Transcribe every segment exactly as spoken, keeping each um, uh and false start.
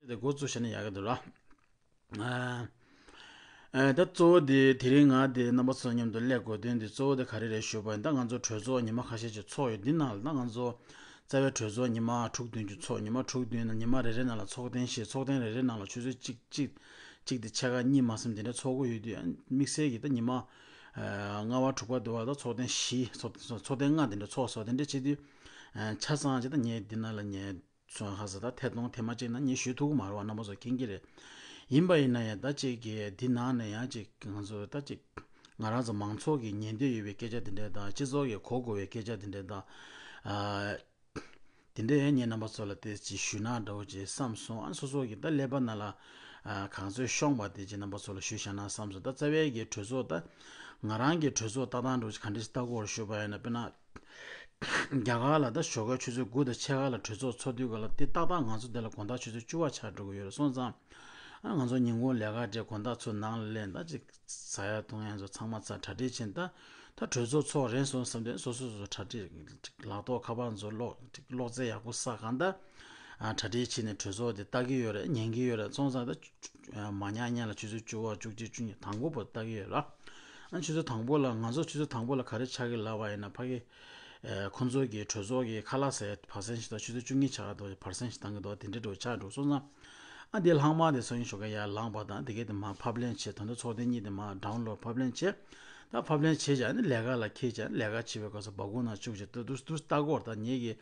དེ་འགོ་བཙུགས་བྱས་ན་ཡག་གི་འདུག་ལ། ཨ་ཨ་ད་གཙོ་བོ་དེ་དེ་རིང་ང་དེ་རྣམ་པ་ཚོ་མཉམ་དུ་སླེབས་དགོས་དོན་དེ་གཙོ་བོ་དེ་ག་རེ་རེད་ཞུས་པ་ཡིན་ན། ད་ང་ཚོ་གྲོས་ཚོགས་ཉི་མ་ཁ་ཤས་ཅིག་ཚོགས་ཡོད། འདི་ནང་ལ་ད་ང་ཚོ་རྩ་བའི་གྲོས་ཚོགས་ཉི་མ་དྲུག་བདུན་ཅིག་ཚོགས། ཉི་མ་དྲུག་བདུན་ནང་ཉི་མ་རེ་རེ་ནང་ལ་ཚོགས་ཐེངས་བཞི། ཚོགས་ཐེངས་རེ་རེ་ནང་ལ་ཆུ་ཚོད་གཅིག་གཅིག་གཅིག་དེ་ཕྱེད་ཀ་གཉིས་མ་ཟིན་དེ་འདྲ་ཚོགས་ཀྱི་ཡོད་དུས། དམིགས་བསལ་གྱི་ད་ཉི་མ་ཨ་ལྔ་པ་དྲུག་པ་དུ་བ་ད་ཚོགས་ཐེངས་བཞི། ཚོགས་ཚོགས་ཐེངས་ལྔ་དེ་འདྲ་ཚོགས་སོང་། དེ་འདྲ་བྱེད་དུས་ཨ་ཆ་ཚང་ཅིག་ད་ངས་འདི་ནང་ལ་ངས་སོང་། ཧ་ས་ད་ཐད་གཏོང་ཐེངས་མ་གཅིག་ན་ངས་ཞུ་ཐུབ་ཀྱི་མ་རེད་པ། རྣམ་པ་ཚོ་མཁྱེན་གྱི་རེད། ཡིན་པ་ཡིན་ན་ཡང་ད་ཅིག་གི་འདི་ནང་ནས་ཡང་ཅིག་ང་ཚོ་ད་ཅིག་ང་རང་ཚོ་མང་ཚོགས་ཀྱི་ཉན་འདོད་ཡོད་པའི་སྐད་ཆ་འདི་འདྲ་དང་། སྤྱི་ཚོགས་ཀྱི་གོ་དགོས་པའི་སྐད་ཆ་འདི་འདྲ་དང་། ཨ་དེ་འདྲ་ཡང་ངས་རྣམ་པ་ཚོ་ལ་དེ་ཅིག་ཞུས་ན་འདྲ་བོ་ཅིག་བསམ་སོང་། ཨ་སོ་སོ་གི་ད་ཀླད་པ་ནང་ལ་ཨ་གང་ཚོད་ཤོང་པ་དེ་ཅིག་རྣམ་པ་ཚོ་ལ་ཞུས་བཞག་ན་བསམ་སོང་། ད་རྩ་བའི་གི་གྲོས་ཚོགས་ད་ང་རང་གི་གྲོས་ཚོགས་ལྟ་སྟངས་འདྲ་བོ་ཅིག་ག་འདྲ་ཞིག་ལྟ་དགོས་རེད་ཞུས་པ་ཡིན་ན། དཔེར་ན། རྒྱ་གར་ལ་ད་ཞོགས་ཀའི་ཆུ་ཚོད་དགུ་དང་ཕྱེད་ཀ་ལ་གྲོས་ཚོགས་ཚོགས་དུས་ག་ལ་དེ་ཏག་ཏག་ང་ཚོ་འདི་ལ་དགོང་དག་ཆུ་ཚོད་བཅུ་པ་ཆགས་འགྲོ་གི་ཡོད་རེད། སོང་ཙང་ཨ་ང་ཚོ་ཉིན་གུང་ལས་ཀ་བྱས་དགོང་དག་ཚུར་ནང་ལ་སླེབས། ད་ཅིག་ཟ་ཡ་འཐུང་ཡ་ཚོ་ཚང་མ་ཚར། གྲ་སྒྲིག་བྱས། ད་ད་གྲོས་ཚོགས་ཚོགས་རན་སོང་བསམ་དུས་སོ་སོ་སོ་སོ་གྲ་སྒྲིག་ལག་ཐོགས་ཁ་པར་ཚོ་གློག་གློག་རྫས་ཡག་པོ་བསགས། གང་ལྟར་ཨ་གྲ་སྒྲིག་བྱས་ནས་གྲོས་ཚོགས་དེ་ལྟ་གི་ཡོད་རེད། ཉན་གི་ཡོད་རེད། སོང་ཙང་ད་མ་ཉལ་སྔོན་ལ་ཆུ་ཚོད་བཅུ་པ་བཅུ་གཅིག་བཅུ་གཉིས་དང་པོ་པོ་ལྟ་གི་ཡོད་ར། ཨ་ཆུ་ཚོད་དང་པོ་ལ་ང་ཚོ་ཆུ་ཚོད་དང་པོ་ལ་ག་རེ་ཆགས་ཀྱི་ལབ་པ་ཡིན་ན། ཕ་གི་ཨ་ཁོང་ཚོ་གི་གྲོས་ཚོགས་ཀྱི་ཁ་ལག་ཟ་ཡ་བར་གསེང་ཞིག་དང་། ཆུ་ཚོད་བཅུ་གཉིས་ཆགས་འདུག་བར་གསེང་ཞིག་བཏང་གི་འདུག་དེ་འདྲ་འགྲོ་ཆགས་འགྲོ་སོང་ཙང་། ཨ་དེ་ལྷག་མ་དེ་སོ་ཡིན་ཞོགས་ཀ་ཡར་ལངས་པ་དང་དེ་གས་དེ་མར་ཕབ་ལེན་བྱས། ད་ལྟ་ཚོགས་ཐེངས་གཉིས་དེ་མར་ཌའོན་ལོཌ་ཕབ་ལེན་བྱས། ད་ཕབ་ལེན་བྱས་བྱས་ནི་ལས་ཀ་ལ་འཁྱེར་བྱས། ལས་ཀ་བྱེད་པའི་སྐབས་སུ་སྦ་ཁུག་ནང་བཅུག་བྱས་ཏུ་ཏུ་ཏུ་ལྟ་གོ་ད་ངེད་ཀྱི་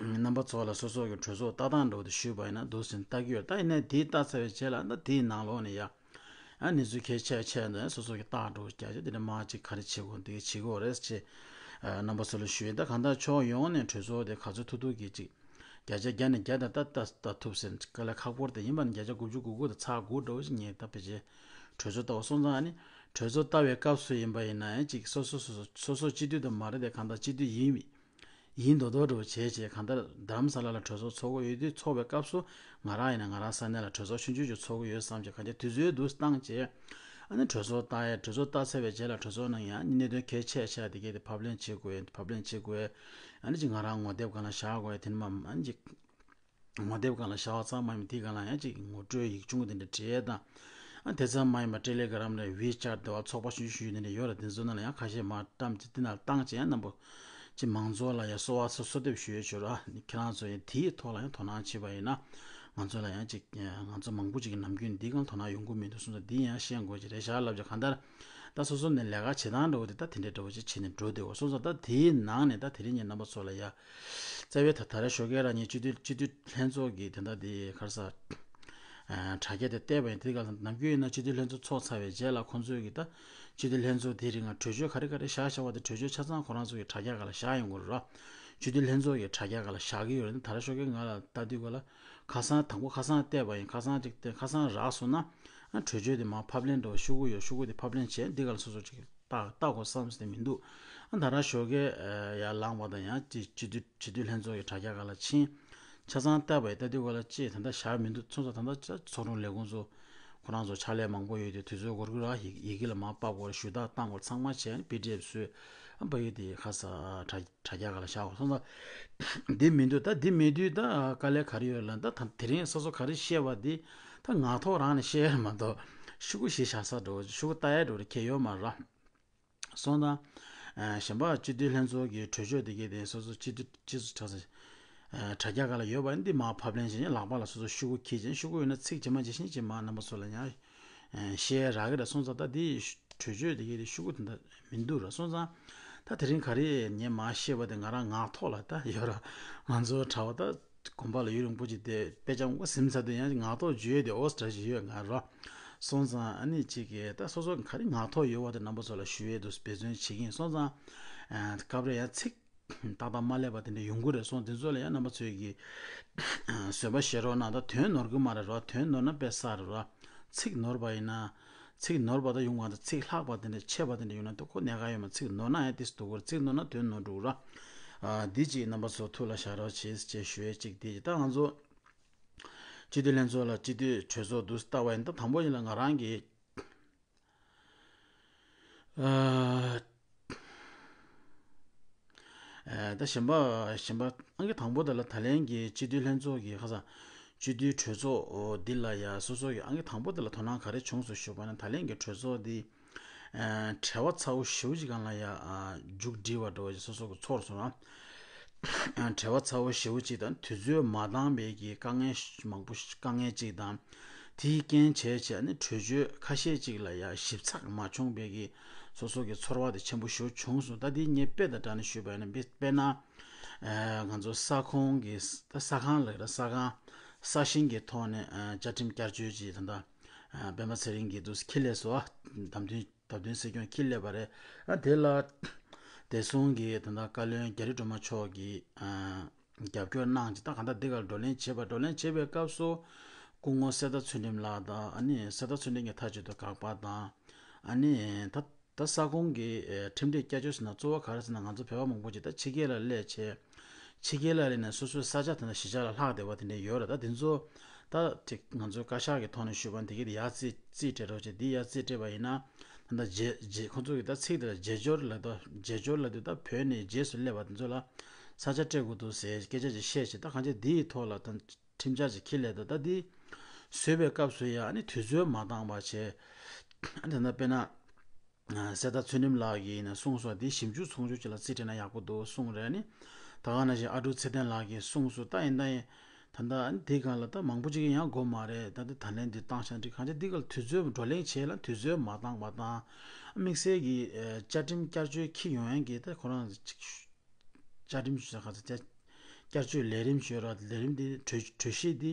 རྣམ་པ་ཚོ་ལ་སོ་སོ་གི་གྲོས་ཚོགས་ལྟ་སྟངས་འདྲ་བོ་དེ་ཞུས་པ་ཡིན་ན་འདུག་ཟིན་ལྟ་གི་ཡོད། ད་ཡིན་ནའི་དེ་ལྟ་ཚར་བའི་རྗེས་ལ་ད་དེའི་ནང་ལོགས་ནས་ཡ། ཨ་གནས་ཚུལ་གལ་ཆེ་ཆེ་འདི་སོ་སོ་གི་རྟགས་འགྲོ་རྒྱ་ཆེ་དེ་འདྲ་མ་ཅིག་ག་རེ་བྱེད་དགོས་འདི་བྱེད་དགོས་རེད་ཅེས་ཨ་རྣམ་པ་ཚོ་ལ་ཞུ་ཡིན། ད་གང་ལྟར་ཕྱོགས་ཡོངས་ནས་གྲོས་ཚོགས་དེ་ག་ཚོད་ཐུབ་ཐུབ་ཀྱིས་ཅིག་བརྒྱ་ཆ་བརྒྱ་ནས་བརྒྱ་ད་ལྟ་ལྟ་ལྟ་ཐུབ་ཟིན་དཀའ་ལས་ཁག་པོ་རེད། དེ་ཡིན་པ་ནི་བརྒྱ་ཆ་དགུ་བཅུ་གོ་དགུ་དང་ཚེག་དགུ་འདྲ་བོ་ཞིག་ངས་ད་ཕལ་ཆེར་གྲོས་ཚོགས་ལྟ་བ་སོང་ཙང་། ཨ་ནི་གྲོས་ཚོགས་ལྟ་བའི་སྐབས་སུ་ཡིན་པ་ཡིན་ན་ཡང་ཅིག་སོ་སོ་སོ་སོ་སོ་སོ་སྤྱི་འཐུས་དང་མ་རེད་དེ། གང་ལྟར་སྤྱི་འཐུས་ཡིན་ཡིན་མདོག་མདོག་འདྲ་བོ་བྱས་བྱས། གང་ལྟར་རྡ་རམ་ས་ལ་ལ་གྲོས་ཚོགས་ཚོགས་ཀྱི་ཡོད་དུས་ཚོགས་པའི་སྐབས་སུ་ང་རང་ཡིན་ན་ང་རང་ས་གནས་ལ་གྲོས་ཚོགས་ཆུང་ཆུང་ཅིག་ཚོགས་ཀྱི་ཡོད་བསམ་བྱས། གང་ཅི་དུས་ཚོད་འདུག་བཏང་བྱས། ཨ་ནི་གྲོས་ཚོགས་བཏང་ཡས། གྲོས་ཚོགས་བཏང་ཚར་བའི་རྗེས་ལ་གྲོས་ཚོགས་ནང་ཡང་གནད་དོན་གལ་ཆེ་ཆེ་དེ་གས་དེ་ཕབ་ལེན་བྱེད་དགོས། ཕབ་ལེན་བྱེད་དགོས། ཨ་ནི་ཅིག་ང་རང་ངོ་དེབ་སྒང་ལ་བཞག་དགོས། དེ་ནི་མ་ཨ་ནི་ཅིག་ངོ་དེབ་སྒང་ལ་བཞག་པ་ཙམ་མ་ཡིན་པར་དེའི་སྒང་ལ་ཡང་ཅིག་ངོ་སྤྲོད་ཡིག་ཆུང་དེ་འདྲ་བྲིས་དང་། ཨ་དེ་ཙམ་མ་ཡིན་པར་ཊེ་ལེ་གྷི་རམ་ལ་ཝི་ཆེ་ཊི་དེ་བ་ཚོགས་པ་ཆུང་ཆུང་ཞུས་དེ་འདྲ་ཡོད་རེད། དེ་ཚོ་ནང་ལ་ཡང་ཁ་ཤས་མར་བཀྲམ་བྱས་དེ་ནང་བཏང་བྱས། ཡང་རྣམ་པ་ཅིག་མང་ཚོགས་ལ་ཡང་གསོལ་བ་གསོལ་གསོལ་འདེབས་ཞུ་ཡས་བྱོས་ར། ཁྱེད་རང་ཚོ་ཡང་དེའི་ཐོག་ལ་ཡང་དོ་སྣང་བྱེད་པ་ཡིན་ན། ང་ཚོ་ལ་ཡང་ཅིག་ང་ཚོ་མང་པོ་ཅིག་གི་ནམ་རྒྱུན་འདི་སྒང་དོ་སྣང་ཡོང་གི་མི་འདུག་སོང་ཙང་འདི་ཡང་ཤེས་དགོས་ཀྱི་རེད་ཤག་ལབ་བྱས། གང་ལྟར་ད་སོ་སོ་ནས་ལས་ཀ་བྱེད་སྟངས་འདྲ་བོ་དེ་ད་དེ་འདྲའི་འདྲ་བོ་ཅིག་བྱས་ནས་འགྲོ་བསྡད་ཡོད། སོང་ཙང་ད་དེའི་ནང་ནས་ད་དེ་རིང་ངས་རྣམ་པ་ཚོ་ལ་ཡ། རྩ་བའི་ད་ད་རེས་ཞོགས་ཀས་རང་ཉིད་སྤྱི་འཐུས་སྤྱི་འཐུས་ལྷན་ཚོགས་ཀྱི་དེ་འདྲ་དེ་ག་རེ་ཟ། ཨ་དྲ་རྒྱ་དེ་བལྟས་པ་ཡིན། དེ་ག་ལ་ནམ་རྒྱུན་ཡིན་ན་སྤྱི་འཐུས་ལྷན་ཚོགས་ཚོགས་ཚར་བའི་རྗེས་ལ་ཁོང་ཚོས་ཀྱི་ད་སྤྱི་འཐུས་ལྷན་ཚོགས་དེའི་རིང་ལ་གྲོས་ཆོད་ག་རེ་ག་རེ་བཞག་བཞག་པ་དེ་གྲོས་ཆོད་ཆ་ཚང་ཁོ་རང་ཚོ་གི་དྲ་རྒྱ་སྒང་ལ་བཞག་ཡོང་གི་རེད་ར། སྤྱི་འཐུས་ལྷན་ཚོགས་ཀྱི་དྲ་རྒྱ་སྒང་ལ་བཞག་གི་ཡོད་རེད། ད་རེས་ཞོགས་ཀས་ང་ལ་ལྟ་དུས་ག་ལ་ཁ་སང་དང་པོ་ཁ་སང་བལྟས་པ་ཡིན། ཁ་སང་ཅིག་བལྟས། ཁ་སང་རག་སོང་ན་ཨ་གྲོས་ཆོད་དེ་མར་ཕབ་ལེན་འགྲོ་ཤོག་གུ་ཡོད། ཤོག་གུ་དེ་ཕབ་ལེན་བྱས། འདི་ག་ལ་སོ་སོ་ཅིག་ལྟ་ལྟ་དགོས་བསམ་སྟེ་མི་འདུག་ཨ་ད་རང་ཞོགས་ཀས་ཡར་ལངས་པ་དང་ཡང་སྤྱི་སྤྱི་འཐུས་སྤྱི་འཐུས་ལྷན་ཚོགས་ཀྱི་དྲ་རྒྱ་སྒང་ལ་ཕྱིན། ཆ་ཚང་བལྟས་པ་ཡིན། ལྟ་དུས་ག་ལ་ཅིག་ད་ལྟ་བཞག་མི་འདུག་སོང་ཙང་ད་ལྟ་ཚོགས་དྲུང་ལས་ཁུངས་ཚོ་ཁོ་རང་ཚོ་ཕྱག་ལས་མང་པོ་ཡོད་དུས་དུས་ཚོད་འགོར་གི་ར། ཡི་ཡི་གེ་ལ་མར་ཕབ་དགོས། ཞུ་དག་བཏང་དགོས། ཚང་མ་བྱས་པི་ཌི་ཨེཕ་བཟོས། ཨ་ཕ་གི་དེ་ཁ་ས་དྲ་དྲ་རྒྱ་སྒང་ལ་བཞག་དགོས་སོང་ཙང་། འདི་མི་འདུག་ད་འདི་མེད་དུས་ད་དཀའ་ལས་ག་རེ་ཡོད་ལབ་ན། ད་དེ་རིང་སོ་སོ་ག་རེ་བཤད་པ་འདི་ད་ངག་ཐོག་རང་ནས་བཤད་ཡ་མ་གཏོགས་ཤོག་གུ་ཞིག་བཞག་ས་འགྲོ། ཤོག་གུ་ལྟ་ཡ་འགྲོ་རེ་ཁྱད་ཡོད་མ་རེད། སོང་ཙང་། ཨ་གཞན་པ་སྤྱི་འཐུས་ལྷན་ཚོགས་ཀྱི་གྲོས་ཆོད་དེ་གས་དེ་སོ་སོ་སྤྱི་འཐུས་སྤྱི་ཚོགས་དྲ་ས་ཨ་དྲ་རྒྱ་སྒང་ལ་ཡོད་པ་འདི་མར་ཕབ་ལེན་བྱས་ནས་ལག་པ་ལ་སོ་སོ་ཤོག་གུ་འཁྱེར་བྱས། ཤོག་གུ་ཡོད་ན་ཚིག་ཇི་མ་ཇི་བཞིན་ཅིག་མར་རྣམ་པ་ཚོ་ལ་ཡང་ཨ་བཤད་རག་གི་རེད། སོང་ཙང་ད་འདི་གྲོས་ཆོད་དེ་གས་དེ་ཤོག་གུ་དེ་འདྲ་མི་འདུག་ར། སོང་ཙང་ད་དེ་རིང་ག་རེ་ངས་མར་བཤད་པ་དེ་ང་རང་ངག་ཐོག་ལ་ད་ཡོད་ར། ང་ཚོ་གྲྭ་པ་ད་དགོན་པ་ལ་ཡུན་རིང་པོ་ཅིག་བསྡད། དཔེ་ཆ་མང་པོ་ཟིན་ཚར་དུས་ཡང་ངག་ཐོག་བརྗོད་ཡས་དེ་ཨོ་ཙི་འདྲ་ཞིག་ཡོད་ང་ར། སོང་ཙང་ཨ་ནི་གཅིག་གིས་ད་སོ་སོ་ག་རེ་ངག་ཐོག་ཡོད་པ་དེ་རྣམ་པ་ཚོ་ལ་ཞུ་ཡས་འདུག་འབད་བརྩོན་བྱེད་ཀྱི་ཡིན། སོང་ཙང་ཨ་སྐབས་རེ་ཡང་ཚིག་ཏག་ཏག་མ་སླེབས་པ་དེ་འདྲ་ཡོང་གི་རེད། སོང་དེ་ཚོ་ལ་ཡང་རྣམ་པ་ཚོས་ཀྱིས་བཟོད་པ་བཞེས་རོགས་གནང་། ད་དོན་ནོར་གི་མ་རེད་ར། དོན་ནོར་ན་དཔེ་བསགས་རེད་ར། ཚིག་ནོར་བ་ཡིན་ན། ཚིག་ནོར་བ་ད་ཡོང་བ་དང་ཚིག་ལྷག་པ་དེ་འདྲ་ཆད་པ་དེ་འདྲ་ཡོང་ན་ད་ཁོ་གནད་འགག་ཡོད་མ། ཚིག་ནོར་ན་ཡང་དེ་སུ་འདུག་གོ་ར། ཚིག་ནོར་ན་དོན་ནོར་འགྲོ་གི་ར། ཨ་འདི་གཅིག་རྣམ་པ་ཚོ་ཐུགས་ལ་བཞག་རོགས་བྱེད་ཅེས་ཞུ་ཡས་གཅིག་འདི་གཅིག་ད་ང་ཚོ་སྤྱི་འཐུས་ལྷན་ཚོགས་ལ་སྤྱི་འཐུས་གྲོས་ཚོགས་འདུ་བལྟ་བ་ཡིན་ན། ད་དང་པོ་ཡིན་ལ་ང་རང་གི་ཨ་ཨ་ད་གཞན་པ་གཞན་པ་ཨང་ཀི་དང་པོ་དེ་ལ་ད་ལན་གྱི་སྤྱི་འཐུས་ལྷན་ཚོགས་ཀྱི་ཁ་སང་ སྤྱི་འཐུས་གྲོས་ཚོགས་འདི་ལ་ཡ་སོ་སོ་གི་ཨང་ཀི་དང་པོ་དེ་ལ་དོ་སྣང་ག་རེ་བྱུང་སོང་ཞུས་པ་ན། ད་ལན་གྱི་གྲོས་ཚོགས་འདི་བྲེལ་བ་ཚ་བོ་ཞེ་པོ་ཅིག་སྒང་ལ་ཡ་མཇུག་སྒྲིལ་བ་འདྲ་བོ་ཅིག་སོ་སོ་གི་ཚོར་སོང་ན། བྲེལ་བ་ཚ་བོ་ཞེ་པོ་ཅིག་དང་དུས་ཚོད་མ་འདང་བའི་གི་དཀའ་ངལ་མང་པོ་དཀའ་ངལ་ཅིག་དང་། དེའི་རྐྱེན་བྱས་བྱས་ནས་གྲོས་ཆོད་ཁ་ཤས་ཅིག་ལ་ཡ་ཞིབ་ཚགས་མ་བྱུང་བའི་གི་སོ་སོ་གི་ཚོར་བ་དེ་ཆེན་པོ་ཞེ་པོ་བྱུང་སོང་། ད་དེ་ངས་དཔེ་དང་སྦྲགས་ནས་ཞུས་པ་ཡིན་ན། དཔེ་དཔེར་ན། ང་ཚོ་ས་ཁོངས་ཀྱི་ས་ཁང་ལ་ས་ཁང་ས་ཞིང་གི་ཐོག་ནས་བཅའ་ཁྲིམས་བསྐྱར་བཅོས་ཀྱི་ད་ལྟ་སྤེན་པ་ཚེ་རིང་གིས་འདུག་ཁྱི་ལས་སོ་བདམས་ཐོན། བདག་དོན་སྲིད་སྐྱོང་འཁྱིལ་སླེབས་པ་རེད། ཨ་དེ་ལ་བདེ་སྲུང་གི་ད་ལྟ་བཀའ་བློན་རྒྱ་རི་སྒྲོལ་མ་མཆོག་གིས་ཨ་རྒྱབ་སྐྱོར་གནང་བྱས། ད་གང་ལྟར་འདི་གར་བགྲོ་གླེང་བྱེད་པ། བགྲོ་གླེང་བྱེད་པའི་སྐབས་སུ་སྐུ་ངོ་གསེར་རྟ་ཚུལ་ཁྲིམས་ལགས་དང་། ཨ་ནི་གསེར་རྟ་ཚུལ་ཁྲིམས་ཀྱིས་མཐའ་གཅིག་ཏུ་དགག་པ་དང་། ཨ་ནི་ད་ད་ས་ཁོངས་ཀྱི་ཨེ་ཁྲིམས་སྒྲིག་བསྐྱར་བཅོས་ཟེར་ན་གཙོ་བོ་ག་རེ་ཟེར་ན། ང་ཚོ་བོད་པ་མང་པོ་ཅིག་ད་ཕྱི་རྒྱལ་ལ་སླེབས་བྱས། ཕྱི་རྒྱལ་ལ་སླེབས་ནས་སོ་སོའི་ས་ཆ་དེ་འདྲ་གཞིས་ཆགས་ལ་ལྷག་བསྡད་པ་དེ་འདྲ་ཡོད་རེད། ད་དེ་ཚོ་ད་དེ་ང་ཚོའི་བཀའ་ཤག་གི་ཐོག་ནས་ཞུས་པ་ན། དེ་གི་དེ་ཡར་རྩིས་རྩིས་སྤྲད་རོགས་བྱེད། དེ་ཡར་རྩིས་སྤྲད་པ་ཡིན་ན། ད་ལྟ་རྗེས་རྗེས་ཁོང་ཚོ་གི་ད་ཚིག་དེ་ལ་རྗེས་སྦྱོར་ལབ་འདུག་རྗེས་སྦྱོར་ལབ་དུས་ད་བོད་ནས་རྗེས་སུ་སླེབས་པ་དེ་ཚོ་ལ་ས་ཆ་སྤྲད་དགོས་འདུག་ཟེར་སྐད་ཆ་ཅིག་བཤད་བྱས། ད་གང་ཅི་དེའི་ཐོག་ལ་ད་ཁྲིམས་འཆར་ཅིག་འཁྱེར་སླེབས་འདུག་ད་དེ་བཟོས་པའི་སྐབས་སུ་ཡང་ཨ་ནི་དུས་ཚོད་མ་འདང་བ་བྱས། ཨ་ནི་ད་ལྟ་དཔེར་ན། གསེར་རྟ་ཚུལ་ཁྲིམས་ལགས་ཀྱིས་ནས་གསུངས་སོང་། དེ་ཞིབ་འཇུག་ཚོགས་ཆུང་ཅིག་ལ་རྩིས་སྤྲད་ན་ཡག་པོ་འདུག་གསུངས་རེད། ནི་ད་ག་ནང་བཞིན་ཨ་འབྲུག་ཚེ་བརྟན་ལགས་ཀྱིས་གསུངས་སོང་། ད་ཡིན་ད་ཡིན་ད་ལྟ་འདི་སྒང་ལ་ད་མང་པོ་ཅིག་ཡང་དགོས་མ་རེད། ད་ལྟ་ད་ལན་འདི་བཏང་ཤག་འགྲིག་གང་ཅི་འདི་སྒང་ལ་དུས་ཚོད་བགྲོ་གླེང་བྱས་ལ་དུས་ཚོད་མ་འདང་བ་དང་། དམིགས་བསལ་གྱི་བཅའ་ཁྲིམས་བསྐྱར་བཅོས་འཁྱེར་ཡོང་ཡན་གྱི་ད་ཁོ་རང་བཅའ་ཁྲིམས་ཞུ་ས་ག་ཚ་བཅའ་བསྐྱར་བཅོས་ལས་རིམ་ཞུ་ར། ལས་རིམ་འདི་གྲོས་གྲོས་གཞི་འདི།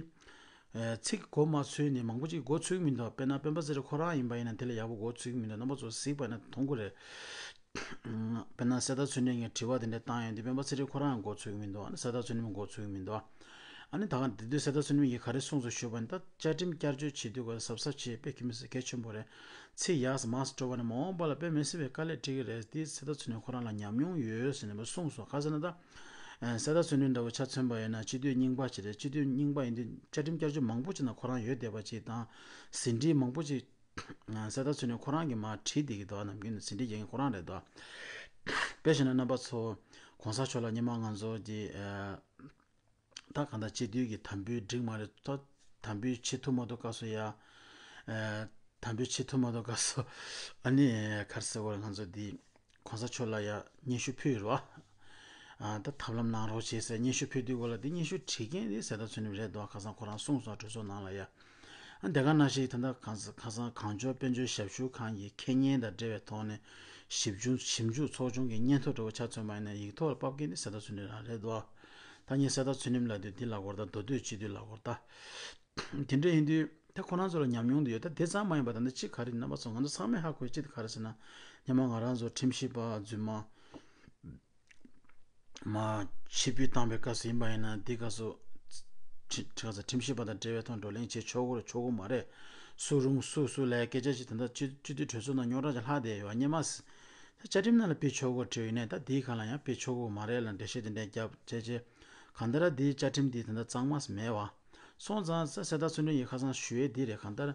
ཚིག་གོ་མ་ཚོད་ནས་མང་པོ་ཅིག་གོ་ཚུགས་མི་འདུག་དཔེར་ན་སྤེན་པ་ཚེ་རིང་ཁོ་རང་ཡིན་པ་ཡིན་ན་དེ་ལ་ཡག་པོ་གོ་ཚུགས་མི་འདུག་རྣམ་པ་ཚོ་གཟིགས་པ་ཡིན་ན་མཐོང་གི་རེད། དཔེར་ན་གསེར་རྟ་ཚུལ་ཁྲིམས་ཀྱིས་དྲི་བ་དེ་འདྲ་བཏང་ཡོང་དུས་སྤེན་པ་ཚེ་རིང་ཁོ་རང་ཡང་གོ་ཚུགས་མི་འདུག་ཨ་ནི་གསེར་རྟ་ཚུལ་ཁྲིམས་གོ་ཚུགས་མི་འདུག་ཨ་ནི་ད་ག་དེ་དུས་གསེར་རྟ་ཚུལ་ཁྲིམས་ཀྱིས་ག་རེ་གསུངས་སོང་ཞུས་པ་ཡིན་ན། ད་བཅའ་ཁྲིམས་བསྐྱར་བཅོས་བྱེད་དུས་ག་གཟབ་གཟབ་བྱེད། དཔེ་གལ་མི་སྲིད་གལ་ཆེན་པོ་རེད། ཚིག་ཡག་ས་མ་ས་སྤྲོ་བ་ནི་མ་འོངས་པ་ལ་དཔེ་མི་སྲིད་པའི་དཀའ་ལས་འཕྲད་ཀྱི་རེད། དེ་གསེར་རྟ་ཚུལ་ཁྲིམས་ཁོ་རང་ལ་ཉམས་མྱོང་ཡོད་ཟེར་ནས་གསུངས་སོང་། ག་ཟེར་ན་ད། གསེར་རྟ་ཚུལ་ཁྲིམས་འདྲ་བོ་ཆ་མཚོན་པ་ཡིན་ན་སྤྱི་འཐུས་རྙིང་པ་ཅིག་རེད། སྤྱི་འཐུས་རྙིང་པ་ཡིན་དུས་བཅའ་ཁྲིམས་བསྐྱར་བཅོས་མང་པོ་ཅིག་ནང་ཁོ་རང་ཡོད་བསྡད་པ་ཅིག་དང་། ཟིན་བྲིས་མང་པོ་ཅིག་གསེར་རྟ་ཚུལ་ཁྲིམས་ཁོ་རང་གིས་མར་བྲིས་བསྡད་ཀྱི་འདུག་ནམ་རྒྱུན་ནས་ཟིན་བྲིས་རྒྱག་མཁན་ཁོ་རང་རེད་འདུག་དཔེ་བཞག་ན་རྣམ་པ་ཚོ་གོང་ས་མཆོག་ལ་སྔོན་མ་ང་ཚོ་གི་ད་གང་ལྟར་སྤྱི་འཐུས་ཀྱི་དམ་འབུལ་འགྲིག་མ་རེད། ད་དམ་འབུལ་བྱེད་ཐུབ་མ་ཐུབ་སྐབས་སུ་ཡ། དམ་འབུལ་བྱེད་ཐུབ་མ་ཐུབ་སྐབས་སུ་ཨ་ནི་ག་རེ་ཟེར་དགོས་རེད། ང་ཚོ་འདི་གོང་ས་མཆོག་ལ་ཡ་སྙན་ཞུ་ཕུལ་རོགས། ཨ་ད་ཐབས་ལམ་གནང་རོགས་བྱེད་ཟེར་སྙན་ཞུ་ཕུལ་དུས་སྐོར་ལ་འདི་སྙན་ཞུ་བྲིས་མཁན་འདི་གསེར་རྟ་ཚུལ་ཁྲིམས་རེད་འདུག་ཁ་སང་ཁོ་རང་གསུངས་སོང་གྲོས་ཚོགས་ནང་ལ་ཡ། ཨ་དེ་ག་ནང་བཞིན་ད་ལྟ་ཁ་སང་ཁ་སང་གངས་ལྗོངས་དཔལ་འབྱོར་ཞབས་ཞུ་ཁང་གི་ཁེ་ཉེན་དང་འབྲེལ་བའི་ཐོག་ནས་ཞིབ་འཇུག་ཞིབ་འཇུག་ཚོགས་ཆུང་གི་སྙན་ཐོ་འདྲ་བོ་ཆ་མཚོན་པ་ཡིན་ན་ཡིག་ཐོག་ལ་ཕབ་མཁན་འདི་གསེར་རྟ་ཚུལ་ཁྲིམས་རང་རེད་འདུག་ད་ངས་གསེར་རྟ་ཚུལ་ཁྲིམས་ལབ་དུས་འདི་ལབ་དགོས་རེད། ད་མདོ་སྟོད་སྤྱི་འཐུས་ལབ་དགོས་རེད་ད། དེ་འདྲ་ཡིན་དུས་ད་ཁོ་རང་ཚོ་ལ་ཉམས་མྱོང་དེ་ཡོད། ད་དེ་ཙམ་མ་ཡིན་པ་ད་ནི་གཅིག་ག་རེ་རྣམ་པ་ཚོ་ང་ཚོ་ཚང་མས་ཧ་གོ་གཅིག་དེ་ག་རེ་ཟེར་ན། སྔོན་མ་ང་རང་ཚོ་ཁྲིམས་ཞིབ་པ་རྫུན་མ་མ་ཕྱིར་འབུད་བཏང་པའི་སྐབས་སུ་ཡིན་པ་ཡིན་ན། འདི་སྐབས་སུ་ཁྲི་ཁྲི་ཁ་ས་ཁྲིམས་ཞིབ་པ་དང་འབྲེལ་བའི་ཐོག་བགྲོ་གླེང་བྱེད་ཆོག་གོ་རེད་ཆོག་གོ་མ་རེད། སུ་རུང་སུ་སུ་ལ་སྐད་ཆ་ཞིག་ད་ལྟ་སྤྱི་སྤྱི་འཐུས་གྲོས་ཚོགས་ནང་རྙོག་དྲ་ཅིག་ལྷག་བསྡད་ཡོད་སྔོན་མ། ད་བཅའ་ཁྲིམས་ནང་ལ་ཕུལ་ཆོག་གོ་བྲིས་ཡོད་ནས། ད་འདིའི་སྒང་ལ་ཡང་ཕུལ་ཆོག་གོ་མ་རེད་ལ་འགྲེལ་བཤད་དེ་འདྲ་བརྒྱབ་བྱས་བྱས། གང་ལྟར་འདིའི་བཅའ་ཁྲིམས་འདི་ད་ལྟ་གཙང་མ་མེད་པ། སོང་ཙང་ས་གསེར་རྟ་ཚུལ་ཁྲིམས་ཀྱིས་ཁ་སང་ཞུ་ཡས་འདི་རེད། གང་ལྟར་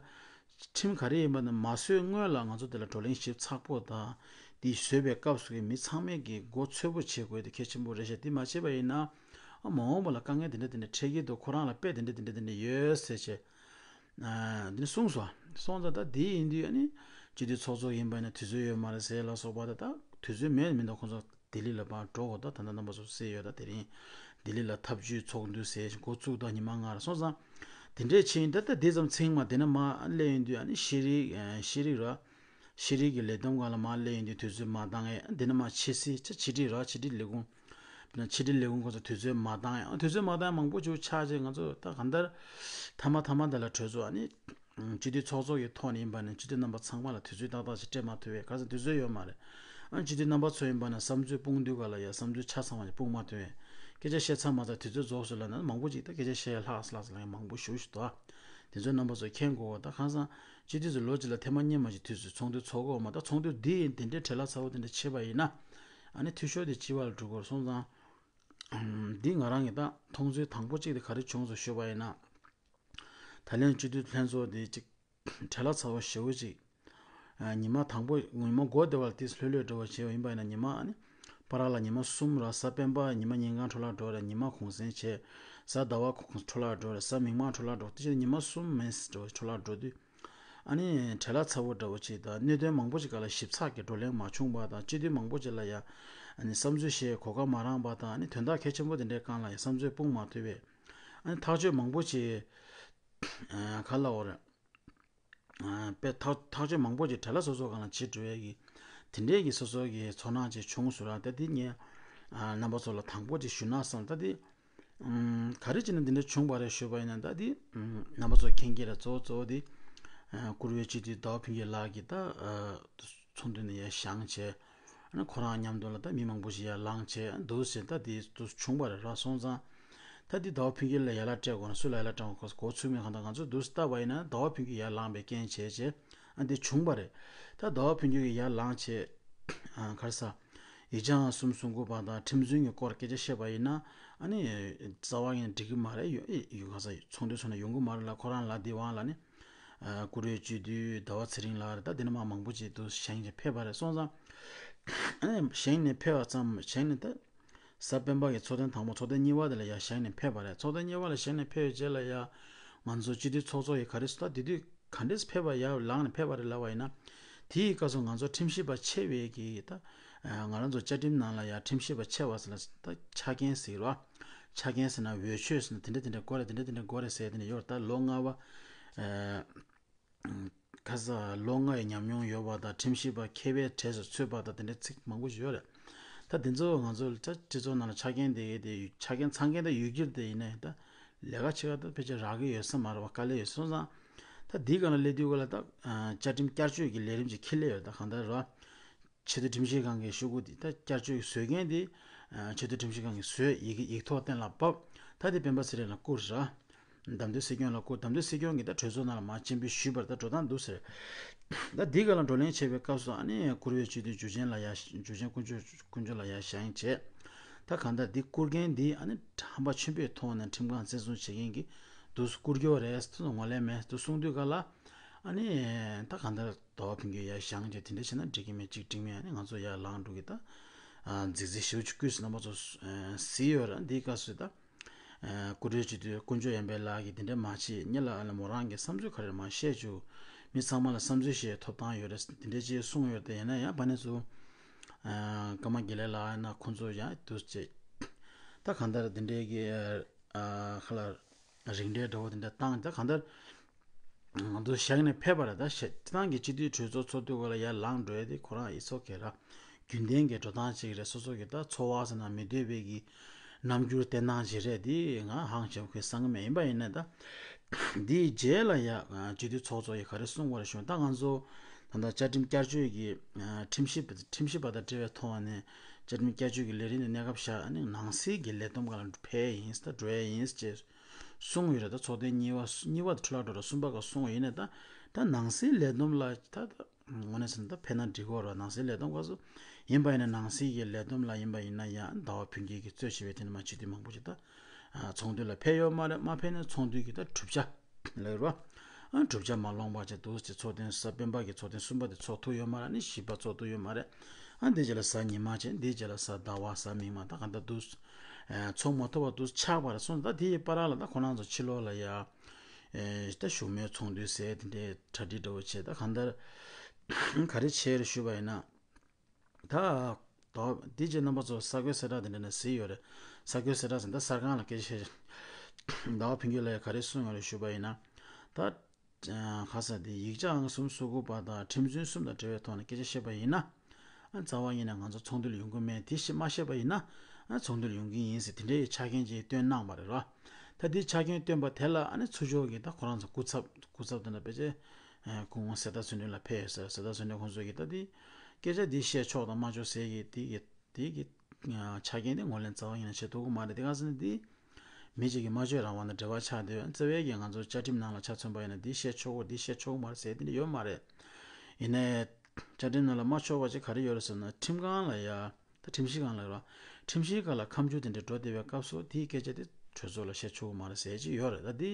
ཁྲིམས་ག་རེ་ཡིན་པ་ནི་མ་བཟོས་སྔོན་ལ་ང་ཚོ་དེ་ལ་བགྲོ་གླེང་ཞིབ་ཚགས་པོ་དང་། འདི་བཟོས་པའི་སྐབས་སུ་གི་མི་ཚང་མས་ཀྱི་མགོ་ཚོད་པོ་བྱེད་དགོས་དེ་གལ་ཆེན་པོ་རེད་ཤག་འདི་མ་བྱས་པ་ཡིན་ན་ཨ་མ་འོངས་པ་ལ་དཀའ་ངལ་དེ་འདྲ་དེ་འདྲ་འཕྲད་ཀྱི་འདུག་ཁོ་རང་ལ་དཔེ་དེ་འདྲ་དེ་འདྲ་དེ་འདྲ་ཡོད་ཟེར་བྱས། ཨ་འདི་ནི་གསུངས་སོང་། སོང་ཙང་ད་འདི་ཡིན་དུས་ཨ་ནི་སྤྱི་འཐུས་ཚོགས་གཙོ་ཡིན་པ་ཡིན་ན་དུས་ཚོད་ཡོད་མ་རེད་ཟེར་ལ་སོགས་པ་ད་ད་དུས་ཚོད་མེད་མི་འདུག་ཁོང་ཚོ་ལྡི་ལི་ལ་ཕར་འགྲོ་དགོས། ད་ད་ལྟ་རྣམ་པ་ཚོ་གསལ་ཡོད། ད་དེ་རིང་ལྡི་ལི་ལ་ཐབས་ཇུས་ཚོགས་འདུ་ཟེར་འགོ་བཙུགས་ད་ཉི་མ་ལྔ་རེད། སོང་ཙང་དེ་འདྲས་ཕྱིན་ད་ལྟ་དེ་ཙམ་ཚིག་མ་དེ་ན་མ་སླེབས་ཡོང་དུས་ཨ་ནི་ཤེས་རིག་ཤེས་རིག་ར་ཤེས་རིག་གི་ལས་བསྡོམས་སྒང་ལ་མ་སླེབས་ཡོང་དུས་དུས་ཚོད་མ་འདང་ངས་དེ་ན་མ་ཕྱི་སྲིད་ཆ་ཕྱི་དྲིལ་ར་ཕྱི་དྲིལ་ལས་ཁུངས་ཕྱི་དྲིལ་ལས་ཁུངས་ཁོ་ཚོ་དུས་ཚོད་མ་འདང་ཡང་དུས་ཚོད་མ་འདང་ཡང་མང་པོ་ཅིག་ཆགས་རྗེས་ང་ཚོ་ད་གང་ལྟར་མཐའ་མ་མཐའ་མ་དེ་ལ་གྲོས་ཚོགས་ཨ་ནི། སྤྱི་འཐུས་ཚོགས་གཙོ་གི་ཐོག་ནས་ཡིན་པ་ནས་སྤྱི་འཐུས་རྣམ་པ་ཚང་མ་ལ་དུས་ཚོད་ཏག་ཏག་ཅིག་སྤྲད་མ་ཐུབ་པས། ག་ཚོད་དུས་ཚོད་ཡོད་མ་རེད། ཨ་སྤྱི་འཐུས་རྣམ་པ་ཚོ་ཡིན་པ་ན་བསམ་ཚུལ་སྤུངས་དུས་ག་ལ་ཡ་བསམ་ཚུལ་ཆ་ཚང་བ་ཞིག་སྤུངས་མ་ཐུབ་པས། སྐད་ཆ་བཤད་ཚར་མ་ཚར་དུས་ཚོད་རྫོགས་སོང་ལབ་ན་མང་པོ་ཅིག་ད་སྐད་ཆ་བཤད་ཡ་ལྷག་ལྷག་ལ་ཡང་མང་པོ་ཞུ་ཞུ་དོ། དེ་ཚོ་རྣམ་པ་ཚོ་མཁྱེན་དགོས་པ། ད་གང་ཟང་སྤྱི་འཐུས་ཚོ་ལོ་གཅིག་ལ་ཐེངས་མ་གཉིས་མ་ཅིག་དུས་ཚོད་ཚོགས་འདུ་ཚོགས་དགོས་མ། ད་ཚོགས་འདུ་འདི་ཡིན་དེ་འདྲའི་བྲེལ་བ་ཚ་བོ་དེ་འདྲ་བྱེད་པ་ཡིན་ན་ཨ་ནི་འཐུས་ཤོར་དེ་ལྕི་བ་ལ་འགྲོ་གི་རེད། སོང་ཙང་འདི་ང་རང་གི་ད་མཐོང་ཚུལ་དང་པོ་གཅིག་དེ་ག་རེ་བྱུང་སོང་ཞུས་པ་ཡིན་ན། ད་ལན་སྤྱི་འཐུས་ལྷན་ཚོགས་འདི་གཅིག་བྲེལ་བ་ཚ་བོ་ཞེ་པོ་ཅིག་ཉི་མ་དང་པོ་ཉི་མ་འགོ་བདེ་བ་ལ་ཏིས་ལྷོད་ལྷོད་འགྲོ་བ་བྱས་པ་ཡིན་པ་ཡིན་ན་ཉི་མ་ཨ་ནི་བར་ལ་ཉི་མ་གསུམ་ར་གཟའ་སྤེན་པ་ཉི་མ་ཉིན་གང་འཕྲོ་བརླག་འགྲོ་ར་ཉི་མ་གུང་སེང་བྱས། གཟའ་ཟླ་བ་ཁོ་ཁོ་འཕྲོ་བརླག་འགྲོ་རེད། གཟའ་མིག་དམར་འཕྲོ་བརླག་འགྲོ། དེ་ཕྱིར་ཉི་མ་གསུམ་མིན་འགྲོ་འཕྲོ་བརླག་འགྲོ་དུས། ཨ་ནི་བྲེལ་བ་ཚ་པོ་འདྲ་བོ་ཅིག་དང་གནད་དོན་མང་པོ་ཅིག་སྒང་ལ་ཞིབ་ཚགས་ཀྱི་བགྲོ་གླེང་མ་བྱུང་བ་དང་། སྤྱི་འཐུས་མང་པོ་ཅིག་ལ་ཡང་ཨ་ནི་བསམ་ཚུལ་བཤད་གོ་སྐབས་མ་རག་པ་དང་། ཨ་ནི་དོན་དག་གལ་ཆེན་པོ་དེ་འདྲའི་སྒང་ལ་ཡང་བསམ་ཚུལ་སྤུངས་མ་ཐུབ་པས། ཨ་ནི་ཐག་གཅོད་མང་པོ་ཅིག་ཨ་ག་ལབ་དགོས་རེད། ཨ་དཔེ་ཐག་ཐག་གཅོད་མང་པོ་ཅིག་བྲེལ་བ་སོ་སོ་སྒང་ལ་བྱེད་འགྲོ་ཡས་ཀྱི་དེ་འདྲའི་གི་སོ་སོ་གི་ཚོར་སྣང་ཅིག་བྱུང་སོང་ར། ད་འདི་ངས་ཨ་རྣམ་པ་ཚོ་ལ་དང་པོ་ཅིག་ཞུ་ན་བསམ། ད་འདི་ཨམ་ག་རེ་བྱས་ནས་འདི་འདྲ་བྱུང་བ་རེད་ཞུས་པ་ཡིན་ན། ད་འདི་ཨམ་རྣམ་པ་ཚོ་མཁྱེན་གྱི་རེད། གཙོ་བོ་གཙོ་བོ་འདི་ཨ་བཀུར་འོས་སྤྱི་འཐུས་ཟླ་བ་ཕུན་སྐྱིད་ལགས་ཀྱིས་ད་ཨ་ཚོགས་འདུ་ནས་ཡར་བཞེངས་བྱས། ཨ་ནི་ཁོ་རང་མཉམ་དུ་ལ་ད་མི་མང་པོ་ཞིག་ཡར་ལངས་བྱས་འདུག་ཟེར། ད་འདི་འདུག་བྱུང་བ་རེད་ར། སོང་ཙང་ད་འདི་ཟླ་བ་ཕུན་སྐྱིད་ལ་ཡར་ལ་སྤྲད་དགོས་ན་སུ་ལ་ཡར་ལ་སྤྲད་དགོས་གོ་ཚུལ་མེད། གང་ལྟར་ང་ཚོ་འདུག་ལྟ་བ་ཡིན་ན་ཟླ་བ་ཕུན་སྐྱིད་ཡར་ལངས་པའི་རྐྱེན་བྱས་བྱས་ཨ་འདི་བྱུང་བ་རེད། ད་ཟླ་བ་ཕུན་སྐྱིད་ཀྱིས་ཡར་ལངས་བྱས་ཨ་ག་རེ་ཟ། ཡིག་ཆ་གསུམ་གསུང་དགོས་པ་དང་ཁྲིམས་རྫུན་གྱི་སྐོར་སྐད་ཆ་བཤད་པ་ཡིན་ན། ཨ་ནི་རྩ་བ་ཉིད་ནས་འགྲིག་གི་མ་རེད། ཡོ་ཡོ་ག་ས་ཚོགས་འདུ་ཚོགས་ན་ཡོང་གི་མ་རེད་ལ། ཁོ་རང་ལ་འདི་དབང་ལ་ནི་ཨ་བཀུར་འོས་སྤྱི་འཐུས་ཟླ་བ་ཚེ་རིང་ལགས་རེད། ད་འདི་ནས་མ་མང་པོ་ཅིག་འདུག་བཞེངས་བྱས་ཕེབས་པ་རེད། སོང་ཙང་ཨ་ནི་བཞེངས་ནས་ཕེབས་པ་ཙམ་བཞེངས་ནས་ད་གཟའ་སྤེན་པ་གི་ཚོགས་ཐེངས་དང་པོ་ཚོགས་ཐེངས་གཉིས་པ་དེ་ལ་ཡར་བཞེངས་ནས་ཕེབས་པ་རེད། ཚོགས་ཐེངས་གཉིས་པ་ལ་བཞེངས་ནས་ཕེབས་པའི་རྗེས་ལ་ཡར་ང་ཚོ་སྤྱི་འཐུས་ཚོགས་གཙོ་ཡི་ག་རེ་ཟེར། ད་དེ་དུས་ག་འདྲས་ཕེབས་པ་ཡར་ལངས་ནས་ཕེབས་པ་རེད་ལབ་པ་ཡིན་ན། དེའི་སྐབས་སུ་ང་ཚོ་ཁྲིམས་ཞིབ་པ་ཆེ་བའི་གི་ད་ང་རང་ཚོ་བཅའ་ཁྲིམས་ནང་ལ་ཡར་ཁྲིམས་ཞིབ་པ་ཆེ་བ་ཟེར་ན་ད་ཆ་རྐྱེན་ཟེར་རོ། ཆ་རྐྱེན་ཟེར་ན་འོས་ཆོས་ཟེར་ན་དེ་འདྲ་དེ་འདྲ་དགོས་རེད། དེ་འདྲ་དེ་འདྲ་དགོས་རེད་ཟེར་དེ་འདྲ་ཡོད་རེད། ད་ལོ་ལྔ་པ་ཨ་ཁ་ས་ལོ་ལྔ་ཡི་ཉམས་མྱོང་ཡོད་པ་དང་ཁྲིམས་ཞིབ་པ་མཁས་པའི་གྲས་སུ་ཚུད་པ་དང་དེ་འདྲའི་ཚིག་མང་པོ་ཞིག་ཡོད་རེད། ད་དེ་ཚོ་ང་ཚོ་ད་སྤྱི་ཚོགས་ནང་ལ་ཆ་རྐྱེན་དེ་གའི་དེ་ཆ་རྐྱེན་ཚང་མཁན་ད་ཡོད་ཀྱི་རེད། དེ་ཡིན་ནའི་ད་ལས་ཀ་བྱེད་ག་ད་ཕལ་ཆེར་རག་གི་ཡོད་ས་མ་རེད་པ། དཀའ་ལས་ཡོད། སོང་ཙང་ད་འདིའི་སྒང་ལ་སླེབས་དུས་སྒང་ལ་ད་བཅའ་ཁྲིམས་བསྐྱར་བཅོས་ཀྱི་ལས་རིམ་ཅིག་འཁྱེར་སླེབས་ཡོད་རེད། ད་གང་ལྟར་རོ། ཆེས་མཐོའི་ཁྲིམས་ཞིབ་ཁང་གི་ཤོག་གུ་དེ་ད་བསྐྱར་བཅོས་བཟོ་མཁན་དེ་ཨ་ཆེས་མཐོའི་ཁྲིམས་ཞིབ་ཁང་གིས་བཟོས། ཡི་གེ་ཡིག་ཐོག་གཏན་ལ་ཕབ། ད་དེ་སྤེན་པ་ཚེ་རིང་ལ་བསྐུར་ར། བདམས་ཐོན་སྲིད་སྐྱོང་ལ་བསྐུར། བདམས་ཐོན་སྲིད་སྐྱོང་གིས་ད་གྲོས་ཚོགས་ནང་ལ་མར་སྤྱན་འབུལ་ཞུས་པར་ད་འགྲོ་སྟངས་འདུག་ཟེར། ད་འདི་ག་ལ་བགྲོ་གླེང་བྱེད་པའི་སྐབས་སུ་ཨ་ནི་བཀུར་འོས་སྤྱི་འཐུས་འཇུ་ཆེན་ལགས་ཡར་འཇུ་ཆེན་དཀོན་མཆོག་དཀོན་མཆོག་ལགས་ཡར་བཞེངས་བྱས། ད་གང་ལྟར་འདི་བསྐུར་མཁན་འདི་ཨ་ནི་ཧམ་པ་ཆེན་པོའི་ཐོག་ནས་ཁྲིམས་ཁང་བཙན་བཟུང་བྱེད་མཁན་གྱི་འདུག་བསྐུར་རྒྱུ་རེད། ངོས་ལེན་མེད་འདུག་གསུངས་དུས་ག་ལ། ཨ་ནི་ད་གང་ལྟར་ཟླ་བ་ཕུན་སྐྱིད་ཡར་བཞེངས་བྱས་དེ་འདྲ་བྱས་ན་འགྲིག་གི་མེད། གཅིག་འགྲིག་མེད། ཨ་ནི་ང་ཚོ་ཡར་ལངས་འགྲོ་གི་ད་ཨ་རྫིག་རྫིག་ཞེ་པོ་ཅིག་བསྐུལ་ཟེར་རྣམ་པ་ཚོ་ཨ་གཟིགས་ཡོད་ར། འདིའི་སྐབས་སུ་ད་ཨ་བཀུར་འོས་སྤྱི་འཐུས་དཀོན་མཆོག་ཡར་འཕེལ་ལགས་ཀྱིས་དེ་འདྲ་མ་བྱེད། ཉེ་ལ་ཨ་ལ་མོ་རང་གིས་བསམ་ཚུལ་ག་རེ་མ་བཤད་བཅུག་མི་ཚང་མ་ལ་བསམ་ཚུལ་བཤད་ཐོབ་ཐང་ཡོད་རེད། དེ་འདྲ་ཅིག་གསུངས་ཡོད་རེད། དེ་ཡིན་ན་ཡང་པ་ནི་ཚོ་ཨ་ཀརྨ་དགེ་ལེགས་ལགས་ཡིན་ན་ཁོང་ཚོ་ཡང་འདུག་བྱས། ད་གང་ལྟར་དེ་འདྲའི་གི་ཨ་ཁ་ལ་རིགས་འགྲེ་འདྲ་བོ་དེ་འདྲ་བཏང་། ད་གང་ལྟར་ང་ཚོ་བཞེངས་ནས་ཕེབས་པ་རེད། ད་བཤད་སྟངས་ཀྱི་སྤྱི་འཐུས་གྲོས་ཚོགས་ཚོགས་དུས་སྐབས་ལ་ཡར་ལངས་འགྲོ་ཡ་དེ་ཁོ་རང་ཨི་ཚོ་གེ་ར་རྒྱུན་ལྡན་གྱི་འགྲོ་སྟངས་ཅིག་རེད། སོ་སོ་གི་ད་ཚོར་བ་ཟེར་ན་མི་འདོད་པའི་གི་རྣམ་འགྱུར་བསྟན་སྟངས་ཅིག་རེད། དེ་ང་ཧང་ཆེན་པོ་གི་བསམ་གི་མེད། ཡིན་པ་ཡིན་ན་ད་འདིའི་རྗེས་ལ་ཡ་སྤྱི་འཐུས་ཚོགས་གཙོ་ཡིས་ག་རེ་གསུངས་པ་རེད་ཞུ་ན། ད་ང་ཚོ་ད་ལྟ་བཅའ་ཁྲིམས་བསྐྱར་བཅོས་ཀྱི་ཁྲིམས་ཞིབ་ཁྲིམས་ཞིབ་པ་དང་འབྲེལ་བའི་ཐོག་ནས་བཅའ་ཁྲིམས་བསྐྱར་བཅོས་ཀྱི་ལས་རིམ་དེ་གནས་སྐབས་བཞག་ཨ་ནི་ནང་སྲིད་ཀྱི་ལས་བསྡོམས་སྒང་ལ་ཕེབས་ཡིན་ད་འགྲོ་ཡ་ཡིན་ཅེས་གསུངས་ཡོད་རེད། ད་ཚོགས་ཐེངས་གཉིས་པ་གཉིས་པ་དང་འཕྲོ་བརླག་འགྲོ་ར་གསུམ་པ་སྐབས་གསུངས་པ་ཡིན་ན་ད་ད་ནང་སྲིད་ལས་བསྡོམས་ལ་ད་ད་དངོས་གནས་ཟེར་ན་ད་ཕེབས་ན་འགྲིག་གི་རེད། ནང་སྲིད་ལས་བསྡོམས་སྐབས་སུ་ཡིན་པ་ཡིན་ན་ནང་སྲིད་ཀྱི་ལས་བསྡོམས་ལ་ཡིན་པ་ཡིན་ན་ཡང་ཟླ་བ་ཕུན་སྐྱིད་ཀྱིས་གཙོས་བྱས་པའི་དེ་ནས་མ་སྤྱི་འཐུས་མང་པོ་ཞིག་ད་ཚོགས་འདུ་ལ་ཕེབས་ཡོད་མ་རེད། མ་ཕེབས་ན་ཚོགས་འདུ་གི་ད་གྲུབ་ཆ་ལབ་རོ། ཨ་གྲུབ་ཆ་མ་ལོངས་པ་བྱས་འདུག་ཅེས་ཚོགས་ཐེངས་གཟའ་སྤེན་པ་གི་ཚོགས་ཐེངས་གསུམ་པ་དེ་ཚོགས་ཐུབ་ཡོད་མ་རེད། ཨ་ནི་བཞི་པ་ཚོགས་ཐུབ་ཡོད་མ་རེད། ཨ་འདི་རྗེས་ལ་གཟའ་ཉི་མ་བྱས། འདི་རྗེས་ལ་གཟའ་ཟླ་བ་གཟའ་མིག་དམར་ད་ག་འདྲ་འདུག་ཚོགས་མ་ཐུབ་པ་འདུག་ཆགས་པ་རེད་སོང་། ད་དེ་ཡི་བར་ལ་ད་ཁོ་རང་ཚོ་ཕྱི་ལོགས་ལ་ཡ་ད་བཞུགས་མོལ་ཚོགས་འདུ་ཟེར་དེ་འདྲའི་གྲ་སྒྲིག་འདྲ་བོ་བྱས། ད་གང་ལྟར་ག་རེ་བྱས་རེད་ཞུས་པ་ཡིན་ན། ད་ད་འདི་རྗེས་རྣམ་པ་ཚོ་གསར་འགོད་གསལ་བསྒྲགས་དེ་འདྲ་ནས་གཟིགས་ཡོད་རེད། གསར་འགོད་གསལ་བསྒྲགས་ཟེར་ད་གསར་ཁང་ལ་སྐད་ཆ་བཤད། ཟླ་བ་ཕུན་སྐྱིད་ལགས་ག་རེ་གསུངས་ཡོད་རེད་ཞུས་པ་ཡིན་ན། ད་ཁ་ས་དེ་ཡིག་ཆ་ཨང་གསུམ་སོ་དགུ་པ་དང་ཁྲིམས་རྫུན་གསུམ་དང་འབྲེལ་བའི་ཐོག་ནས་སྐད་ཆ་བཤད་པ་ཡིན་ན། ཨ་རྩ་བ་ཉིད་ནས་ང་ཚོ་ཚོགས་འདུ་ལ་ཡོང་གི་མེད། དེ་ཤེས་མ་ཤེས་པ་ཡིན་ན་ཨ་ཚོགས་འདུ་ལ་ཡོང་གི་ཡིན་ཟེར་དེ་འདྲའི་ཆ་རྐྱེན་ཅིག་བཏོན་གནང་བ་རེད་ར། ད་དེ་ཆ་རྐྱེན་བཏོན་པ་དེ་ལ་ཨ་ནི་ཚུར་ཕྱོགས་ཀྱི་ད་ཁོ་རང་ཚོ་སྐུ་ཚབ་སྐུ་ཚབ་དེ་འདྲ་ཕལ་ཆེར་ཁོང་གཟེ་དར་ཚུལ་ཁྲིམས་ལ་ཕེབས་ཡོད་ཟེར། གཟེ་དར་ཚུལ་ཁྲིམས་ཁོང་ཚོ་གིས་ད་དེ་སྐད་ཆ་འདི་བཤད་ཆོག་དང་མ་ཆོག་ཟེར་གི་དེ་གི་དེ་གི་ཆ་རྐྱེན་དེ་ངོས་ལེན་རྩ་བ་ཉིད་ནས་བྱེད་ཐུབ་ཀྱི་མ་རེད། དེ་ག་ཟེར་ན་དེ་མི་གཅིག་གི་སྨྲ་བརྗོད་རང་དབང་དང་འབྲེལ་བ་ཆགས་བསྡད་ཡོད། རྩ་བའི་གི་ང་ཚོ་བཅའ་ཁྲིམས་ནང་ལ་ཆ་མཚོན་པ་ཡིན་ན་འདི་བཤད་ཆོག་གོ་འདི་བཤད་ཆོག་གི་མ་རེད་ཟེར་དེ་འདྲ་ཡོད་མ་རེད། ཡིན་ནའི་བཅའ་ཁྲིམས་ནང་ལ་མ་ཆོག་པ་ཅིག་ག་རེ་ཡོད་རེད་ཟེར་ན་ཁྲིམས་ཁང་ལ་ཡ་ད་ཁྲིམས་ཞིབ་ཁང་ལ་ར། ཁྲིམས་ཞིབ་ཁང་ལ་ཁ་མཆུ་དེ་འདྲ་འགྲོ་བསྡད་པའི་སྐབས་སུ་དེའི་སྐད་ཆ་དེ་གྲོས་ཚོགས་ལ་བཤད་ཆོག་གི་མ་རེད་ཟེར་ཅིག་ཡོད་རེད། ད་དེ་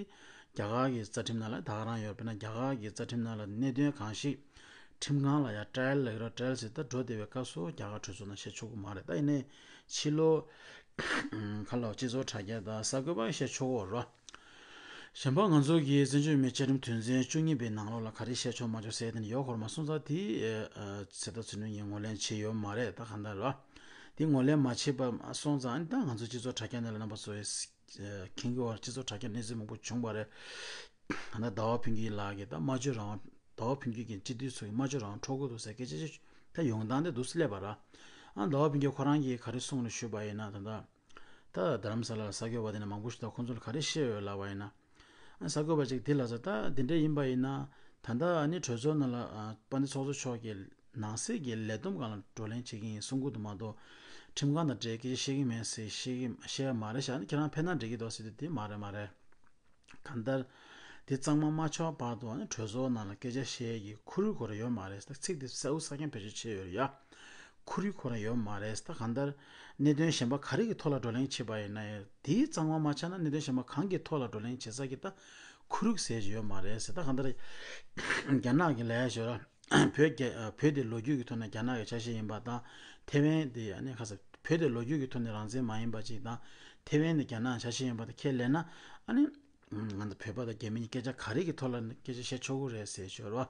རྒྱ་གར་གྱི་རྩ་ཁྲིམས་ནང་ལ་ད་ག་རང་ཡོད། དཔེར་ན་རྒྱ་གར་གྱི་རྩ་ཁྲིམས་ནང་ལ་གནད་དོན་གང་ཞིག་ཁྲིམས་ཁང་ལ་ཡ་ཊ་ར་ཡལ་ལབ་ཀྱི་རེད། ཊ་ར་ཡལ་ཟེར་ད་འགྲོ་བསྡད་པའི་སྐབས་སུ་རྒྱ་གར་གྲོས་ཚོགས་ནང་བཤད་ཆོག་གི་མ་རེད། ད་ཡིན་ནའི་ཕྱི་ལོགས་ ཁ་ལོ་སྤྱི་ཚོགས་དྲ་རྒྱ་དང་གསར་འགོད་པ་བཤད་ཆོག་གོ་རོ། གཞན་པ་ང་ཚོ་གི་བཙན་བྱོལ་མི་བཅའ་ཁྲིམས་དོན་ཚན་བཅུ་གཉིས་པའི་ནང་ལོགས་ལ་ག་རེ་བཤད་ཆོག་མ་ཆོག་ཟེར་དེ་ནི་ཡོད་སྐོར་མ་སོང་ཙང་དེ་ཚེ་ཐར་ཚུལ་ཁྲིམས་ཀྱིས་ངོས་ལེན་བྱས་ཡོད་མ་རེད། ད་གང་ལྟར་རོ། དེ་ངོས་ལེན་མ་བྱས་པ་སོང་ཙང་ཨ་ནི་ད་ང་ཚོ་སྤྱི་ཚོགས་དྲ་རྒྱ་ནང་ལ་རྣམ་པ་ཚོས་མཁྱེན་གྱི་ཡོད་རེད། སྤྱི་ཚོགས་དྲ་རྒྱ་གནས་ཚུལ་མང་པོ་བྱུང་བ་རེད། ད་ཟླ་བ་ཕུན་སྐྱིད་ལགས་ཀྱིས་ད་སྨྲ་བརྗོད་རང་དབང་ཟླ་བ་ཕུན་སྐྱིད་ཀྱི་སྤྱི་འཐུས་ཚོ་གི་སྨྲ་བརྗོད་རང་དབང་འཕྲོག་གི་འདུག་ཟེར་སྐད་ཆ་ཅིག་ད་ཡོང་སྟངས་དེ་འདུག་སེ་སླེབས་པ་ར། ཨ་ཟླ་བ་ཕུན་སྐྱིད་ཁོ་རང་གིས་ག་རེ་གསུངས་ནས་ཞུས་པ་ཡིན་ན་ད་ལྟ་ད་རྡ་རམ་ས་ལ་ལ་གསར་འགོད་པ་དེ་ནས་མང་པོ་ཞིག་ད་ཁོང་ཚོ་ལ་ག་རེ་བཤད་ཡོད་ལབ་པ་ཡིན་ན། ཨ་གསར་འགོད་པ་ཅིག་དེ་ལ་ཟེར་ད་འདི་འདྲ་ཡིན་པ་ཡིན་ན་ད་ལྟ་ཨ་ནི་གྲོས་ཚོགས་ནང་ལ་ཨ་དཔལ་ལྡན་ཚོགས་གཙོ་མཆོག་གིས་ནང་སྲིད་ཀྱི་ལས་བསྡོམས་སྒང་ལ་བགྲོ་གླེང་བྱེད་ཀྱི་ཡིན་གསུང་གི་འདུག་མ་གཏོགས་ཁྲིམས་ཁང་དང་འབྲེལ་སྐད་ཆ་བཤད་ཀྱི་མེད་ཟེར་བཤད་ཀྱི་བཤད་ཡ་མ་རེད་ཤག་ཨ་ནི་ཁྱེད་རང་ཕེབས་ན་འགྲིག་གི་འདུག་ཟེར་དུས་དེ་མ་རེད་མ་རེད། གང་ལྟར། དེ་གཙང་མ་མ་ཆགས་བར་དུ་ཨ་ནི་གྲོས་ཚོགས་ནང་ལ་སྐད་ཆ་བཤད་ཡས་ཀྱི་ཁོར་ཡུག་ཁོ་རང་ཡོད་མ་རེད། ད་ཚིག་དེ་གསལ་པོ་གསལ་རྐྱང་བེད་སྤྱོད་བྱས་ཡོད་རེད་ཡ། ཁོར་ཡུག་ཁོ་རང་ཡོད་མ་རེད། ད་གང་ལྟར། གནད་དོན་གཞན་པ་ག་རེ་གི་ཐོག་ལ་བགྲོ་གླེང་བྱས་པ་ཡིན་ན་ཡང་དེའི་གཙང་མ་མ་ཆགས་ན་གནད་དོན་གཞན་པ་གང་གི་ཐོག་ལ་བགྲོ་གླེང་བྱེད་ས་གི་ད་ཁོར་ཡུག་ཟེར་གྱི་ཡོད་མ་རེད་ཟེར། ད་གང་ལྟར། རྒྱ་ནག་གི་ལས་ཞོར་བོད་རྒྱ་བོད་དེ་ལོ་རྒྱུས་ཀྱི་ཐོག་ནས་རྒྱ་ནག་གི་ཆ་ཤས་ཡིན་པ་དང་ཐེ་ཝན་དེ་ཨ་ནི་ཁ་ས་བོད་དེ་ལོ་རྒྱུས་ཀྱི་ཐོག་ནས་རང་བཙན་མ་ཡིན་པ་ཅིག་དང་ཐེ་ཝན་དེ་རྒྱ་ནག་ཆ་ཤས་ཡིན་པ་དང་ཁས་ལེན་ན་ཨ་ནི། ང་ཚོ་བོད་པ་དང་རྒྱ་མི་གཉིས་སྐད་ཆ་ག་རེ་གི་ཐོག་ལ་སྐད་ཆ་བཤད་ཆོག་གི་རེད་ཟེར་ཞོར་བ།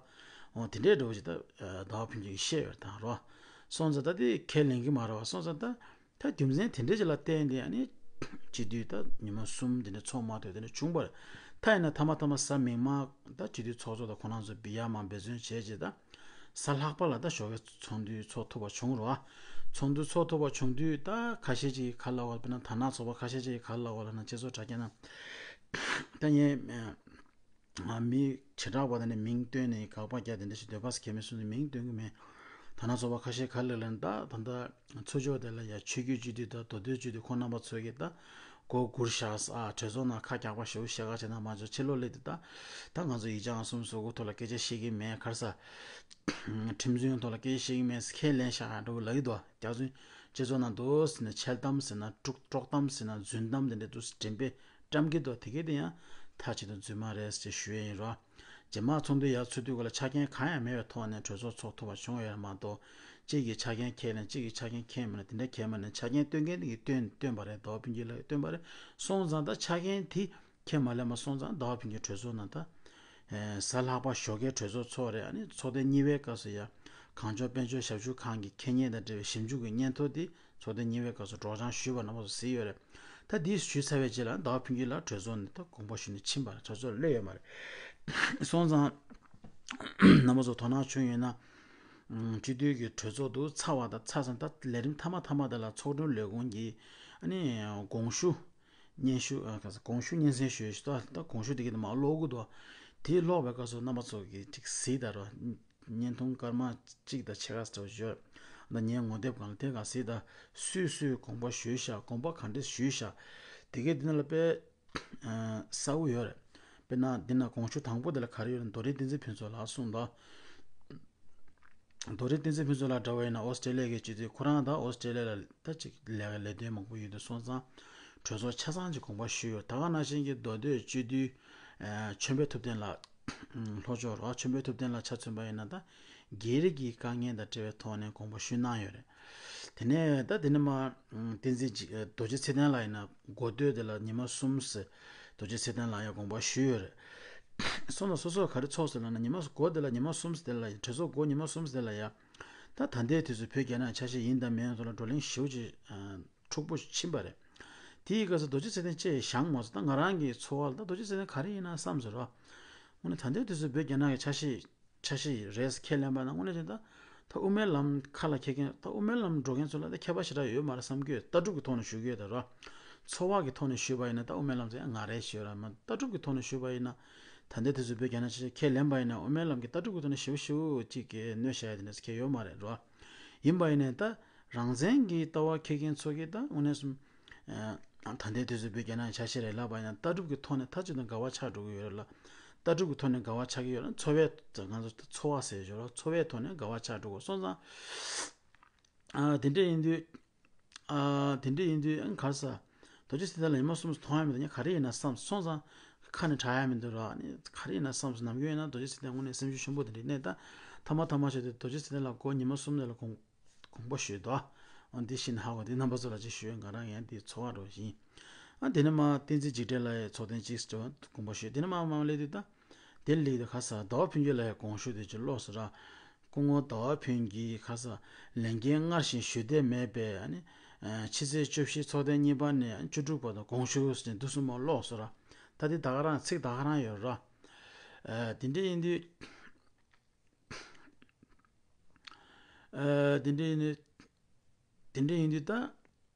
འོ་དེ་འདྲའི་འདྲ་བོ་ཞིག་ད་ཟླ་བ་ཕུན་སྐྱིད་ཀྱིས་བཤད་ཡོད་དང་རོ། སོང་ཙང་ད་དེ་ཁས་ལེན་གི་མ་རེད་བ། སོང་ཙང་ད་ད་རྒྱུ་མཚན་དེ་འདྲ་ཅིག་ལ་བརྟེན་ཏེ་ཨ་ནི་སྤྱི་འཐུས་ད་ཉི་མ་གསུམ་དེ་འདྲ་ཚོགས་མ་ཐུབ་དེ་འདྲ་བྱུང་བ་རེད། ད་ཡིན་ན་མཐའ་མ་མཐའ་མ་གཟའ་མིག་དམར་ད་སྤྱི་འཐུས་ཚོགས་གཙོ་དང་ཁོང་རང་ཚོ་བི་ཡ་མ་འབད་བརྩོན་བྱས་རྗེས་ད། གཟའ་ལྷག་པ་ལ་ད་ཞོགས་ཀའི་ཚོགས་འདུ་ཚོགས་ཐུབ་པ་བྱུང་རོ། ཚོགས་འདུ་ཚོགས་ཐུབ་པ་བྱུང་དུས་ད་ཁ་ཤས་ཅིག་གིས་ག་ལབ་པ་དཔེར་ན་དར་ནག་ཚོགས་པ་ཁ་ཤས་ཅིག་གིས་ག་ལབ་པ་ལབ་ན་སྤྱི་ཚོགས་དྲ་རྒྱ་ནང་ད་ངས་མི་བྱེ་བྲག་པ་དེ་ནས་མིང་བཏོན་ནས་དགག་པ་རྒྱག་དེ་འདྲ་ཞིག་འདོད་པ་ཁྱད་མེད་སོང་ནས་མིང་བཏོན་གི་མེད། དར་ནག་ཚོགས་པ་ཁ་ཤས་ག་ལབ་ལབ་ན་ད་ད་ད་ཚུར་ཕྱོགས་དེ་ལ་ཡ་ཆོས་བརྒྱུད་སྤྱི་འཐུས་དང་མདོ་སྟོད་སྤྱི་འཐུས་ཁོང་རྣམ་པ་ཚོས་ཀྱིས་ད། མགོ་སྒུར་བཞག་ཨ་གྲོས་ཚོགས་ནང་ཁ་རྒྱག་པ་ཞེ་པོ་བཤད་ག་བྱས་ན་མ་འཇོག་ཕྱི་ལོགས་སླེབས་དུས་ད་ད་ང་ཚོ་ཡིག་ཆ་ཨང་གསུམ་བཟོ་དགོས་ཐོག་ལ་སྐད་ཆ་བཤད་ཀྱི་མེད་ག་རེ་ཟེར། ཁྲིམས་བཟོ་ཡོང་ཐོག་ལ་སྐད་ཆ་བཤད་ཀྱི་མེད་ཟེར་ཁས་ལེན་བཞག་འགྲོ་གི་ལབ་ཀྱི་འདུག་རྒྱ་ཚོས་སྤྱི་ཚོགས་ནང་འདུག་ཟེར་ནས་འཆལ་གཏམ་ཟེར་ན་དཀྲུག་དཀྲོག་གཏམ་ཟེར་ན་རྫུན་གཏམ་དེ་འདྲ་འདུག་སེ་འགྲེམས་སྤེལ་བཀྲམ་གྱི་འདུག་དེ་གས་དེ་ཡང་མཐའ་གཅིག་ཏུ་རྫུན་མ་རེད་ཟེར་ཞུ་ཡས་ཡིན་རོ། རྗེས་མ་ཚོགས་འདུ་ཡར་ཚུགས་དུས་སྐབས་ལ་ཆ་རྐྱེན་གང་ཡང་མེད་པའི་ཐོག་ནས་གྲོས་ཚོགས་ཚོགས་ཐུབ་པ་བྱུང་ཡོད་མ་གཏོགས། གཅིག་གིས་ཆ་རྐྱེན་ཁས་ལེན་གཅིག་གིས་ཆ་རྐྱེན་ཁས་མི་ལེན་དེ་འདྲ་ཁས་མི་ལེན་ཆ་རྐྱེན་སྟོན་མཁན་དེ་གིས་སྟོན་སྟོན་པ་རེད། ཟླ་བ་ཕུན་སྐྱིད་ལགས་ཀྱིས་སྟོན་པ་རེད། སོང་ཙང་ད་ཆ་རྐྱེན་དེ་ཁས་མ་ལེན་པ་སོང་ཙང་ཟླ་བ་ཕུན་སྐྱིད་གྲོས་ཚོགས་ནང་ད། གཟའ་ལྷག་པ་ཞོགས་ཀའི་གྲོས་ཚོགས་ཚོགས་རེད། ཨ་ནི་ཚོགས་ཐེངས་གཉིས་པའི་སྐབས་སུ་ཡ། གངས་ལྗོངས་དཔལ་འབྱོར་ཞབས་ཞུ་ཁང་གི་ཁེ་གཉེར་དང་འབྲེལ་བའི་ཞིབ་འཇུག་གི་སྙན་ཐོ་དེ། ཚོགས་ཐེངས་གཉིས་པའི་སྐབས་སུ་སྒྲོག་སྦྱང་ཞུས་པ་རྣམ་པ་ཚོ་གཟིགས་ཡོད་རེད། ད་འདི་ཞུས་ཚར་བའི་རྗེས་ལ་ཟླ་བ་ཕུན་སྐྱིད་ལགས་གྲོས་ཚོགས་ནས་ད་དགོངས་པ་ཞུས་ནས་ཕྱིན་པ་རེད། གྲོས་ཚོགས་སླེབས་ཡོད་མ་རེད། སོང་ཙང་རྣམ་པ་ཚོ་དོ་སྣང་བྱུང་ཡོད་ན། སྤྱི་འཐུས་ཀྱི་གྲོས་ཚོགས་འདུག་ཚར་བ་དང་ཚར་ཙང་ད་ལས་རིམ་མཐའ་མ་མཐའ་མ་དེ་ལ་ཚོགས་དྲུང་ལས་ཁུངས་ཀྱིས་ཨ་ནི་དགོངས་ཞུ་སྙན་ཞུ་ཨ་ག་ས་དགོངས་ཞུ་སྙན་སེང་ཞུས་ཤག་ད་དགོངས་ཞུ་དེ་གི་དེ་མར་ཀློག་གི་འདུག་དེ་ཀློག་པའི་སྐབས་སུ་རྣམ་པ་ཚོ་གིས་ཅིག་གཟིགས་དང་རོ། བརྙན་ཐུང་སྐར་མ་གཅིག་དང་ཕྱེད་ཀ་ཙམ་ཡོད། ད་ངའི་ངོ་དེབ་སྒང་ལ་དེ་སྒང་གཟིགས་དང་། སུས་སུས་དགོངས་པ་ཞུས་ཤག་དགོངས་པ་ག་འདྲས་ཞུས་ཤག་དེ་གའི་འདི་ནང་ལ་དཔེ་གསལ་པོ་ཡོད་རེད། དཔེར་ན་འདི་ན་དགོངས་ཞུ་དང་པོ་དེ་ལ་ག་རེ་ཡོད་རེད། རྡོ་རིང་བསྟན་འཛིན་ཕུན་ཚོགས་ལགས་གསུངས་དང་། རྡོ་རིང་བསྟན་འཛིན་ཕུན་ཚོགས་ལགས་འདྲ་བ་ཡིན་ན་ཨོ་སི་ཀྲེ་ལི་ཡ་གི་སྤྱི་འཐུས། ཁོ་རང་ད་ཨོ་སི་ཀྲེ་ལི་ཡ་ལ་ད་ཅིག་ལས་ཀ་ལས་དོན་མང་པོ་ཡོད་དུས་སོང་ཙང་། གྲོས་ཚོགས་ཆ་ཚང་གི་དགོངས་པ་ཞུས་ཡོད། ད་ག་ནང་བཞིན་གྱི་མདོ་སྟོད་སྤྱི་འཐུས་ཨ་ཆོས་འཕེལ་ཐུབ་བསྟན་ལགས། ལྷོ་ཕྱོགས་རོ། ཆོས་འཕེལ་ཐུབ་བསྟན་ལགས་ཆ་མཚོན་པ་ཡིན་ན་ད་སྒེར་གྱི་དཀའ་ངལ་དང་འབྲེལ་བའི་ཐོག་ནས་དགོངས་པ་ཞུས་གནང་ཡོད་རེད། དེ་ནས་ད་དེ་ནས་མར་བསྟན་འཛིན་རྡོ་རྗེ་ཚེ་བརྟན་ལགས་ཡིན་ན་འགོ་སྟོད་དེ་ལ་ཉི་མ་གསུམ་ཟེར། རྡོ་རྗེ་ཚེ་བརྟན་ལགས་ཡང་དགོངས་པ་ཞུས་ཡོད་རེད། སོང་ཙང་སོ་སོ་ག་རེ་ཚོགས་ཟེར་ལབ་ན་ཉི་མ་འགོ་དེ་ལ་ཉི་མ་གསུམ་ཟེར་དེ་ལ་ཡ་གྲོས་ཚོགས་འགོ་ཉི་མ་གསུམ་ཟེར་དེ་ལ་ཡ། ད་ད་ལྟའི་དུས་སུ་བོད་རྒྱ་ནག་ཆ་ཤས་ཡིན་དང་མིན་ཐོག་ལ་བགྲོ་གླེང་ཞེ་པོ་ཅིག་འཁྲུག་པོ་ཕྱིན་པ་རེད། དེའི་སྐབས་སུ་རྡོ་རྗེ་ཚེ་བརྟན་ཅེས་བཞེངས་མ་སོང་། ད་ང་རང་གི་ཚོར་བ་ལ་ད་རྡོ་རྗེ་ཚེ་བརྟན་ག་རེ་ཡིན་ན་བསམ་ཟེར་རོ། དངོས་གནས་ད་ལྟའི་དུས་སུ་བོད་རྒྱ་ནག་གི་ཆ་ཤས་ཆ་ཤས་རེད་ཟེར་ཁས་ལེན་པ་ན་དངོས་གནས་བྱས་ན་ད་དབུ་མའི་ལམ་ཁ་ལ་འཁྱེར་མཁན་ད་དབུ་མའི་ལམ་འགྲོ་མཁན་ཚོ་ལ་ད་ཁྱད་པར་ཞེ་དྲག་ཡོད་མ་རེད་བསམ་གྱི་ཡོད། ལྟ་གྲུབ་ཀྱི་ཐོག་ནས་ཞུ་གི་ཡོད་ད་རོ། ཚོར་བ་གི་ཐོག་ནས་ཞུས་པ་ཡིན་ན་ད་དབུ་མའི་ལམ་ཚོ་ཡང་ང་རེད་ཞུ་ར་མ། ལྟ་གྲུབ་ཀྱི་ཐོག་ནས་ཞུས་པ་ཡིན་ན་ད་ལྟའི་དུས་སུ་བོད་རྒྱ་ནག་ཆ་ཤས་ཁས་ལེན་པ་ཡིན་ན་དབུ་མའི་ལམ་གྱི་ལྟ་གྲུབ་ཀྱི་ཐོག་ནས་ཞེ་པོ་ཞེ་པོ་ཅིག་གི་གནོད་བྱ་ཡ་དེ་འདྲ་ཁྱད་ཡོད་མ་རེད་རོ། ཡིན་པ་ཡིན་ནའི་ད་རང་བཙན་གྱི་ལྟ་བ་འཁྱེར་མཁན་ཚོ་གིས་ད་དངོས་གནས་སུ། ཨ་ད་ལྟའི་དུས་སུ་བོད་རྒྱ་ནག་ཆ་ཤས་རེད་ལབ་པ་ཡིན་ན་ལྟ་གྲུབ་ཀྱི་ཐོག་ནས་མཐའ་གཅིག་ཏུ་འགལ་བ་ཆགས་འགྲོ་གི་ཡོད་རེད་ལ། ལྟ་གྲུབ་ཀྱི་ཐོག་ནས་འགལ་བ་ཆགས་ཀྱི་ཡོད་ན་འཚོ་བའི་ང་ཚོ་འཚོ་བ་ཟེར་ཞོར་འཚོ་བའི་ཐོག་ནས་འགལ་བ་ཆགས་འགྲོ་གི་སོང་ཙང་། ཨ་དེ་འདྲ་ཡིན་དུས། ཨ་དེ་འདྲ་ཡིན་དུས་ཨ་ག་རེ་ཟ། རྡོ་རྗེ་ཚེ་བརྟན་ལ་ཉི་མ་གསུམ་མཐོང་ཡ་མི་འདུག་ཉ་ག་རེ་ཡིན་ན་བསམ་སོང་ཙང་། ཁ་ནས་གྲག་ཡ་མི་འདུག་ར་ནི་ག་རེ་ཡིན་ན་བསམ་སོང་། ནམ་རྒྱུན་ཡིན་ན་རྡོ་རྗེ་ཚེ་བརྟན་དངོས་གནས་སེམས་ཤུགས་ཆེན་པོ་དེ་འདྲ་ཡིན་ནའི་ད། ཐ་མ་ཐ་མ་བྱས་ཏེ་རྡོ་རྗེ་ཚེ་བརྟན་ལ་སྒོ་ཉི་མ་གསུམ་ནས་ལ་དགོངས་དགོངས་པ་ཞུས་འདུག་ཨ་འདི་ཤེས་ན་ཧ་གོ། འདི་རྣམ་པ་ཚོ་ལ་ཅིག་ཞུ་ཡ། ང་རང་ཡང་འདི་ཚོར་བ་འདྲ་བོ་ཞིག་ཡིན། ཨ་དེ་ནས་མར་བསྟན་འཛིན་འཇིགས་བྲལ་ལགས་ཡའི་ཚོགས་གཏན་ཅིག་དགོངས་པ་ཞུས། དེ་ནས་མར་མར་སླེབས་དུས་ད། དེ་ལ་སླེབས་དུས་ཁ་སང་ཟླ་བ་ཕུན་སྐྱིད་ལགས་ཡའི་དགོངས་ཞུ་དེ་ཅིག་ཀློག་སོང་ར། སྐུ་ངོ་ཟླ་བ་ཕུན་སྐྱིད་ཁ་སང་ལས་འགན་སྔར་བཞིན་ཞུ་འདོད་མེད་པས། ཨ་ནི་ཕྱི་ཚེས་བཅུ་བཞི་ཚོགས་ཐེངས་གཉིས་པ་ནས་བཅུ་དྲུག་བར་དུ་དགོངས་ཞུ་ཟེར་ནས་འདི་གསུམ་མར་ཀློག་སོང་ར། ད་དེ་ད་ག་རང་ཚིག་ད་ག་རང་ཡོད་ར། ཨ་དེ་འདྲ་ཡིན་དུས། ཨ་དེ་འདྲ་ཡིན་དུས། དེ་འདྲ་ཡིན་དུས་ད།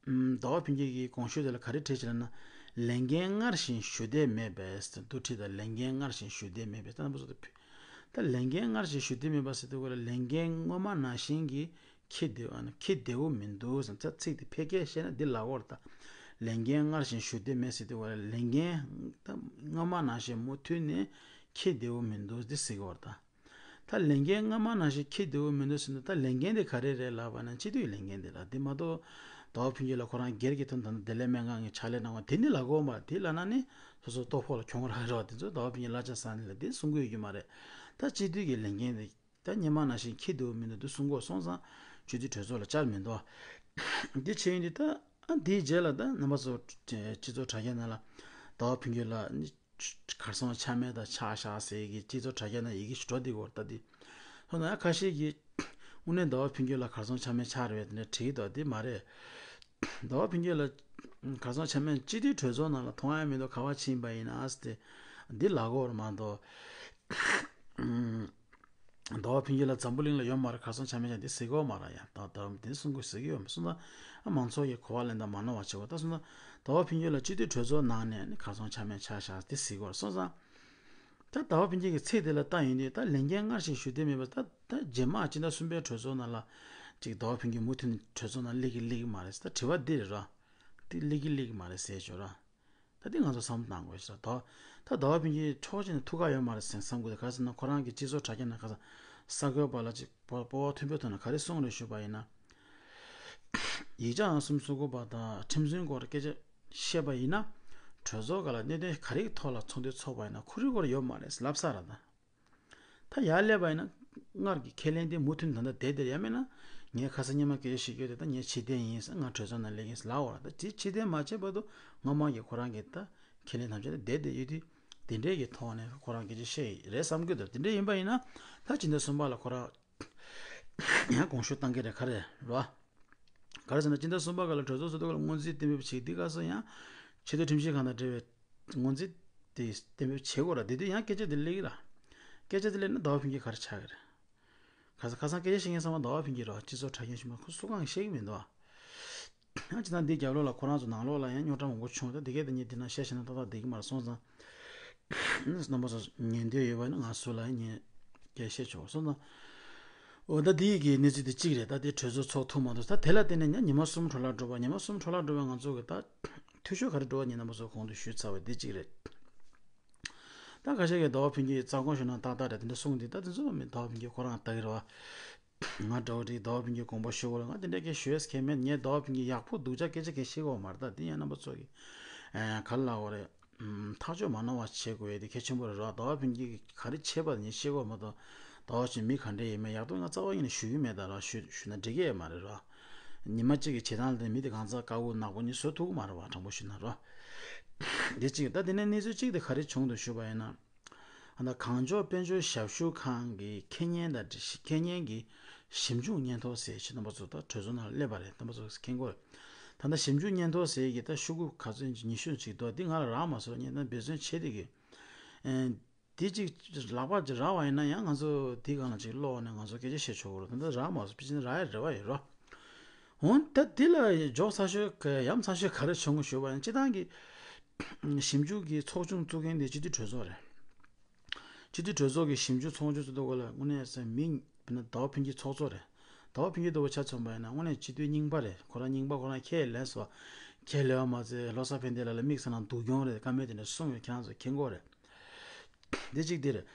ཨམ་ཟླ་བ་ཕུན་སྐྱིད་ཀྱིས་དགོངས་ཞུ་དེ་ལ་ག་རེ་བྲིས་བྱས་ལབ་ན། ལས་འགན་སྔར་བཞིན་ཞུ་འདོད་མེད་པས་ཟེར་འདུག་བྲིས། ད་ལས་འགན་སྔར་བཞིན་ཞུ་འདོད་མེད་པས། ད་རྣམ་པ་ཚོ་ད་ཕུ། ད་ལས་འགན་སྔར་བཞིན་ཞུ་འདོད་མེད་པ་ཟེར་དུས་ཀ་ལ་ལས་འགན་སྔོན་མ་ནང་བཞིན་གྱི་འཁྱེར་བདེ་བ་འཁྱེར་བདེ་བོ་མི་འདུག་ཟེར། ད་ཚིག་དེ་ཕལ་སྐད་བཤད་ན་འདི་ལབ་དགོས་རེད་ད། ལས་འགན་སྔར་བཞིན་ཞུ་འདོད་མེད་ཟེར་དུས་ཀ་ལ་ལས་འགན་ད་སྔོན་མ་ནང་བཞིན་མུ་མཐུད་ནས་འཁྱེར་བདེ་བོ་མི་འདུག་འདི་ཟེར་གྱི་ཡོད་རེད་ད། ད་ལས་འགན་སྔ་མ་ནང་བཞིན་འཁྱེར་བདེ་བོ་མི་འདུག་ཟེར་ན། ད་ལས་འགན་དེ་ག་རེ་རེད་ལབ་པ་ན། སྤྱི་འཐུས་ལས་འགན་དེ་རེད། དེ་མ་གཏོགས་ཟླ་བ་ཕུན་སྐྱིད་ལགས་ཁོ་རང་སྒེར་གྱི་དོན་དང་བདེ་ལེགས་སྨན་ཁང་གི་ཕྱག་ལས་གནང་བ་དེ་འདྲ་ལབ་དགོས་མ་རེད། དེ་ལབ་ན་ནི་སོ་སོ་ལྟོ་ཕོག་ལ་གྱོང་རག་རེད་བ། དེ་ཚོ་ཟླ་བ་ཕུན་སྐྱིད་གླ་ཆ་ཟ་ནི་ལ་དེ་གསུང་གི་ཡོད་རྒྱུ་མ་རེད། ད་སྤྱི་འཐུས་ཀྱི་ལས་འགན་དེ་ད་སྔོན་མ་ནང་བཞིན་འཁྱེར་བདེ་བོ་མི་འདུག་འདི་གསུང་དགོས་སོང་ཙང་སྤྱི་འཐུས་གྲོས་ཚོགས་ལ་བཅར་མི་འདུག་བ། འདི་བྱས་ཡིན་དུས་ད། ཨ་འདིའི་རྗེས་ལ་ད་རྣམ་པ་ཚོ་སྤྱི་ཚོགས་དྲ་རྒྱ་ནང་ལ་ཟླ་བ་ཕུན་སྐྱིད་ལགས་གར་སོང་ཆ་མེད་དང་ཆགས་བཞག་ཟེར་གྱི་སྤྱི་ཚོགས་དྲ་རྒྱ་ནང་ཡི་གེ་ཞིག་འགྲོ་བསྡད་ཀྱི་ཡོད་རེད་ད། འདི་ཐོག་ན་ཡང་ཁ་ཤས་ཀྱིས་དངོས་གནས་ཟླ་བ་ཕུན་སྐྱིད་ལགས་གར་སོང་ཆ་མེད་ཆགས་རེད་པས་དེ་འདྲ་བྲིས་ཀྱི་འདུག་འདི་མ་རེད། ཟླ་བ་ཕུན་སྐྱིད་ལགས་གར་སོང་ཆ་མེད། སྤྱི་འཐུས་གྲོས་ཚོགས་ནང་ལ་མཐོང་ཡ་མི་འདུག་ག་པར་ཕྱིན་པ་ཡིན་ན་ཟེར་ཏེ་འདི་ལབ་ཀྱི་ཡོད་རེད་མ་གཏོགས། ཟླ་བ་ཕུན་སྐྱིད་ལགས་འཛམ་བུ་གླིང་ལ་ཡོད་མ་རེད། གར་སོང་ཆ་མེད་ཀྱང་འདི་ཟེར་གྱི་ཡོད་མ་རེད། ཡང་ད་ད་འདི་གསུང་དགོས་ཟེར་གྱི་ཡོད་མ་རེད། སོང་ཙང་ཨ་མང་ཚོགས་ཀྱི་གོ་བ་ལེན་སྟངས་མ་ནོར་བ་བྱེད་དགོས། ད་སོང་ཙང་ཟླ་བ་ཕུན་སྐྱིད་ལགས་སྤྱི་འཐུས་གྲོས་ཚོགས་ནང་ནས་ཨ་ནི་གར་སོང་ཆ་མེད་ཆགས་བཞག་འདི་ཟེར་གྱི་ཡོད་རེད། སོང་ཙང་ད་ཟླ་བ་ཕུན་སྐྱིད་ཀྱི་ཚིག་དེ་ལ་ལྟ་ཡོང་དུས་ད་ལས་འགན་སྔར་བཞིན་ཞུ་འདོད་མེད་པ། ད་ད་རྗེས་མ་སྤྱི་ཟླ་གསུམ་པའི་གྲོས་ཚོགས་ནང་ལ་ཅིག་ཟླ་བ་ཕུན་སྐྱིད་མུ་མཐུད་ནས་གྲོས་ཚོགས་ནང་སླེབས་ཀྱི་སླེབས་ཀྱི་མ་རེད་ཟེར། ད་དྲི་བ་འདི་རེད་ར། འདི་སླེབས་ཀྱི་སླེབས་ཀྱི་མ་རེད་ཟེར་ཆོག་ར། ད་འདི་ང་ཚོ་བསམ་བློ་གཏང་དགོས་ཤག་ད་ད་ཟླ་བ་ཕུན་སྐྱིད་འཕྲོག་བྱས་ནས་ཐུག་ག་ཡོད་མ་རེད་ཟེར་བསམ་གྱི་འདུག་ག་རེ་ཟེར་ན་ཁོ་རང་གི་སྤྱི་ཚོགས་དྲ་རྒྱ་ནང་ཁ་སང་གསར་འགོད་པ་ལ་ཅིག་སྤོ་སྤོ་བོ་མཐོན་པོའི་ཐོག་ནས་ག་རེ་གསུངས་རེད་ཞུས་པ་ཡིན་ན། ཡིག་ཆ་ཨང་གསུམ་སོ་དགུ་པ་དང་ཁྲིམས་བཟོའི་སྐོར་སྐད་ཆ་བཤད་པ་ཡིན་ན། གྲོས་ཚོགས་སྒང་ལ་གནད་དོན་ག་རེའི་ཐོག་ལ་ཚོགས་འདུ་ཚོགས་པ་ཡིན་ན་ཁོ་རའི་སྐོར་ཡོད་མ་རེད་ལབ་ས་རེད་ད། ད་ཡར་སླེབས་པ་ཡིན་ན་སྔར་གྱི་ཁས་ལེན་དེ་མུ་མཐུད་ད་ལྟ་བསྡད་བསྡད། ཡང་མིན་ན་ངས་ཁ་སང་སྔོན་མ་སྐད་ཆ་བཤད་རྒྱུ་དེ་ད་ངས་ཕྱིར་འཐེན་ཡིན་ཟེར། ང་གྲོས་ཚོགས་ནང་སླེབས་ཀྱི་ཡིན་ཟེར་ལབ་པ་རེད། ད་དེ་ཕྱིར་འཐེན་མ་བྱས་བར་དུ་སྔོན་མ་གི་ཁོ་རང་གི་ད་ཁས་ལེན་ཐམས་ཅད་ད་བསྡད་བསྡད་ཡོད་དུས། དེ་འདྲའི་གི་ཐོག་ནས་ཁོ་རང་སྐད་ཆ་བཤད་ཡི་རེད་བསམ་གྱི་འདུག་དེ་འདྲ་ཡིན་པ་ཡིན་ན་ད་སྤྱི་ཟླ་གསུམ་པ་ལ་ཁོ་རང་ཡང་དགོངས་ཞུ་བཏང་གི་རེད། ག་རེ་རེད་བ། ག་རེ་ཟེར་ན་སྤྱི་ཟླ་གསུམ་པ་སྒང་ལ་གྲོས་ཚོགས་ཚོགས་དུས་སྒང་ལ་སྔོན་རྩིས་གཏན་འབེབས་བྱས། འདི་སྐབས་སུ་ཡང་ཆེས་མཐོའི་ཁྲིམས་ཞིབ་ཁང་དང་འབྲེལ་བའི་སྔོན་རྩིས་དེ་གཏན་འབེབས་བྱེད་དགོས་ར། དེ་དུས་ཡང་སྐད་ཆ་དེ་སླེབས་ཀྱི་ར། སྐད་ཆ་དེ་སླེབས་ན་ཟླ་བ་ཕུན་སྐྱིད་ག་རེ་ཆགས་ཀྱི་རེད། ཁ་སང་ཁ་སང་སྐད་ཆ་བཤད་མཁན་ཚང་མ་ཟླ་བ་ཕུན་སྐྱིད་རེད་བ། སྤྱི་ཚོགས་དྲ་རྒྱ་ཞིག་མ་ཁོ་སུ་གང་གིས་བཤད་ཀྱི་མི་འདུག་བ། ཡང་སྤྱིར་བཏང་འདི་རྒྱབ་ལོགས་ལ་ཁོ་རང་ཚོ་ནང་ལོགས་ལ་ཡང་རྙོག་དྲ་མང་པོ་བྱུང་། ད་འདི་གས་དེ་ངས་འདི་ན་བཤད་བཤད་ན་ཏག་ཏག་བསྡད་ཀྱི་མ་རེད། སོང་ཙང་རྣམ་པ་ཚོ་ཉན་འདོད་ཡོད་པ་ནི་ང་སུ་ལ་ཡང་ངས་སྐད་བཤད་ཆོག་སོང་ཙང་། འོ་ད་འདི་གི་གནས་ཚུལ་དེ་གཅིག་རེད། ད་དེ་གྲོས་ཚོགས་ཚོགས་ཐུབ་མ་ཐུབ། ད་དེ་ལ་བརྟེན་ནས་ཉ་ཉི་མ་གསུམ་འཕྲོ་བརླག་འགྲོ་བ། ཉི་མ་གསུམ་འཕྲོ་བརླག་འགྲོ་བ་ང་ཚོ་གི་ད་འཐུས་ཤོར་ག་རེ་འགྲོ་བ་ངས་རྣམ་པ་ཚོ་གོང་དུ་ཞུས་ཚར་བ་འདི་གཅིག་རེད། ད་ཁ་ཤས་ཀྱིས་ཟླ་བ་ཕུན་སྐྱིད་རྩ་དགོངས་ཞུས་ན་ཏག་ཏག་རེད་དེ་འདྲ་གསུངས་ཏེ། ད་དེ་ཚོ་མི་ཟླ་བ་ཕུན་སྐྱིད་ཁོ་རང་ལྟ་གི་རེད་བ། ང་འདྲ་བོ་རིགས་ཟླ་བ་ཕུན་སྐྱིད་དགོངས་པ་ཞུ་དགོས་ལ་ང་དེ་འདྲ་སྐད་ཞུ་ཡས་ཁས་མེད། ངས་ཟླ་བ་ཕུན་སྐྱིད་ཡག་པོ་སྡུག་ཅག་སྐད་ཆ་གང་ཤེས་གོ་མ་རེད། ད་དེ་ཡང་རྣམ་པ་ཚོ་གིས་ཨ་ག་རེ་ལབ་དགོས་རེད། ཨམ་ཐག་གཅོད་མ་གནང་བ་བྱེད་དགོས་ཡས་དེ་གལ་ཆེན་པོ་རེད་རོ། ཟླ་བ་ཕུན་སྐྱིད་གིས་ག་རེ་བྱས་པ་དེ་ངས་ཤེས་གོ་མ་གཏོགས། ཟླ་བ་ཕུན་སྐྱིད་མི་ག་འདྲ་ཡིན་མིན་ཡག་སྡུག་ང་རྩ་བ་ཉིད་ནས་ཞུ་གི་མེད། ད་རོ་ཞུ་ཞུ་ན་འགྲིག་གི་ཡོད་མ་རེད་རོ། ཉི་མ་གཅིག་གི་བྱེད་སྟངས་ལ་དེ་མི་དེ་གང་ཚ་དཀར་པོ་ནག་པོ་གཉིས་བཟོ་ཐུབ་ཀྱི་མ་རེད་བ། དྲང་པོ་ཞུས་ན་རོ། དེ་གཅིག་ད་དེ་ནས་གནས་ཚུལ་གཅིག་དེ་ག་རེ་བྱུང་འདུག་ཞུས་པ་ཡིན་ན། ཨ་ནི་གངས་ལྗོངས་དཔལ་འབྱོར་ཞབས་ཞུ་ཁང་གི་ཁེ་ཉེན་དང་འབྲེལ་ཁེ་ཉེན་གྱི་ཞིབ་འཇུག་སྙན་ཐོ་ཟེར་ཞིག་རྣམ་པ་ཚོ་ད་གྲོས་ཚོགས་ནང་སླེབས་པ་རེད། རྣམ་པ་ཚོ་མཁྱེན་གྱི་རེད། ད་ལྟ་ཞིབ་འཇུག་སྙན་ཐོ་ཟེར་གྱི་ད་ཤོག་གུ་ག་ཚོད་ཉི་ཤུ་ཅིག་འདུག་འདི་ང་ལ་རག་མ་སོང་། ངས་ད་འབད་བརྩོན་བྱས་དེ་གི་ཨེ་འདི་གཅིག་ལག་པ་ཅིག་རག་པ་ཡིན་ན་ཡང་ང་ཚོ་འདི་སྒང་ལ་ཅིག་ཀློག་ནས་ང་ཚོ་སྐད་ཆ་བཤད་ཆོག་གི་རེད། ད་ལྟ་རག་མ་སོང་། ཕལ་ཆེར་རག་ཡ་རེ་བ་ཡོད་རོ། འོན་ཏེ་འདི་ལ་འཇོག་ཚ་ཤོས་ག་ཡ་མཚན་ཤོས་ག་རེ་བྱུང་ཞུས་པ་ཡིན་ན། སྤྱིར་བཏང་གི་ཞིབ་འཇུག་གི་ཚོགས་ཆུང་བཙུགས་མཁན་དེ་སྤྱི་འཐུས་གྲོས་ཚོགས་རེད། སྤྱི་འཐུས་གྲོས་ཚོགས་ཀྱི་ཞིབ་འཇུག་ཚོགས་ཆུང་ཚོ་དེ་ག་ལ་དངོས་གནས་ཟེར་མི་དཔེར་ན་ཟླ་བ་ཕུན་སྐྱིད་ཚོགས་གཙོ་རེད། ཟླ་བ་ཕུན་སྐྱིད་དེ་ཆ་མཚོན་པ་ཡིན་ན་དངོས་གནས་སྤྱི་འཐུས་རྙིང་པ་རེད། ཁོ་རང་རྙིང་པ་ཁོ་རང་ཁས་ལེན་སོང་། ཁས་ལེན་པ་མ་ཟད་བློ་བཟང་ཕན་བདེ་ལགས་ལ་དམིགས་བསལ་ནང་སྡུག་གྱོང་རེད། བཀའ་མོལ་དེ་འདྲ་གསུངས་ཡོད། ཁྱེད་རང་ཚོ་མཁྱེན་གྱི་རེད། འདི་གཅིག་འདི་རེད།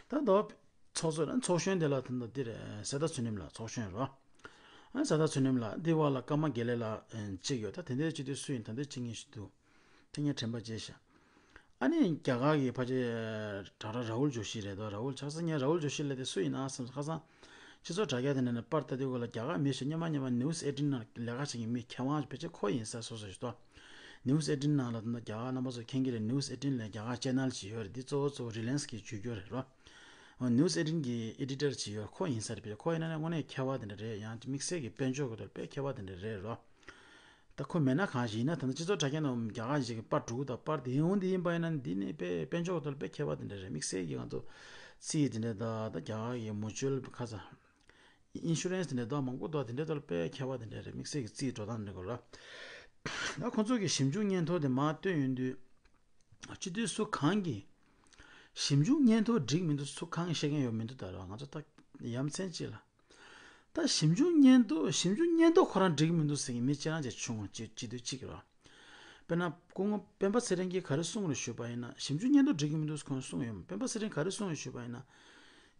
ད་ཟླ་བ་ཚོགས་གཙོ་རེད། ཚོགས་གཞོན་དེ་ལ་ད་ལྟ་འདི་རེད། གསེར་རྟ་ཚུལ་ཁྲིམས་ལགས་ཚོགས་གཞོན་རེད། ཨ་གསེར་རྟ་ཚུལ་ཁྲིམས་ལགས་འདི་བར་ལ་ཀརྨ་དགེ་ལེགས་ལགས་གཅིག་ཡོད། ད་དེ་འདྲའི་སྤྱི་འཐུས་སུ་ཡིན། ད་འདི་གཅིག་གཉིས་ཤིག་འདུག་དེ་ངས་དྲན་པ་བརྗེད་ཤག་ཨ་ནི་རྒྱ་གར་གྱི་ཕལ་ཆེར་ཌོག་ཊར་ར་ཧུལ་ཇོ་ཤི་རེད་དོ། ར་ཧུལ་ཆགས་ས། ངས་ར་ཧུལ་ཇོ་ཤི་ལབ་དེ་སུ་ཡིན་ན་བསམ་སོང་། ཁ་སང་ སྤྱི་ཚོགས་དྲ་རྒྱ་དེ་འདྲ་ནས་པར་ལྟ་དུས་སྐོར་ལ་རྒྱ་གར་མི་ཞིག་སྔོན་མ་སྔོན་མ་ནིའུ་སི་ཨེ་ཊིན་ནང་ལས་ཀ་བྱེད་མཁན་མི་མཁས་དབང་ཞིག་ཕལ་ཆེར་ཁོ་ཡིན་ས་སོ་སོ་ཞིག་འདུག་ནིའུ་སི་ཨེ་ཊིན་ནང་ལ་ད་ལྟ་རྒྱ་གར་རྣམ་པ་ཚོ་མཁྱེན་གྱི་རེད། ནིའུ་སི་ཨེ་ཊིན་ལས་རྒྱ་གར་ཅེ་ནལ་ཞིག་ཡོད་རེད། འདི་གཙོ་བོ་གཙོ་བོ་རི་ལ་ཡན་སི་གིས་ཇུས་སྐྱོར་རེད་རོ། ནིའུ་སི་ཨེ་ཊིན་གྱི་ཨེ་ཌི་ཊར་ཅིག་ཡོད་རེད། ཁོ་ཡིན་ས་རེད། ཕལ་ཆེར་ཁོ་ཡིན་ན་ནི་དངོས་གནས་མཁས་པ་དེ་འདྲ་རེད། ཡང་དམིགས་བསལ་གྱི་དཔལ་འབྱོར་གྱི་ཐོག་ལ་དཔེ་མཁས་པ་དེ་འདྲ་རེད་རོ། ད་ཁོ་མེད་ན་གང་ཞིག་ཡིན་ན། ད་ནི་སྤྱི་ཚོགས་དྲ་རྒྱ་ནང་རྒྱ་གར་ཞིག་གི་པར་འགྲོ་གི་འདུག་པར་དེ་ཡོང་འདི་ཡིན་པ་ཡིན་ན་འདི་ནི་དཔེ་དཔལ་འབྱོར་ཐོག་ལ་དཔེ་མཁས་པ་དེ་འདྲ་རེད། དམིགས་བསལ་གྱི་ང་ཚོ་རྩིས་དེ་འདྲ་ད་ད་རྒྱ་གར་གྱི་མུ་ཅུལ་ཁ་ཚ་ཨིན་ཤུ་རན་སི་དེ་འདྲ་ད་མང་པོ་འདུག་དེ་འདྲ་ཐོག་ལ་དཔེ་མཁས་པ་དེ་འདྲ་རེད། དམིགས་བསལ་གྱི་རྩིས་འགྲོ་སྟངས་འདྲ་གོ་ར། ད་ཁོ་ཚོ་གི་ཞིབ་འཇུག་སྙན་ཐོ་དེ་མར་བཏོན་ཡོང་དུས་སྤྱི་འཐུས་སུ་གང་གིས་ཞིབ་འཇུག་སྙན་ཐོ་འགྲིག་མི་འདུག་སུ་གང་བཤད་མཁན་ཡོད་མི་འདུག་ད་ར་ང་ཚོ་ད་ཡ་མཚན་ཅིག་ལ། ད་ཞིབ་འཇུག་སྙན་ཐོ་ཞིབ་འཇུག་སྙན་ཐོ་ཁོ་རང་འགྲིག་མི་འདུག་ཟེར་མཁན་མི་ཅི་རང་ཅིག་བྱུང་བ་ཅིག་སྤྱི་འཐུས་གཅིག་གིས་རོ། དཔེར་ན་སྐུ་ངོ་སྤེན་པ་ཚེ་རིང་གིས་ག་རེ་གསུངས་རེད་ཞུས་པ་ཡིན་ན། ཞིབ་འཇུག་སྙན་ཐོ་འགྲིག་གི་མི་འདུག་ཁོང་གསུངས་ཡོད། སྤེན་པ་ཚེ་རིང་ག་རེ་གསུངས་ཡོད་ཞུས་པ་ཡིན་ན།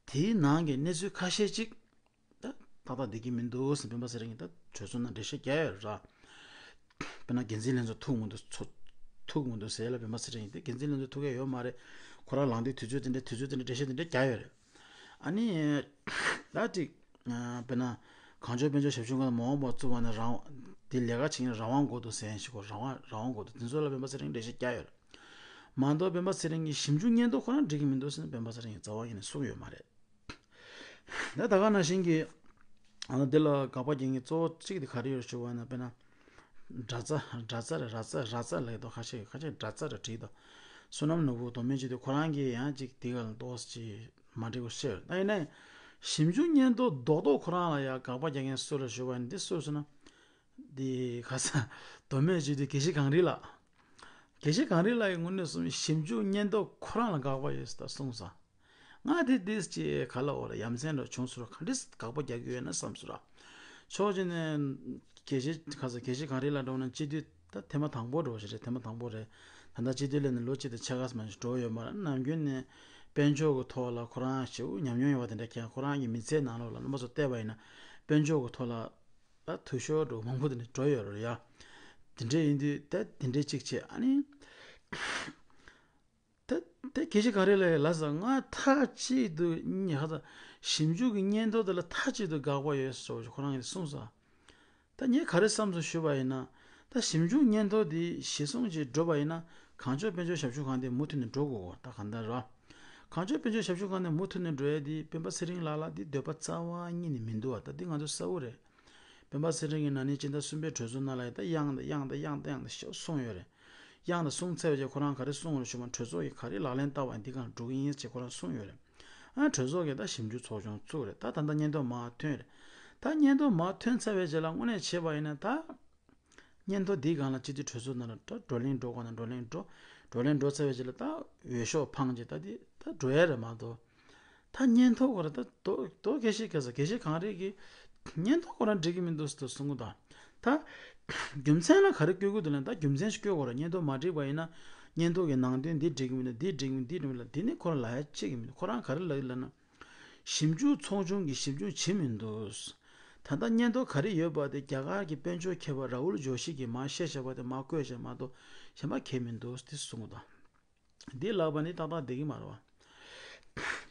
དེའི་ནང་གི་གནས་ཚུལ་ཁ་ཤས་ཅིག་ད་ཏག་ཏག་བསྡད་ཀྱི་མི་འདུག་ཟེར་སྤེན་པ་ཚེ་རིང་གིས་ད་གྲོས་ཚོགས་ནང་འགྲེལ་བཤད་རྒྱག་ཡོད་ར། དཔེར་ན་འགན་འཛིན་ལྷན་ཚོགས་ཐུག་མི་འདུག་ཚོ་ཐུག་མི་འདུག་ཟེར་ལ་སྤེན་པ་ཚེ་རིང་གིས་དེ་འགན་འཛིན་ལྷན་ཚོགས་ཐུག་ཡ་ཡོད་མ་རེད། ཁོ་རང་ལངས་དུས་དུས་ཚོད་དེ་འདྲ་དུས་ཚོད་དེ་འདྲ་འགྲེལ་བཤད་དེ་འདྲ་རྒྱག་ཡོད་རེད། ཨ་ནི། ད་ཅིག་དཔེར་ན། གངས་ལྗོངས་དཔལ་འབྱོར་ཞབས་ཞུ་ཁང་མ་འོངས་པར་བཙུགས་པ་ན་རང་དབང་དེ་ལས་ཀ་བྱེད་མཁན་རང་དབང་དགོས་འདུག་ཟེར་མཁན་ཞིག་གོ། རང་དབང་རང་དབང་དགོས་འདུག་དེ་ཚོ་ལ་སྤེན་པ་ཚེ་རིང་འགྲེལ་བཤད་རྒྱག་ཡོད་རེད། མ་གཏོགས་སྤེན་པ་ཚེ་རིང་གིས་ཞིབ་འཇུག་སྙན་ཐོ་ཁོ་རང་འགྲིག་གི་མི་འདུག་ཟེར་ནས་སྤེན་པ་ཚེ་རིང་གིས་རྩ་བ་ཉིད་ནས་གསུངས་ཡོད་མ་རེད། ད་ད་ག་ནང་བཞིན་གྱི། ཨ་ནི་འདི་ལ་དགག་པ་རྒྱག་མཁན་གཙོ་བོ་གཅིག་དེ་ག་རེ་ཡོད་ཞུ་བ་ན། དཔེར་ན། སྒྲ་རྩ་སྒྲ་རྩ་རེད། ར་རྩ་ར་རྩ་ལབ་ཀྱི་འདུག་ཁ་ཤས་ཁ་ཤས་སྒྲ་རྩ་རེད་བྲིས་འདུག་བསོད་ནམས་ནོར་བུ་མདོ་སྨད་སྤྱི་འཐུས་ཁོ་རང་གིས་ཡང་ཅིག་དེ་ག་ལ་ཏོག་ཙམ་ཅིག་མ་འགྲིག་པ་བཤད་ཡོད། ད་ཡིན་ནའི་ཞིབ་འཇུག་སྙན་ཐོ་རྡོག་རྡོག་ཁོ་རང་ལ་ཡང་དགག་པ་རྒྱག་མཁན་སུ་རེད་ཞུ་བ་ཡིན་ན། འདི་སུ་ཟེར་ན། འདི་ཁ་སང་མདོ་སྨད་སྤྱི་འཐུས་དགེ་བཤེས་གངས་རི་ལགས། དགེ་བཤེས་གངས་རི་ལགས་ཀྱིས་དངོས་གནས་གསུངས་ཞིབ་འཇུག་སྙན་ཐོ་ཁོ་རང་ལ་དགག་པ་ཡོད་ཟེར་ད་གསུངས་སོང་། ང་དེ་དེས་ཅེས་ག་ལ་འོ་ལ་ཡ་མཚན་འདྲ་བྱུང་སོང་། ག་འདྲས་དགག་པ་རྒྱག་གི་ཡོད་ན་བསམ་སོང་ར། ཕྱོགས་གཅིག་ནས་དགེ་བཤེས་ཁ་ས་དགེ་བཤེས་གངས་རི་ལགས་འགྲོ་ན་སྤྱི་འཐུས་ད་ཐེངས་མ་དང་པོ་འགྲོ་ཞིག་རེད། ཐེངས་མ་དང་པོ་རེད། ད་ལྟ་སྤྱི་འཐུས་ལས་ནས་ལོ་གཅིག་དང་ཕྱེད་ཀ་ཙམ་ཞིག་འགྲོ་ཡོད་མ་རེད། ནམ་རྒྱུན་ནས་དཔལ་འབྱོར་གྱི་ཐོག་ལ་ཁོ་རང་ཞེ་པོ་ཉམས་མྱོང་ཡོད་པ་དེ་འདྲ་ཁྱེད་ཁོ་རང་གི་མི་ཚེའི་ནང་ལོགས་ལ་རྣམ་པ་ཚོ་བལྟས་པ་ཡིན་ན་དཔལ་འབྱོར་གྱི་ཐོག་ལ་ད་འཐུས་ཤོར་འགྲོ་མང་པོ་དེ་འདྲ་འགྲོ་ཡོད་རེད་ཡ། དེ་འདྲ་ཡིན་དུས་ད་དེ་འདྲ་གཅིག་བྱས། ཨ་ནི། ད་དེ་དགེ་བཤེས་གངས་རི་ལགས་ལ་ཟེར། ང་མཐའ་གཅིག་ཏུ་ཉི་ཧ་ད་ཞིབ་འཇུག་གི་སྙན་ཐོ་དེ་ལ་མཐའ་གཅིག་ཏུ་དགག་པ་ཡོད་ཟེར་བ་ཞིག་ཁོ་རང་གིས་གསུངས་སོང་། ད་ངས་ག་རེ་བསམ་སོང་ཞུས་པ་ཡིན་ན། ད་ཞིབ་འཇུག་སྙན་ཐོ་འདི་གཞིར་བཟུང་ཅིག་འགྲོ་བ་ཡིན་ན་གངས་ལྗོངས་དཔལ་འབྱོར་ཞབས་ཞུ་ཁང་དེ་མུ་མཐུད་ནས་འགྲོ་དགོས་གོ། ད་གང་ལྟར་ར། གངས་ལྗོངས་དཔལ་འབྱོར་ཞབས་ཞུ་ཁང་ནས་མུ་མཐུད་ནས་འགྲོ་ཡ་འདི་སྤེན་པ་ཚེ་རིང་ལགས་ལ་འདི་འདོད་པ་རྩ་བ་ཉིད་ནས་མི་འདུག་བ། ད་འདི་ང་ཚོ་གསལ་བོ་རེད། སྤེན་པ་ཚེ་རིང་གིས་ན་ནིང་སྤྱི་ཟླ་གསུམ་པའི་གྲོས་ཚོགས་ནང་ལ་ཡང་ད་གཡང་དང་གཡང་དང་གཡང་དང་གཡང་དང་ཞེ་པོ་གསུངས་ཡོད་རེད། གཡང་དང་གསུངས་ཚར་བའི་རྗེས་ཁོ་རང་ག་རེ་གསུངས་རེད་ཞུ་བ་ན། གྲོས་ཚོགས་ཀྱིས་ག་རེ་ལག་ལེན་བསྟར་བ་འདི་གང་འགྲོ་གི་ཡིན་ཅེས་ཁོ་རང་གསུངས་ཡོད་རེད། ཨ་གྲོས་ཚོགས་ཀྱིས་ད་ཞིབ་འཇུག་ཚོགས་ཆུང་བཙུགས་རེད། ད་ད་ལྟ་སྙན་ཐོ་མར་ཐོན་རེད། ད་སྙན་ཐོ་མར་ཐོན་ཚར་བའི་རྗེས་ལ་དངོས་གནས་བྱས་པ་ཡིན་ན་ད། སྙན་ཐོ་འདིའི་སྒང་ལ་སྤྱི་འཐུས་གྲོས་ཚོགས་ནང་ལ་ད་བགྲོ་གླེང་འགྲོ་དགོས་ན་བགྲོ་གླེང་འགྲོ། བགྲོ་གླེང་འགྲོ་ཚར་བའི་རྗེས་ལ་ད་འོས་ཤོག་འཕངས་རྗེས་ད་འདི་ད་འགྲོ་ཡ་རེད་མ་གཏོགས། ད་སྙན་ཐོ་ཁོ་ར་ད་དོ་དོ་དགེ་བཤེས་སྐལ་བཟང་དགེ་བཤེས་གངས་རི་གིས་སྙན་ཐོ་ཁོ་རང་འགྲིག་གི་མི་འདུག་ཟེར་གསུང་གི་འདུག་ད་རྒྱུ་མཚན་ལ་ག་རེ་བཀོད་ཀྱི་འདུག་ལབ་ན། ད་རྒྱུ་མཚན་ཞིག་བཀོད་དགོས་རེད། སྙན་ཐོ་མ་འགྲིག་པ་ཡིན་ན་སྙན་ཐོ་གི་ནང་དོན་འདི་འགྲིག་གི་མི་འདུག་འདི་འགྲིག་གི་མི་འདི་འགྲིག་གི་མི་འདུག་འདི་འགྲིག་གི་མི་འདུག་ཁོ་རང་ག་རེ་ལབ་ཀྱི་ལབ་ན། ཞིབ་འཇུག་ཚོགས་ཆུང་གིས་ཞིབ་འཇུག་བྱེད་མི་འདུག་ད་ལྟ་སྙན་ཐོ་ག་རེ་ཡོད་པ་དེ་རྒྱ་གར་གྱི་དཔལ་འབྱོར་མཁས་པ་ར་ཨུལ་ཇོ་ཤི་གིས་མར་བཤད་བཞག་པ་དེ་མར་བཀོད་བཞག་མ་གཏོགས་གཞན་པ་གང་མི་འདུག་དེ་གསུང་གི་འདུག་འདི་ལབ་པ་ནི་ཏག་ཏག་བསྡད་ཀྱི་མ་རེད་བ།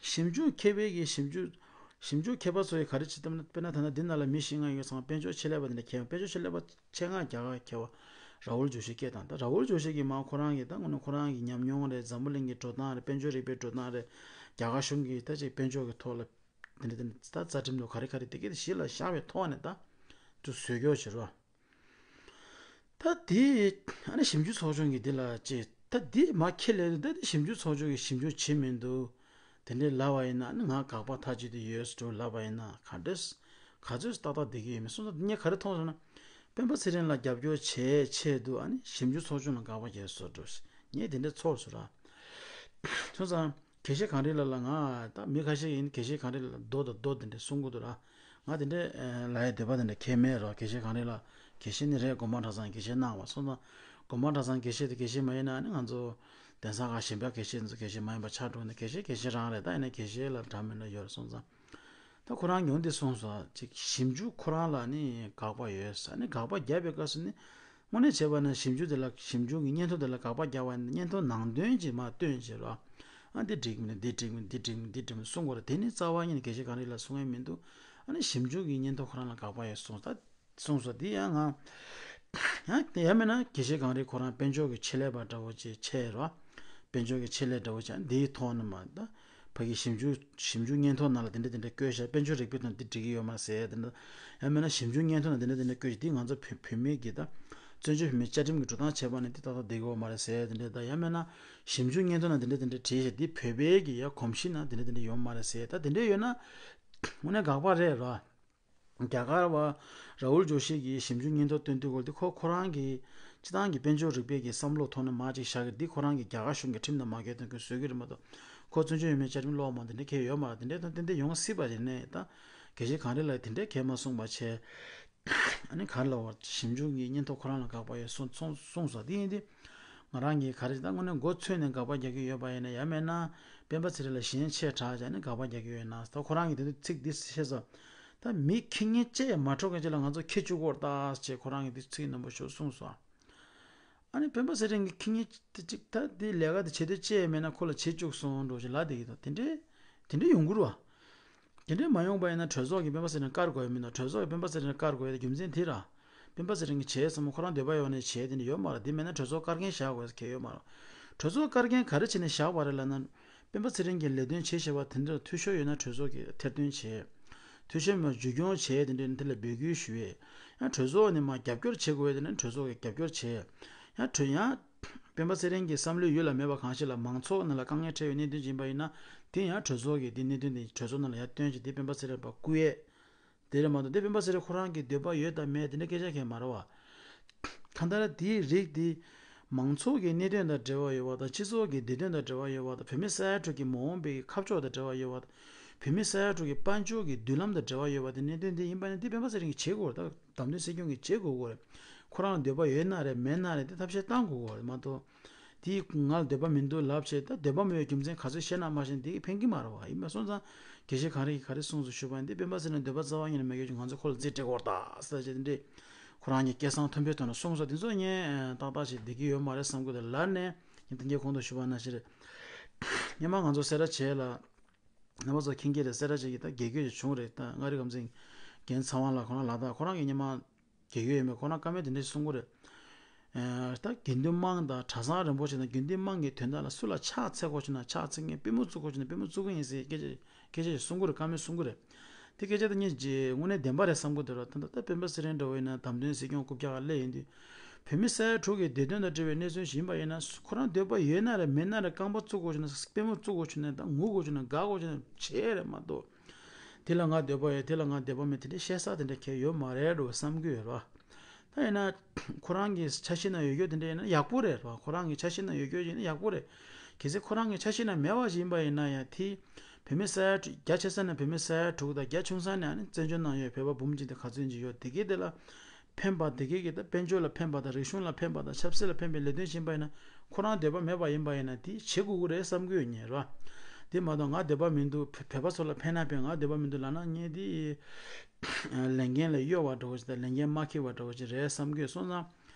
ཞིབ་འཇུག་མཁས་པའི་གི་ཞིབ་འཇུག་ཞིབ་འཇུག་མཁས་པ་ཚོ་ཡིས་ག་རེ་བྱེད་ཐུབ་ན། དཔེར་ན་ད་ལྟ་འདི་ནང་ལ་མི་བཞི་ལྔ་ཡོད་ཙང་དཔལ་འབྱོར་ཆེད་ལས་པ་དེ་འདྲ་མཁས། དཔལ་འབྱོར་ཆེད་ལས་པ་ཆེད་མངགས་རྒྱ་གར་མཁས་པ་ར་ཨུལ་ཇོ་ཤི་སྐད་བཏང་། ད་ར་ཨུལ་ཇོ་ཤི་གིས་མར་ཁོ་རང་གི་ད་དངོས་གནས་ཁོ་རང་གི་ཉམས་མྱོང་རེད། འཛམ་བུ་གླིང་གི་འགྲོ་སྟངས་རེད། དཔལ་འབྱོར་རིག་པའི་འགྲོ་སྟངས་རེད། རྒྱ་གར་གཞུང་གི་ད་ཅིག་དཔལ་འབྱོར་གྱི་ཐོག་ལ་དེ་འདྲ་དེ་འདྲ་ད་རྩ་ཁྲིམས་ལུགས་ག་རེ་ག་རེ་དེ་གའི་གཞི་ལ་བཞག་པའི་ཐོག་ནས་ད་དུ་བཟོས་སྐྱོར་བྱེད་རོགས། ད་དེ་ཨ་ནི་ཞིབ་འཇུག་ཚོགས་ཆུང་གིས་འདི་ལ་ཅེས་ད་འདི་མ་ཁས་ལེན་ད་དེ་ཞིབ་འཇུག་ཚོགས་ཆུང་གིས་ཞིབ་འཇུག་བྱེད་མི་འདུག་དེ་འདྲའི་ལབ་པ་ཡིན་ན་ཨ་ནི་ང་དགག་པ་མཐའ་གཅིག་ཏུ་ཡོད་ཟེར་ལབ་པ་ཡིན་ན་ག་འདྲས་ག་ཚོད་ཏག་ཏག་བསྡད་ཀྱི་ཡོད་མེད་སོང་ཙང་ངས་ག་རེ་མཐོང་སོང་ན། སྤེན་པ་ཚེ་རིང་ལ་རྒྱབ་སྐྱོར་བྱེད་ཆེད་དུ་ཨ་ནི་ཞིབ་འཇུག་ཚོགས་ཆུང་ལ་དགག་པ་རྒྱག་བཟོ་འདྲ་ཞིག་ངས་དེ་འདྲ་ཚོར་སོང་ར། སོང་ཙང་། དགེ་བཤེས་གངས་རི་ལགས་ལ་ང་ད་མི་ཁ་ཤས་ཡིན་དགེ་བཤེས་གངས་རི་ལགས་ལ་རྡོ་དང་རྡོ་དེ་འདྲ་གསུང་གི་འདུག་ར། ང་དེ་འདྲའི་ལབ་ཡ་འདོད་པ་དེ་འདྲ་གང་ཡང་མེད་རོགས། དགེ་བཤེས་གངས་རི་ལགས་དགེ་བཤེས་ནི་རེད། དགོན་པ་གྲྭ་ཚང་དགེ་བཤེས་གནང་བ་སོང་ཙང་། དགོན་པ་གྲྭ་ཚང་དགེ་བཤེས་དེ་དགེ་བཤེས་མ་ཡིན་ན་ནི་ང་ཚོ་གདན་ས་ཁག་གཞན་པ་དགེ་བཤེས་ཚོ་དགེ་བཤེས་མ་ཡིན་པ་ཆགས་འགྲོ་ནས་དགེ་བཤེས་དགེ་བཤེས་རང་རེད། ད་ཡིན་ན་དགེ་བཤེས་ལ་འདྲ་མི་འདྲ་ཡོད་རེད་སོང་ཙང་། ད་ཁོ་རང་ཉུང་དེ་གསུངས་སོང་ཅིག་ཞིབ་འཇུག་ཁོ་རང་ལ་ནི་དགག་པ་ཡོད་ས་ནི་དགག་པ་བརྒྱབ་པའི་སྐབས་སུ་ནི། དངོས་གནས་བྱས་པ་ན་ཞིབ་འཇུག་དེ་ལ་ཞིབ་འཇུག་གི་སྙན་ཐོ་དེ་ལ་དགག་པ་རྒྱག་པ་ཡིན་ན་སྙན་ཐོ་ནང་དོན་ཅིག་མར་བཏོན་བྱས་རོགས། ཨ་འདི་འགྲིག་མི་འདུག་འདི་འགྲིག་མི་འདུག་འདི་འགྲིག་མི་འདུག་འདི་འགྲིག་མི་འདུག་གསུང་དགོས་རེད། དེ་ནི་རྩ་བ་ཉིད་ནས་དགེ་བཤེས་གངས་རི་ལགས་གསུང་ཡ་མི་འདུག་ཨ་ནི་ཞིབ་འཇུག་གི་སྙན་ཐོ་ཁོ་རང་ལ་དགག་པ་ཡོད་གསུངས་ད་གསུངས་སོ། དེ་ཡང་ང་ཡང་དེ་ཡང་མིན་ན་དགེ་བཤེས་གངས་རི་ཁོ་རང་དཔལ་འབྱོར་གྱི་ཆེད་ལས་པ་འདྲ་བོ་ཅིག་ཆེད་རོ། དཔལ་འབྱོར་གྱི་ཆེད་ལས་འདྲ་བོ་ཅིག་འདིའི་ཐོག་ནས་མ་ད་ཕ་གི་ཞིབ་འཇུག་ཞིབ་འཇུག་སྙན་ཐོ་ནང་ལ་དེ་འདྲ་དེ་འདྲ་བཀོད་བཞག་དཔལ་འབྱོར་རིག་པའི་དོན་དེ་འགྲིག་གི་ཡོད་མ་རེད་ཟེར་དེ་འདྲ། ཡང་མིན་ན་ཞིབ་འཇུག་སྙན་ཐོ་ནང་དེ་འདྲ་དེ་འདྲ་བཀོད་ཅིག་འདི་ང་ཚོ་བོད་བོད་མི་གི་ད་བཙན་བྱོལ་བོད་མིའི་བཅའ་ཁྲིམས་ཀྱི་འགྲོ་སྟངས་བྱས་པ་ནི་འདི་ཏག་ཏག་བསྡད་ཀྱི་ཡོད་མ་རེད་ཟེར་དེ་འདྲ། ད་ཡང་མིན་ན་ཞིབ་འཇུག་སྙན་ཐོ་ནང་དེ་འདྲ་དེ་འདྲ་བྲིས་བཞག་འདི་བོད་པའི་གི་ཡ་གོམས་གཤིས་ནང་དེ་འདྲ་དེ་འདྲ་ཡོད་མ་རེད་ཟེར། ད་དེ་འདྲ་ཡོད་ན་དངོས་གནས་དགག་པ་རེད་རོ། རྒྱ་གར་བ་ར་ཨུལ་ཇོ་ཤི་གིས་ཞིབ་འཇུག་སྙན་ཐོ་བཏོན་དུས་སྐོར་དེ་ཁོ་ཁོ་རང་གི་སྤྱི་བཏང་གི་དཔལ་འབྱོར་རིག་པའི་གི་བསམ་བློ་ཐོག་ནས་མ་ཅིག་བཞག་གི་འདི་ཁོ་རང་གི་རྒྱ་གར་གཞུང་གི་ཁྲིམས་དང་མ་འགལ་དོན་གྱི་བཟོ་གི་རེད་མ་གཏོགས། ཁོ་བཙན་བྱོལ་བོད་མིའི་བཅའ་ཁྲིམས་ཀློག་མ་འདི་འདྲ་གལ་ཡོད་མ་རེད། དེ་འདྲའི་དོན་ཏན་ཏན་ཡོང་སྲིད་པ་རེད་ནས་ད་དགེ་བཤེས་གངས་རི་ལགས་དེ་འདྲའི་གལ་མ་གསུངས་པ་བྱས། ཨ་ནི་ག་རེ་ལབ་དགོས། ཞིབ་འཇུག་གི་སྙན་ཐོ་ཁོ་རང་ལ་དགག་པ་ཡོད་གསུངས་གསུངས་གསུངས་སོ། དེ་ཡིན་དུས་ང་རང་གིས་ག་རེ་ད་དངོས་གནས་མགོ་ཚོས་ནས་དགག་པ་རྒྱག་གི་ཡོད་པ་ཡིན་ན་ཡང་མིན་ན་སྤེན་པ་ཚེ་རིང་ལ་ཞེན་ཆེ་དྲགས་བྱས་ནས་དགག་པ་རྒྱག་གི་ཡོད་ན་ད་ཁོ་རང་གིས་དེ་དུས་ཚིག་འདི་བཤད་སོ། ད་མི་ཁེ་ཉེན་ཅི་ཡང་མ་འཕྲོག་མཁན་ཅིག་ལ་ང་ཚོ་ཁེ་བཅུག་གི་ཡོད་རེད་ད་ཅེས་ཁོ་རང་གིས་དེ་ཚིག་རྣོན་པོ་ཞིག་གསུངས་སོ། ཨ་ནི་སྤེན་པ་ཚེ་རིང་གི་ཁེ་ཉེན་དེ་ཅིག་ད་དེ་ལས་ཀ་དེ་བྱེད་དུས་ཅི་ཡང་མེད་ན་ཁོ་ལ་བྱེད་བཅུག་སོང་འགྲོ་ཞིག་ལབ་བསྡད་ཀྱི་འདུག་དེ་འདྲའི་དེ་འདྲའི་ཡོང་གི་རེད་བ། དེ་འདྲའི་མ་ཡོང་པ་ཡིན་ན་གྲོས་ཚོགས་ཀྱིས་སྤེན་པ་ཚེ་རིང་བཀར་དགོས་ཡ་མིན་ནོ། གྲོས་ཚོགས་ཀྱིས་སྤེན་པ་ཚེ་རིང་བཀར་དགོས་ཡ་དེ་རྒྱུ་མཚན་དེ་ར། སྤེན་པ་ཚེ་རིང་གིས་བྱས་ཙམ་ཁོ་རང་འདོད་པ་ཡོད་ནས་བྱས་དེ་འདྲ་ཡོད་མ་རེད། དེ་མེད་ན་གྲོས་ཚོགས་བཀར་མཁན་བཞག་དགོས་ཡ་གལ་ཡོད་མ་རེད། གྲོས་ཚོགས་བཀར་མཁན་ག་རེ་བྱས་ནས་བཞག་པ་རེད་ལབ་ན། སྤེན་པ་ཚེ་རིང་གིས་ལས་དོན་བྱེད་བཞིན་པ་དེ་འདྲར་འཐུས་ཤོར་ཡོད་ན་གྲོས་ཚོགས་ཀྱིས་ཐེར་འདོན་བྱས། འཐུས་ཤོར་མེད་པར་མཇུག་སྐྱོང་བྱས་དེ་འདྲ་དེ་ལ་འབོད་སྐུལ་ཞུས། ཡང་གྲོས་ཚོགས་ནས་མར་རྒྱབ་སྐྱོར་བྱེད་དགོས་ཡ་དེ་ནི་གྲོས་ཚོགས་ཀྱིས་རྒྱབ་སྐྱོར་བྱས། ཡང་གྲོས་ཡང་། སྤེན་པ་ཚེ་རིང་གི་བསམ་བློའི་ཡུལ་ལ་མེད་པ་གང་ཞིག་ལ་མང་ཚོགས་ནང་ལ་དཀའ་ངལ་འཕྲད་ཡོད་གནད་དོན་ཅིག་ཡིན་པ་ཡིན་ན། དེ་ཡང་གྲོས་ཚོགས་ཀྱིས་དེ་གནད་དོན་དེ་གྲོས་ཚོགས་ནང་ལ་ཡར་བཏོན་བྱས་དེ་སྤེན་པ་ཚེ་རིང་ལ་བསྐུར་ཡས། དེ་རེད་མ་གཏོགས་དེ་སྤེན་པ་ཚེ་རིང་ཁོ་རང་གི་འདོད་པ་ཡོད་དང་མེད་དེ་འདྲ་སྐད་ཆ་གང་ཡང་མ་རེད་བ། གང་ལྟར་དེའི་རིགས་དེ་མང་ཚོགས་ཀྱི་གནད་དོན་དང་འབྲེལ་བ་ཡོད་པ་དང་སྤྱི་ཚོགས་ཀྱི་བདེ་དོན་དང་འབྲེལ་བ་ཡོད་པ་དང་བོད་མི་ས་ཡ་དྲུག་གི་མ་འོངས་པའི་ཁ་ཕྱོགས་དང་འབྲེལ་བ་ཡོད་པ་དང་། བོད་མི་ས་ཡ་དྲུག་གི་དཔལ་འབྱོར་གྱི་མདུན་ལམ་དང་འབྲེལ་བ་ཡོད་པ་དེ་གནད་དོན་དེ་ཡིན་པ་ནི་དེ་སྤེན་པ་ཚེ་རིང་གིས་བྱེད་དགོས་རེད། ད་བདམས་ཐོན་སྲིད་སྐྱོང་གིས་བྱེད་དགོས་ཀྱི་རེད། ཁོ་རང་ལ་འདོད་པ་ཡོད་ན་རེད་མེད་ན་རེད་དེ་ཐབས་ཤེས་གཏང་དགོས་ཀྱི་རེད་མ་གཏོགས། དེ་ང་ལ་འདོད་པ་མི་འདུག་ལབ་བྱས་ད་འདོད་པ་མེད་པའི་རྒྱུ་མཚན་ག་ཚོད་བཤད་ན་མ་ཤེས་ན་དེ་གིས་ཕན་གྱི་མ་རེད་བ། ཡིན་པ་སོང་ཙང་དགེ་བཤེས་གངས་རི་གིས་ག་རེ་གསུངས་སོང་ཞུས་པ་ཡིན་ཏེ་སྤེན་པ་ཚེ་རིང་འདོད་པ་རྩ་བ་ཉིད་ནས་མེད་མཁན་ང་ཚོ་ཁོ་ལ་རྩིས་སྤྲད་དགོས་རེད་ད་ཟེར་བྱས་དེ་འདྲས་ཁོ་རང་གི་སྐད་གསང་མཐོན་པོའི་ཐོག་ནས་གསུངས་སོང་། དེ་ཚོ་ངས་ཏག་ཏག་ཞིག་བསྡད་ཀྱི་ཡོད་མ་རེད་བསམ་གྱི་འདུག་ལར་ནས་ངས་ད་ངས་གོང་དུ་ཞུས་པ་ནང་བཞིན་རེད། སྔོན་མ་ང་ཚོ་སེ་ར་བྱེས་ལ་རྣམ་པ་ཚོ་མཁྱེན་གྱི་རེད། སེ་ར་བྱེས་ཀྱི་ད་དགེ་བསྐོས་ཅིག་བྱུང་རེད། ད་མངའ་རིས་ཁམས་ཚན་རྒན་ཚེ་དབང་ལགས་ཁོ་རང་ལ་ད་ཁོ་རང་གིས་སྔོན་མ་དགེ་བསྐོས་ཡོད་མེད་ཁོ་རང་བཀའ་མོལ་དེ་འདྲ་ཞིག་གསུང་གི་རེད། ཨ་ད་དགེ་འདུན་དམངས་དང་གྲྭ་ཚང་རིན་པོ་ཆེ་དང་དགེ་འདུན་དམངས་ཀྱི་དོན་དག་ལ་སུ་ལ་ཕྱག་འཚལ་དགོས་བྱུང་ན་ཕྱག་འཚལ་མཁན། པུས་མོ་བཙུགས་དགོས་བྱུང་ན་པུས་མོ་བཙུགས་ཀྱི་ཡིན་ཟེར་སྐད་ཆ་སྐད་ཆ་ཞིག་གསུང་གི་རེད། བཀའ་མོལ་གསུང་གི་རེད། དེ་སྐད་ཆ་དེ་ངས་ཅིག་དངོས་གནས་བདེན་པ་རེད་བསམ་གྱི་འདུག་ར། ད་ད་ལྟ་སྤེན་པ་ཚེ་རིང་འདྲ་བོ་ཡིན་ན་བདམས་ཐོན་སྲིད་སྐྱོང་རྐུབ་བཀྱག་སླེབས་ཡོང་དུས། བོད་མི་ས་ཡ་དྲུག་གི་བདེ་དོན་དང་འབྲེལ་བའི་གནས་ཚུལ་ཞིག་ཡིན་པ་ཡིན་ན་ཁོ་རང་འདོད་པ་ཡོད་ན་རེད་མེད་ན་རེད་རྐང་པ་བཙུགས་དགོས་བྱུང་ན་པུས་མོ་བཙུགས་དགོས་བྱུང་ན་ད་ངུ་དགོས་བྱུང་ན་དགའ་དགོས་བྱུང་ན་བྱེད་རེད་མ་གཏོགས། དེ་ལ་ང་འདོད་པ་ཡོད་དེ་ལ་ང་འདོད་པ་མེད་དེ་འདྲའི་བཤད་ས་དེ་འདྲ་གང་ཡང་ཡོད་མ་རེད་འགྲོ་བསམ་གྱི་ཡོད་ར། ད་ཡིན་ན་ཁོ་རང་གི་འཆར་གཞི་ནང་ཡོད་རྒྱུ་དེ་འདྲ་ཡིན་ན་ཡག་པོ་རེད་ར། ཁོ་རང་གི་འཆར་གཞི་ནང་ཡོད་རྒྱུ་ཡིན་ན་ཡག་པོ་རེད། གལ་སྲིད་ཁོ་རང་གི་འཆར་གཞི་ནང་མེད་པ་ཞིག་ཡིན་པ་ཡིན་ན་ཡང་དེ་བོད་མི་ས་ཡ་དྲུག་རྒྱ་ཆེ་ས་ནས་བོད་མི་ས་ཡ་དྲུག་དང་རྒྱ་ཆུང་ས་ནས་ཨ་ནི་བཙན་བྱོལ་ནང་ཡོད་བོད་པ་འབུམ་གཅིག་དང་ག་ཚོད་ཅིག་ཡོད་དེ་གའི་དེ་ལ་ཕན་པ་དེ་གའི་གི་ད་དཔལ་འབྱོར་ལ་ཕན་པ་དང་རིག་གཞུང་ལ་ཕན་པ་དང་ཆབ་སྲིད་ལ་ཕན་པའི་ལས་དོན་ཞིག་ཡིན་པ་ཡིན་ན་ཁོ་རང་འདོད་པ་མེད་པ་ཡིན་པ་ཡིན་ན་དེ་བྱེད་དགོས་ཀྱི་རེད་བསམ་གྱི་ཡོད་ངེས་ར། དེ་མ་གཏོགས་ང་འདོད་པ་མི་འདུག་བོད་པ་ཚོ་ལ་ཕན་ན་ཕན་ང་འདོད་པ་མི་འདུག་ལབ་ན་ངས་དེ་ལས་འགན་ལས་གཡོལ་བ་འདྲ་བོ་ཞིག་དང་ལས་འགན་མ་འཁྱེར་བ་འདྲ་བོ་ཞིག་རེད་བསམ་གྱི་ཡོད་སོང་ཙང་།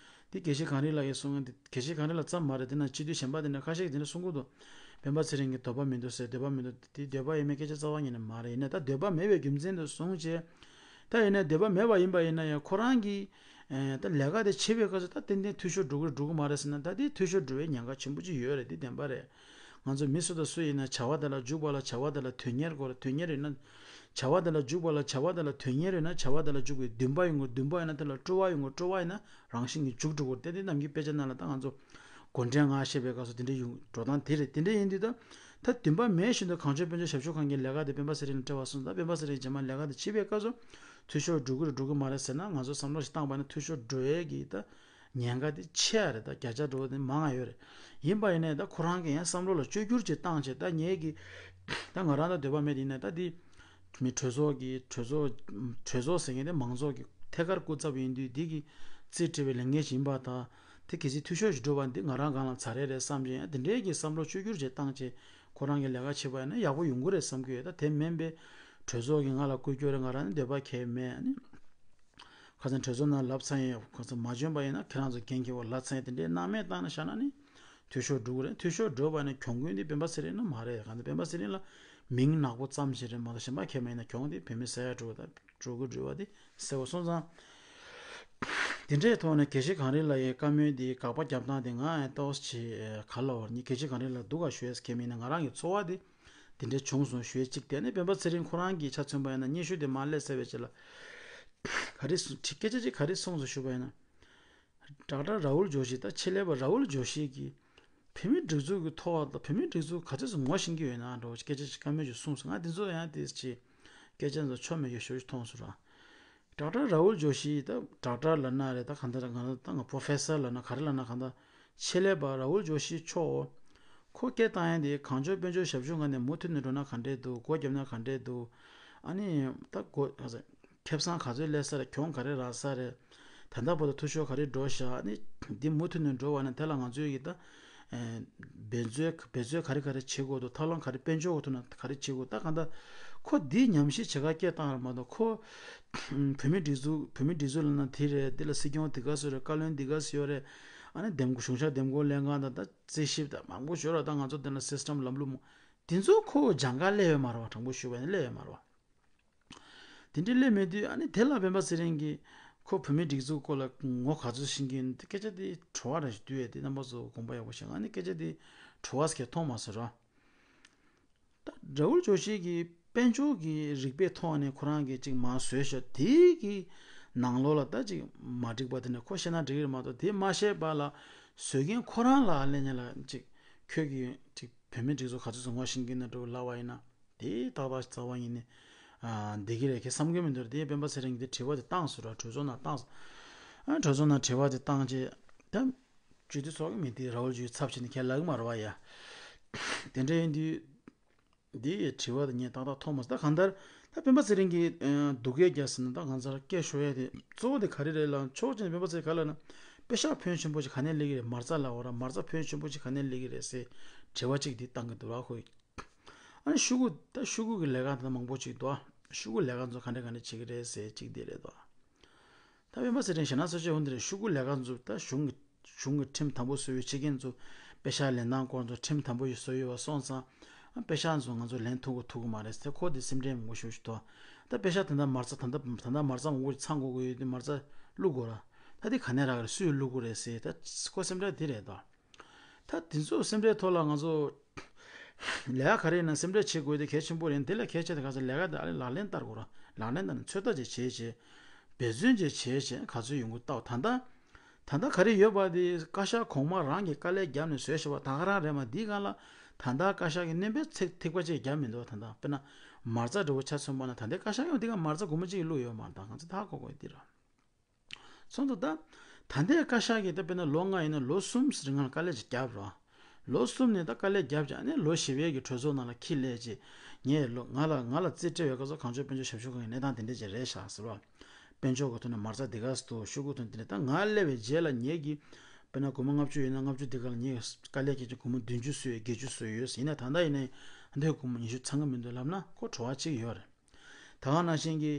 དེ་དགེ་བཤེས་གངས་རི་ལགས་ཀྱིས་གསུངས་ཡོད། དེ་དགེ་བཤེས་གངས་རི་ལགས་ཙམ་མ་རེད། དེ་ན་སྤྱི་འཐུས་གཞན་པ་དེ་འདྲ་ཁ་ཤས་ཀྱིས་དེ་འདྲ་གསུང་གི་འདུག་སྤེན་པ་ཚེ་རིང་གི་འདོད་པ་མི་འདུག་ཟེར། འདོད་པ་མི་འདུག་དེ་འདོད་པ་ཡོད་མེད་སྐད་ཆ་རྩ་བ་ཉིད་ནས་མ་རེད། ཡིན་ན་ད་འདོད་པ་མེད་པའི་རྒྱུ་མཚན་དུ་བཟུང་བྱས། ད་ཡིན་ན་འདོད་པ་མེད་པ་ཡིན་པ་ཡིན་ན་ཡང་ཁོ་རང་གིས་ད་ལས་ཀ་དེ་བྱེད་པའི་སྐབས་སུ་ད་ཏན་ཏན་འཐུས་ཤོར་འགྲོ་གི་རེད་འགྲོ་གི་མ་རེད་ཟེར་ན་ད་དེ་འཐུས་ཤོར་འགྲོ་བའི་ཉེན་ཁ་ཆེན་པོ་ཅིག་ཡོད་རེད། དེ་བདེན་པ་རེད། ང་ཚོ་མི་སུ་དང་སུ་ཡིན་ན་བྱ་བ་དེ་ལ་འཇུག་པ་ལ་བྱ་བ་དེ་ལ་དོན་གཉེར་དགོས་རེད། དོན་གཉེར་ཡོད་ན། བྱ་བ་དེ་ལ་འཇུག་པ་ལ་བྱ་བ་དེ་ལ་དོན་གཉེར་ཡོད་ན་བྱ་བ་དེ་ལ་འཇུག་པའི་འདུན་པ་ཡོང་དགོས། འདུན་པ་ཡོད་ན་དེ་ལ་སྤྲོ་བ་ཡོང་དགོས། སྤྲོ་བ་ཡོད་ན་རང་བཞིན་གྱིས་འཇུག་འགྲོ་དགོས། དེ་དེ་ནམ་རྒྱུན་དཔེ་ཆ་ནང་ལ་ད་ང་ཚོ་འགོ་འདྲེན་ང་བཤད་པའི་སྐབས་སུ་དེ་འདྲ་ཡོང་འགྲོ་སྟངས་དེ་རེད། དེ་འདྲ་ཡིན་དུས་ད་ད་འདུན་པ་མེད་བཞིན་དུ་གངས་ལྗོངས་དཔལ་འབྱོར་ཞབས་ཞུ་ཁང་གི་ལས་ཀ་དེ་སྤེན་པ་ཚེ་རིང་ལ་སྤྲད་པ་སོང་ཙང་སྤེན་པ་ཚེ་རིང་རྗེས་མ་ལས་ཀ་དེ་བྱེད་པའི་སྐབས་སུ་འཐུས་ཤོར་འགྲོ་གི་རེད་འགྲོ་གི་མ་རེད་ཟེར་ན་ང་ཚོ་བསམ་བློ་ཞིག་བཏང་པ་ན་འཐུས་ཤོར་འགྲོ་ཡས་ཀྱི་ད། ཉེན་ཁ་དེ་ཆེ་ཡ་རེད། ད་བརྒྱ་ཆ་འགྲོ་བ་དེ་མང་ང་ཡོད་རེད། ཡིན་པ་ཡིན་ནའི་ད་ཁོ་རང་གི་ཡང་བསམ་བློ་ལ་བཅོས་བསྒྱུར་ཅིག་བཏང་བྱས་ད་ངེད་ཀྱི་ད་ང་རང་ད་འདོད་པ་མེད་དེ་ཡིན་ནའི་ད་དེ་མི་གྲོས་ཚོགས་ཀྱི་གྲོས་ཚོགས་གྲོས་ཚོགས་ཟེར་མཁན་དེ་མང་ཚོགས་ཀྱི་ཐད་ཀར་སྐུ་ཚབ་ཡིན་དུས་འདི་གི་རྩིས་སྤྲད་པའི་ལས་འགན་ཞིག་ཡིན་པ་དང་དེ་གལ་སྲིད་འཐུས་ཤོར་ཞིག་འགྲོ་བ་འདི་ང་རང་སྒང་ལ་ཚ་རེ་རེད་བསམ་བྱས་ཡང་དེ་འདྲའི་གི་བསམ་བློ་བཅོས་བསྒྱུར་ཅིག་བཏང་བྱས་ཁོ་རང་གི་ལས་ཀ་བྱེད་པ་ཡིན་ན་ཡག་པོ་ཡོང་གི་རེད་བསམ་གྱི་ཡོད། ད་དེ་མིན་པའི་གྲོས་ཚོགས་ཀྱིས་ང་ལ་སྐུལ་སྐྱོར་རེད། ང་རང་ནི་འདོད་པ་གང་ཡང་མེད་ཨ་ནི། ཁ་སང་གྲོས་ཚོགས་ནང་ལབ་ཚར་ཡིན། ཁོ་ཚོ་མ་འཇོན་པ་ཡིན་ན་ཁྱེད་རང་ཚོ་འགན་འཁྱེར་བ་ལབ་ཚར་ཡིན། དེ་འདྲའི་སྣང་མེད་བཏང་ནས་བཞག་ན་ནི་འཐུས་ཤོར་འགྲོ་གི་རེད། འཐུས་ཤོར་འགྲོ་བ་ནི་གྱོང་གུན་འདི་སྤེན་པ་ཚེ་རིང་ལ་མ་རེད། གང་ལྟར་སྤེན་པ་ཚེ་རིང་ལ་ མིང་ནག་པོ་ཙམ་ཞིག་རེད་མ་གཏོགས་གཞན་པ་གང་ཡང་མེད་ན། གྱོང་དེ་བོད་མི་ཟ་ཡ་འགྲོ་བ་དང་འགྲོ་གི་འགྲོ་བ་དེ་སེལ་བ་སོང་ཙང་། དེ་འདྲའི་ཐོག་ནས་དགེ་བཤེས་གངས་རི་ལགས་ཀྱི་བཀའ་མོལ་དེ་དགག་པ་རྒྱབ་སྟངས་དེ་ང་ཡང་ཏོག་ཙམ་ག་ལ་བར་ནི་དགེ་བཤེས་གངས་རི་ལགས་སྡུག་ག་ཞུ་ཡས་གང་ཡང་མེད་ན། ང་རང་གི་ཚོར་བ་དེ་དེ་འདྲའི་བྱུང་སོང་ཞུ་ཡས་གཅིག་དེ་ནི་སྤེན་པ་ཚེ་རིང་ཁོ་རང་གི་ཆ་མཚོན་པ་ཡིན་ན་སྙན་ཞུ་དེ་མར་སླེབས་ཚར་བའི་རྗེས་ལ་ག་རེ་གསུང་སྐད་ཆ་ཅིག་ག་རེ་གསུངས་སོང་ཞུ་བ་ཡིན་ན། ཌོག་ཊར་ར་ཨུལ་ཇོ་ཤི་དང་ཆེད་ལས་པ་ར་ཨུལ་ཇོ་ཤི་གིས་བོད་མིའི་སྒྲིག་འཛུགས་ཀྱི་ཐོག་དང་བོད་མིའི་སྒྲིག་འཛུགས་ག་ཚོད་ཙམ་ངོ་ཤེས་ཀྱི་ཡོད་ན་འདྲ་བོ་སྐད་ཆ་ཞིག་བཀའ་མོལ་ཞིག་གསུངས་སོང་། ང་དེ་ཚོ་ཡང་དེ་ཅིག་སྐད་ཆ་ཚོ་ཆོ་མེད་ཀྱི་ཞོ་ཞིག་མཐོང་སོང་ར། ཌོག་ཊར་ར་ཨུལ་ཇོ་ཤི་ད་ཌོག་ཊར་ལབ་ན་རེད། ད་གང་ལྟར་ང་ད་ང་པོ་རོ་ཕེ་སར་ལབ་ན་ག་རེ་ལབ་ན་གང་ལྟར་ཆེད་ལས་པ་ར་ཨུལ་ཇོ་ཤི་མཆོག་ཁོ་སྐད་བཏང་ཡ་དེ་གངས་ལྗོངས་དཔལ་འབྱོར་ཞབས་ཞུ་ཁང་ནས་མུ་མཐུད་ནས་འགྲོ་ན་ག་འདྲས་འདུག་སྒོ་བརྒྱབ་ན་ག་འདྲས་འདུག་ཨ་ནི་ད་སྒོ་ཁེ་བཟང་ག་ཚོད་སླེབས་ས་རེད། གྱོང་ག་རེ་རག་ས་རེད། ད་ལྟ་བར་དུ་འཐུས་ཤོར་ག་རེ་འགྲོ་བཞག་ཨ་ནི་འདི་མུ་མཐུད་ནས་འགྲོ་བ་ན་དེ་ལ་ང་ཚོས་ཀྱི་ད་འབད་རྩོལ་འབད་རྩོལ་ག་རེ་ག་རེ་བྱེད་དགོས་འདུག་ཐབས་ལམ་ག་རེ་དཔལ་འབྱོར་གྱི་ཐོག་ན་ག་རེ་བྱེད་དགོས། ད་གང་ལྟར་ཁོ་འདི་ཉམས་ཞིབ་བྱེད་ག་སྐད་བཏང་རེད་མ་གཏོགས་ཁོ་བོད་མི་སྒྲིག་འཛུགས་བོད་མི་སྒྲིག་འཛུགས་ལབ་ན་དེ་རེད། འདི་ལ་སྲིད་སྐྱོང་འདི་ག་ཚོད་རེད། བཀའ་བློན་འདི་ག་ཚོད་ཡོད་རེད། ཨ་ནི་འདེམས་བསྐོ་གཞུང་ཞབས་འདེམས་བསྐོ་ལྷན་ཁང་དང་ད་རྩིས་ཞིབ་དང་མང་པོ་ཞོར་ལ་ད་ང་ཚོ་འདི་ལ་སིས་ཊམ་ལམ་ལུགས་མང་དེ་ཚོ་ཁོ་སྦྱང་ག་སླེབས་ཡོད་མ་རེད་བ། དྲང་པོ་ཞུ་བ་ཡིན་ན་སླེབས་ཡོད་མ་རེད་བ། དེ་འདྲའི་སླེབས་མེད་དུས་ཨ་ནི་དེ་ལ་སྤེན་པ་ཚེ་རིང་གིས་ཁོ་བོད་མིའི་སྒྲིག་འཛུགས་སྐོར་ལ་ངོ་ག་ཚོད་ཤེས་ཀྱི་ཡིན། སྐད་ཆ་དེ་བྲོ་བ་ར་ཞིག་བསྡུས་ཡོད་དེ་རྣམ་པ་ཚོ་དགོངས་པ་ཡག་པོ་བཞེས། ཨ་ནི་སྐད་ཆ་དེ་བྲོ་བ་ཟེར་མཁན་མཐོང་མ་སོང་ར། ད་ར་ཨུལ་ཇོ་ཤི་གིས་དཔལ་འབྱོར་གྱི་རིག་པའི་ཐོག་ནས་ཁོ་རང་གིས་ཅིག་མར་བཟོས་ཤག་དེའི་གི་ནང་ལོགས་ལ་ད་ཅིག་མ་འགྲིག་པ་དེ་ནས་ཁོ་བཤད་ན་འགྲིག་གི་རེད་མ་གཏོགས་དེ་མ་བཤད་པ་ལ་བཟོས་མཁན་ཁོ་རང་ལ་ལན་ཉན་ལ་ཅིག་ཁྱོད་ཀྱིས་ཅིག་བོད་མིའི་སྒྲིག་འཛུགས་ག་ཚོད་ཙམ་ངོ་ཤེས་ཀྱི་ཡིན་ན་འདྲ་བོ་ལབ་པ་ཡིན་ན། དེ་ཏག་ཏག་རྩ་བ་ཉིད་ནས་ཨ་བསྡད་ཀྱི་རེད་ཁྱེད་བསམ་གྱི་མི་འདུག་དེ་སྤེན་པ་ཚེ་རིང་གིས་དེ་དྲི་བ་དེ་བཏང་སོང་ར། གྲོས་ཚོགས་ནང་བཏང་སོང་། ཨ་གྲོས་ཚོགས་ནང་དྲི་བ་དེ་བཏང་རྗེས་ད་སྤྱི་འཐུས་ཚོགས་ཀྱི་མི་དེ་ར་ཨུལ་ཇོ་ཤི་ཚབ་བྱས་ནས་ཁྱེད་ལབ་ཀྱི་མ་རེད་བ་ཡ། དེ་འདྲ་ཡིན་དུས་དེ་ཡི་དྲི་བ་དེ་ངས་ཏག་ཏག་མཐོང་མ་སོང་། ད་གང་ལྟར་ད་སྤེན་པ་ཚེ་རིང་གིས་ཨ་སྡུག་སྐད་རྒྱག་ཟེར་ན་ད་གང་ཟེར་སྐད་ཤོར་ཡ་དེ་གཙོ་བོ་དེ་ག་རེ་རེད་ལབ་ན་ཕྱོགས་གཅིག་ནས་སྤེན་པ་ཚེ་རིང་ག་ལབ་ན་པེ་ཤག་ཕོན་ཆེན་པོ་ཞིག་ག་ནས་སླེབས་ཀྱི་རེད། མ་རྩ་ལབ་པ་ར་མ་རྩ་ཕོན་ཆེན་པོ་ཞིག་ག་ནས་སླེབས་ཀྱི་རེད་ཟེར་དྲི་བ་གཅིག་དེ་བཏང་གི་འདུག་ར་ཁོས། ཨ་ནི་ཤོག་གུ་ད་ཤོག་གུ་གི་ལས་ཀ་ད་མང་པོ་ཅིག་འདུག་ཨ་ཤོག་གུ་ལས་ཀ་ཚོ་ག་འདྲ་ག་འདྲ་བྱེད་ཀྱི་རེད་ཟེར་གཅིག་དེ་རེད་དོ། ད་སྤེན་པ་ཚེ་རིང་ཞེ་ན་སོ་ཆེ་འོན་ཏེ་རེད། ཤོག་གུ་ལས་ཀ་ཚོ་ད་གཞུང་གི་གཞུང་གི་ཁྲིམས་དམ་པོ་བཟོ་བའི་ཆེད་མཁན་ཚོ་པེ་ཤག་ལེན་སྟངས་སྐོར་ཚོ་ཁྲིམས་དམ་པོ་ཞིག་བཟོ་ཡོད་པ་སོང་ཙང་ཨ་པེ་ཤག་ཚོ་ང་ཚོ་ལེན་ཐུབ་གི་ཐུབ་གི་མ་རེད་ཟེར་ཁོ་དེ་སེམས་ཁྲལ་མང་པོ་ཞིག་འདུག་ད་པེ་ཤག་ད་ལྟ་མ་རྩ་ད་ལྟ་ད་ལྟ་མ་རྩ་མང་པོ་ཞིག་ཚང་དགོས་ཀྱི་ཡོད་དུས་མ་རྩ་བླུག་དགོས་ར། ད་དེ་ག་ནས་རག་གི་རེད། སུས་བླུག་གི་རེད་ཟེར་ད་ཁོ་སེམས་ཁྲལ་དེ་རེད་དོ། ད་དེ་ཚོ་སེམས་ཁྲལ་ཐོག་ལ་ང་ཚོ་ལས་ཀ་ག་རེ་ཡིན་ན་སེམས་ཁྲལ་བྱེད་དགོས་དེ་གལ་ཆེན་པོ་རེད། དེ་ལས་གལ་ཆེ་དེ་ག་ཚོད་ལས་ཀ་དེ་ཨ་ལས་ལག་ལེན་བསྟར་དགོས་ར། ལག་ལེན་བསྟར་ནས་ཚོད་ལྟ་ཅིག་བྱེད་བྱེད། འབད་བརྩོན་ཅིག་བྱེད་བྱེད་ག་ཚོད་ཡོང་གི་ལྟ། ད་ལྟ་ད་ལྟ་ག་རེ་ཡོད་པ་དེ་བཀའ་ཤག་གོང་མ་རང་གིས་དཀའ་ལས་བརྒྱབ་ནས་བཟོས་བཞག་པ་ད་ག་རང་རེད་མ། འདིའི་སྒང་ལ་ད་ལྟ་བཀའ་ཤག་གིས་སྣོན་པ་ཚིག་ཐིགས་པ་ཅིག་བརྒྱབ་མི་འདུག་ད་ལྟ་དཔེར་ན་མ་རྩ་འདྲ་བོ་ཆ་མཚོན་པ་ན་ད་ལྟའི་བཀའ་ཤག་ཡང་འདི་ག་མ་རྩ་སྒོར་མོ་གཅིག་བླུགས་ཡོད་མ་རེད། ད་ང་ཚོ་ད་ཧ་གོ་དགོས་འདི་ར། སོང་ཙང་ད། ད་ལྟའི་བཀའ་ཤག་གིས་ད་དཔེར་ན་ལོ་ལྔ་ཡིན་ན་ལོ་གསུམ་རིང་ལ་དཀའ་ལས་ཅིག་བརྒྱབ་རོགས། ལོ་གསུམ་ནས་ད་དཀའ་ལས་བརྒྱབ་ཀྱང་ཨ་ནི་ལོ་བཞི་པའི་གི་གྲོས་ཚོགས་ནང་ལ་ཁྱི་ལས་ཅིག་ངས་ལོ་ང་ལ་ང་ལ་རྩིས་སྤྲད་པའི་སྐབས་སུ་གངས་ལྗོངས་དཔལ་འབྱོར་ཞབས་ཞུ་ཁང་གི་གནས་སྟངས་དེ་འདྲ་ཅིག་རེད་ཤག་ཟེར་བ། དཔལ་འབྱོར་གི་ཐོག་ནས་མ་རྩ་འདི་ག་ཙམ་འདུག་ཤོག་གུ་ཐོན་དེ་འདྲ་ད་ང་སླེབས་པའི་རྗེས་ལ་ངེད་ཀྱིས་དཔེར་ན་སྒོར་མོ་ལྔ་བཅུ་ཡོད་ན་ལྔ་བཅུ་འདི་ག་ལ་ངས་དཀའ་ལས་ཁྱེད་ཀྱི་སྒོར་མོ་བདུན་ཅུ་བཟོས་ཡོད་བརྒྱད་ཅུ་བཟོས་ཡོད་ཟེར། ཡིན་ན་ད་ལྟ་ཡིན་ན་ཨ་འདོད་སྒོར་མོ་ཉི་ཤུ་ཚང་གི་མི་འདུག་ལབ་ན་ཁོ་བྲོ་བ་གཅིག་ཡོད་རེད། ད་ག་ནང་བཞིན་གྱི།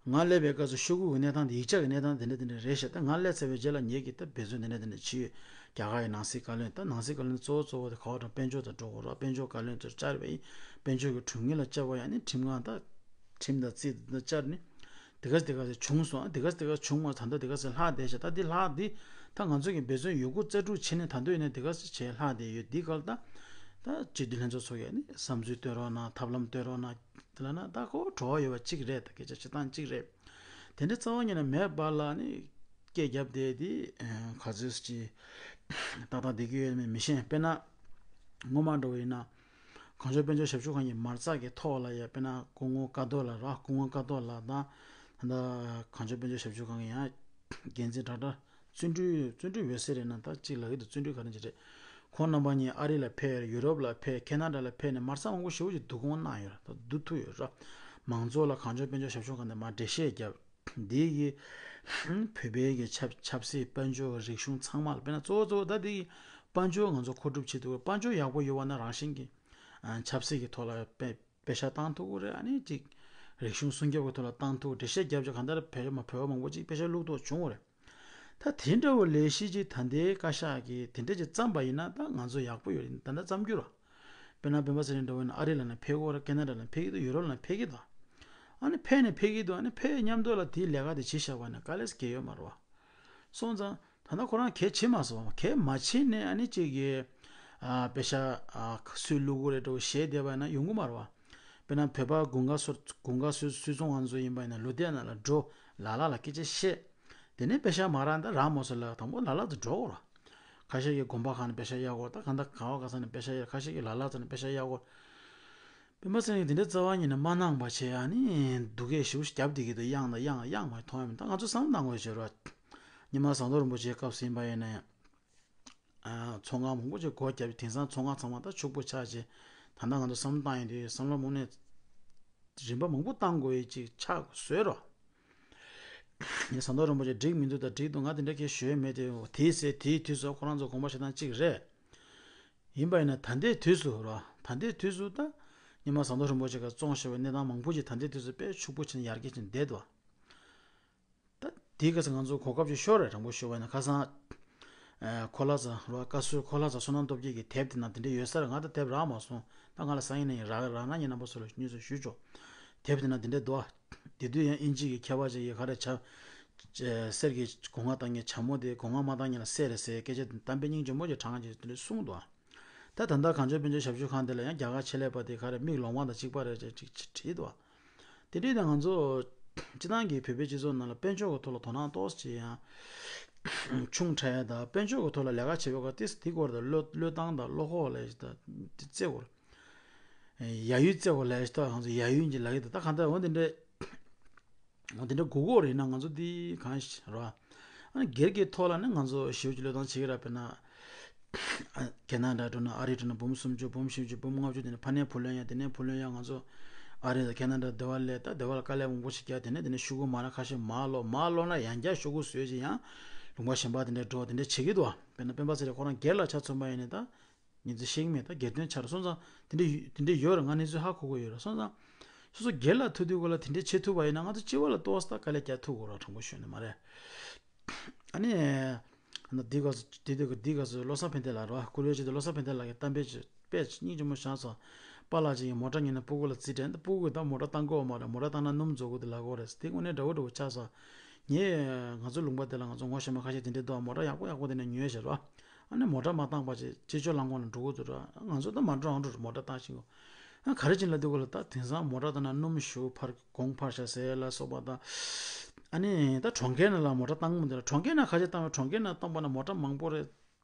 ང་སླེབས་པའི་སྐབས་སུ་ཤོག་གུ་གི་གནས་སྟངས་དེ་ཡིག་ཆ་གི་གནས་སྟངས་དེ་འདྲ་དེ་འདྲ་རེད་ཤག་ད་ང་སླེབས་ཚར་བའི་རྗེས་ལ་ངེད་ཀྱིས་ད་འབད་བརྩོན་དེ་འདྲ་དེ་འདྲ་བྱས་ཡོད། རྒྱ་གར་ཡི་ནང་སྲིད་བཀའ་བློན་ད་ནང་སྲིད་བཀའ་བློན་གཙོ་བོ་གཙོ་བོ་དེ་ག་བ་དང་དཔལ་འབྱོར་དང་འགྲོ་དགོས་རོགས། དཔལ་འབྱོར་བཀའ་བློན་དེ་བཅར་བའི་དཔལ་འབྱོར་གྱི་དྲུང་ངེས་ལ་བཅར་བ་ཡང་ནི་ཁྲིམས་ཁང་ད་ཁྲིམས་དང་རྩིས་དང་བཅར་ནི་དེ་ག་དེ་ག་ཚོད་བྱུང་སོང་། དེ་ག་དེ་ག་བྱུང་མ་ད་ལྟ་དེ་ག་ཚོད་ལྷག་བསྡད་ཤག་ད་འདི་ལྷག་འདི་ད་ང་ཚོ་གི་འབད་བརྩོན་ཡོད་རྒུ་རྩལ་སྤྲུགས་བྱས་ནས་ད་འདོད་ཡིན་ན་དེ་ག་ཚོད་བྱས་ལྷག་བསྡད་ཡོད། འདི་ག་ལ་ད་ད་སྤྱི་འཐུས་ལྷན་ཚོགས་ཚོ་གས་ནི་བསམ་ཚུལ་བཏོན་རོགས་གནང་ཐབས་ལམ་བཏོན་རོགས་གནང་། དེ་ལ་ན་ད་ཁོ་བྲོ་བ་ཡོད་པ་གཅིག་རེད། ད་སྐད་ཆ་བཤད་སྟངས་གཅིག་རེད། དེ་འདྲ་རྩ་བ་ཉིད་ནས་མེད་པ་ལ་ནི་སྐད་རྒྱབ་བསྡད་དེ་ག་ཚོད་ཅིག་ཏག་ཏག་བསྡད་ཀྱི་ཡོད་མེད་མི་ཤེས། དཔེར་ན་སྔོན་མ་འདྲ་བོ་ཡིན་ན་གངས་ལྗོངས་དཔལ་འབྱོར་ཞབས་ཞུ་ཁང་གི་མ་རྩ་གི་ཐོག་ལ་ཡ་དཔེར་ན་སྐུ་ངོ་ཀ་རྡོར་ལགས་ར། སྐུ་ངོ་ཀ་རྡོར་ལགས་དང་ད་ལྟ་གངས་ལྗོངས་དཔལ་འབྱོར་ཞབས་ཞུ་ཁང་གི་ཡང་འགན་འཛིན་ཌོག་ཊར་བརྩོན་འགྲུས་བརྩོན་འགྲུས་འོད་ཟེར་རེད་ན་ད་གཅིག་ལབ་ཀྱི་འདུག་བརྩོན་འགྲུས་ག་རེ་ཅིག་རེད། ཁོང་རྣམ་པ་གཉིས་ཨ་རི་ལ་ཕེབས། ཡུ་རོབ་ལ་ཕེབས། ཁེ་ན་ཌ་ལ་ཕེབས་ནས་མ་རྩ་མང་པོ་ཞེ་པོ་ཅིག་བསྡུ་སྐོང་གནང་ཡོད་རེད། ད་བསྡུ་ཐུབ་ཡོད་རེད། མང་ཚོགས་ལ་གངས་ལྗོངས་དཔལ་འབྱོར་ཞབས་ཞུ་ཁང་ནས་མར་འགྲེལ་བཤད་བརྒྱབ། འདི་གི་བོད་པའི་གི་ཆབ་ཆབ་སྲིད་དཔལ་འབྱོར་རིག་གཞུང་ཚང་མ་ལ་དཔེར་ན་གཙོ་བོ་གཙོ་བོ་ད་འདི་གི་དཔལ་འབྱོར་ང་ཚོ་མཁོ་སྒྲུབ་བྱེད་ཐུབ། དཔལ་འབྱོར་ཡག་པོ་ཡོད་པ་ན་རང་བཞིན་གྱི་ཆབ་སྲིད་ཀྱི་ཐོག་ལ་དཔེ་པེ་ཤག་བཏང་ཐུབ་ཀྱི་རེད། ཨ་ནི་ཅིག་རིག་གཞུང་སྲུང་སྐྱོབ་ཀྱི་ཐོག་ལ་བཏང་ཐུབ། འགྲེལ་བཤད་རྒྱབ་ཅིག་གང་ལྟར་བོད་མ་བོད་པ་མང་པོ་ཅིག་པེ་ཤག་བླུགས་ཐུབ་བྱུང་བ་རེད། ད་དེ་འདྲ་བོ་ལས་གཞི་ཅིག་ད་ལྟའི་བཀའ་ཤག་གིས་དེ་འདྲ་ཅིག་བརྩམས་པ་ཡིན་ན་ད་ང་ཚོ་ཡག་པོ་ཡོད་རེད། ད་ལྟ་བརྩམས་རྒྱུ་ར། དཔེར་ན་སྤེན་པ་ཚེ་རིང་འདྲ་བོ་ཡིན་ན་ཨ་རི་ལ་ནི་ཕེབས་ཀྱི་ཡོད་རེད། ཁེ་ན་ཌ་ལ་ནི་ཕེབས་ཀྱི་འདུག་ཡུ་རོབ་ལ་ནི་ཕེབས་ཀྱི་འདུག་ཨ་ནི་ཕེབས་ནས་ཕེབས་ཀྱི་འདུག་ཨ་ནི་ཕེབས་མཉམ་དུ་ལ་དེའི་ལས་ཀ་དེ་བྱེད་བཞག་པ་ནི་དཀའ་ལས་སྐྱེ་ཡོད་མ་རེད་བ། སོང་ཙང་ད་ལྟ་ཁོ་རང་གལ་བྱེད་མ་སོང་། གལ་མ་བྱེད་ནས་ཨ་ནི་གཅིག་གིས་ཨ་པེ་ཤ་ཨ་སུས་བླུག་གི་རེད་འདྲ་བོ་བཤད་བསྡད་པ་ཡིན་ན་ཡོང་གི་མ་རེད་བ། དཔེར་ན་བོད་པ་དགུན་ཁ་སོ་དགུན་ཁ་སུས་སུས་ཚོང་ང་ཚོ་ཡིན་པ་ཡིན་ན་ལུ་དེ་ན་ལ་འགྲོ། ལ་ལ་ལ་སྐད་ཆ་བཤད། དེ་ནས་པེ་ཤ་མ་རག་ན་ད་རག་མ་སོང་ལ་དང་པོ་ལ་ལ་ཚོ་འགྲོ་དགོས་ར། ཁ་ཤས་ཀྱིས་དགོན་པ་ཁག་ནས་པེ་ཤ་གཡར་དགོས། ད་གང་ལྟར་ག་བ་ག་ས་ནས་པེ་ཤ་གཡར། ཁ་ཤས་ཀྱིས་ལ་ལ་ཚོ་ནས་པེ་ཤ་གཡར་དགོས། སྤེན་པ་ཚེ་རིང་དེ་འདྲའི་རྩ་བ་ཉིད་ནས་མ་གནང་པ་བྱས། ཨ་ནི་སྡུག་སྐད་ཞེ་པོ་ཞིག་བརྒྱབ་བསྡད་ཀྱི་འདུག་གཡང་དང་གཡང་གཡང་མ་མཐོང་ཡ་མེད། ད་ང་ཚོ་བསམ་བློ་གཏང་དགོས་ཞེས་ར། སྔོན་མ་ཟམ་གདོང་རིན་པོ་ཆེའི་སྐབས་སུ་ཡིན་པ་ཡིན་ན་ཡང་། ཨ་ཚོང་ཁང་མང་པོ་ཅིག་སྒོ་བརྒྱབ། དེང་སང་ཚོང་ཁང་ཚང་མ་ད་ཕྱུག་པོ་ཆགས་བྱས། ད་ལྟ་ང་ཚོ་བསམ་བློ་བཏང་ཡོང་དུས་བསམ་བློ་དངོས་གནས་རིམ་པ་མང་པོ་བཏང་དགོས་ཡས་ཅིག་ཆགས་བཟོས་རོགས། ངས་ཟམ་གདོང་རིན་པོ་ཆེ་འགྲིག་མི་འདུག་ད་འགྲིག་འདུག་ང་དེ་འདྲ་གས་ཞུ་ཡས་མེད་དེ། དེའི་ཚེ་དེའི་དུས་སུ་ཁོ་རང་ཚོ་དགོངས་པ་བཞེས་སྟངས་གཅིག་རེད། ཡིན་པ་ཡིན་ན་ད་ལྟའི་དུས་སུ་ར། ད་ལྟའི་དུས་སུ་ད་སྔོན་མ་ཟམ་གདོང་རིན་པོ་ཆེ་ག་བཙོང་བཞག་པའི་གནས་སྟངས་མང་པོ་ཅིག་ད་ལྟའི་དུས་སུ་དཔེ་ཕྱུག་པོ་བྱས་ནས་ཡར་རྒྱས་ཕྱིན་བསྡད་འདུག་ད་དེའི་སྐབས་སུ་ང་ཚོ་གོ་སྐབས་ཅིག་ཤོར་རེད། དྲང་པོ་ཞུ་བ་ཡིན་ན་ཁ་སང་། ཨ་ཁོ་ལ་ཚ་ར་བཀའ་ཟུར་ཁོ་ལ་ཚ་བསོད་ནམས་སྟོབས་རྒྱས་ཀྱི་དེབ་དེ་ནང་དེ་འདྲ་ཡོད་ས་རེད། ང་ད་དེབ་རག་མ་སོང་། ད་ང་ལ་སང་ཉིན་ནས་རག་རག་ན་ངས་རྣམ་པ་ཚོ་ལ་དངོས་སུ་ཞུ་ཆོག་དེབ་དེ་ནང་དེ་འདྲ་འདུག་དེ་དུས་ཡང་དབྱིན་ཇི་གི་མཁས་པ་ཅིག་གིས་ག་རེ་བྱ། གསེར་གྱི་སྒོ་ང་བཏང་ངེས་བྱ་མོ་དེ་སྒོ་ང་མ་བཏང་ངེས་ལ་གསེར་རེད་ཟེར་སྐད་ཆ་དེ་གཏམ་དཔེ་སྙིང་རྗེ་མོ་ཅིག་དྲངས་ཅིག་དེ་འདྲ་གསུངས་འདུག་ད་ད་ལྟ་གངས་ལྗོངས་དཔལ་འབྱོར་ཞབས་ཞུ་ཁང་དེ་ལ་ཡང་རྒྱ་གར་ཆེད་ལས་པ་དེ་ག་རེ་མིག་ལོང་བ་དང་གཅིག་པ་རེད་ཅེས་ཅིག་བྲིས་འདུག་དེ་འདྲའི་ནང་ང་ཚོ་སྤྱི་བཏང་གི་བོད་པའི་སྤྱི་ཚོགས་ནང་ལ་དཔལ་འབྱོར་གྱི་ཐོག་ལ་དོ་སྣང་ཏོག་ཙམ་ཅིག་ཡང་ཆུང་དྲགས་ཡ་དང་། དཔལ་འབྱོར་གྱི་ཐོག་ལ་ལས་ཀ་བྱེད་པའི་སྐབས་ཏིས་དེ་སྐོར་དང་བློས་བློས་བཏང་དང་བློ་ཁོག་ལ་ཡ་ཞིག་དང་དེ་བརྩེ་བ། ཡ་ཡུལ་བརྩེ་བ་ལ་ཡ་ཞིག་དང་། ང་ཚོ་ཡ་ཡུལ་གྱི་ལ་ཡི་དང་ད་གང་ལྟར་འོ་དེ་འདྲའི་འོ་དེ་འདྲ་དགོས་མཁོ་རེད་ན་ང་ཚོ་འདི་གང་ཞིག་ར། ཨ་ནི་སྒེར་གྱི་ཐོག་ལ་ནི་ང་ཚོ་ཞེ་པོ་ཅིག་བློས་བཏང་བྱེད་ཀྱི་ར། དཔེར་ན། ཨ་ཁེ་ན་ཌ་འགྲོ་ན་ཨ་རི་འགྲོ་ན་འབུམ་སུམ་ཅུ་འབུམ་བཞི་བཅུ་འབུམ་ལྔ་བཅུ་དེ་ནས་ཕར་ནས་བུ་ལོན་ཡ་དེ་ནས་བུ་ལོན་ཡ། ང་ཚོ་ཨ་རི་དང་ཁེ་ན་ཌ་སྡེ་བ་ལས་ད་སྡེ་བ་ལ་དཀའ་ལས་མང་པོ་ཞིག་རྒྱག་དེ་ནས་དེ་ནས་ཤོག་གུ་མ་རག་ཁ་ཤས་མར་ལོག་མར་ལོག་ན་ཡང་བསྐྱར་ཤོག་གུ་བཟོས་ཅིག་ཡང་ལུང་པ་གཞན་པ་དེ་འདྲ་འགྲོ་དེ་འདྲ་བྱེད་ཀྱི་འདུག་དཔེར་ན་སྤེན་པ་ཚེ་རིང་ཁོ་རང་སྒེར་ལ་ཆ་མཚོན་པ་ཡིན་ནའི་ད། ངེད་ཚོ་ཤེས་ཀྱི་མེད། ད་སྒེར་དོན་ཆགས་རེད། སོང་ཙང་དེ་འདྲ་ཡོད་དེ་འདྲ་ཡོད་རེད། ང་གནས་ཚུལ་ཧ་གོ་གི་ཡོད་རེད། སོང་ཙང་སོ་སོ་སྒེར་ལ་ཐུག་དུས་སྐོར་ལ་དེ་འདྲ་བྱེད་ཐུབ་པ་ཡིན་ན་ང་ཚོ་སྤྱི་པ་ལ་ཏོག་ཙམ་ད་དཀའ་ལས་རྒྱག་ཐུབ་དགོས་རེད། དྲང་པོ་ཞུས་ནས་མ་རེད། ཨ་ནི། ཨ་ནི་འདི་སྐབས་སུ་དེ་དུས་འདི་སྐབས་སུ་བློ་བཟང་ཕན་བདེ་ལགས་རེད་བ། བཀུར་འོས་སྤྱི་འཐུས་བློ་བཟང་ཕན་བདེ་ལགས་ཀྱིས་གཏམ་དཔེ་ཅིག་དཔེ་སྙིང་རྗེ་མོ་བཞག་སོང་། པཱ་ལགས་ཅིག་གིས་མོ་ཊ་གཉེར་ནས་སྤུ་གུ་ལ་རྩིས་སྤྲད། ད་སྤུ་གུས་ད་མོ་ཊ་བཏང་དགོས་མ་རེད། མོ་ཊ་བཏང་ན་སྣུམ་རྫོགས་ཀྱི་འདུག་ལབ་ཀྱི་ཡོད་རེད། དེ་དངོས་གནས་འདྲ་བོ་འདྲ་བོ་ཆགས་སོང་། ངས་ང་ཚོ་ལུང་པ་དེ་ལ་ང་ཚོ་ངོ་ཤེས་མཁན་ཁ་ཤས་དེ་འདྲས་འདུག་མོ་ཊ་ཡག་པོ་ཡག་པོ་དེ་འདྲ་ཉོས་བཞག་ར། ཨ་ནི་མོ་ཊ་མ་བཏང་བ་བྱས་ཅི་ཅོ་ལང་གོང་ལ་འགྲོ་གི་འདུག་ར། ང་ཚོ་ད་མ་འགྲོ་ཨང་འགྲོ་ར་མོ་ཊ་བཏང་ཤེས་གོ། ཨ་ག་རེ་བྱས་ལབ་དུས་སྐོར་ལ་ད་དེང་སང་མོ་ཊ་བཏང་ན་སྣུམ་ཞེ་པོ་འཕར་གོང་འཕར་ཤག་ཟེར་ལ་སོགས་པ་དང་། ཨ་ནི་ད་གྲོང་ཁྱེར་ནང་ལ་མོ་ཊ་བཏང་གི་མི་འདུག་ར། གྲོང་ཁྱེར་ནང་ཁ་ཤས་བཏང་བས་གྲོང་ཁྱེར་ནང་བཏང་པ་ན་མོ་ཊ་མང་པོ་རེད།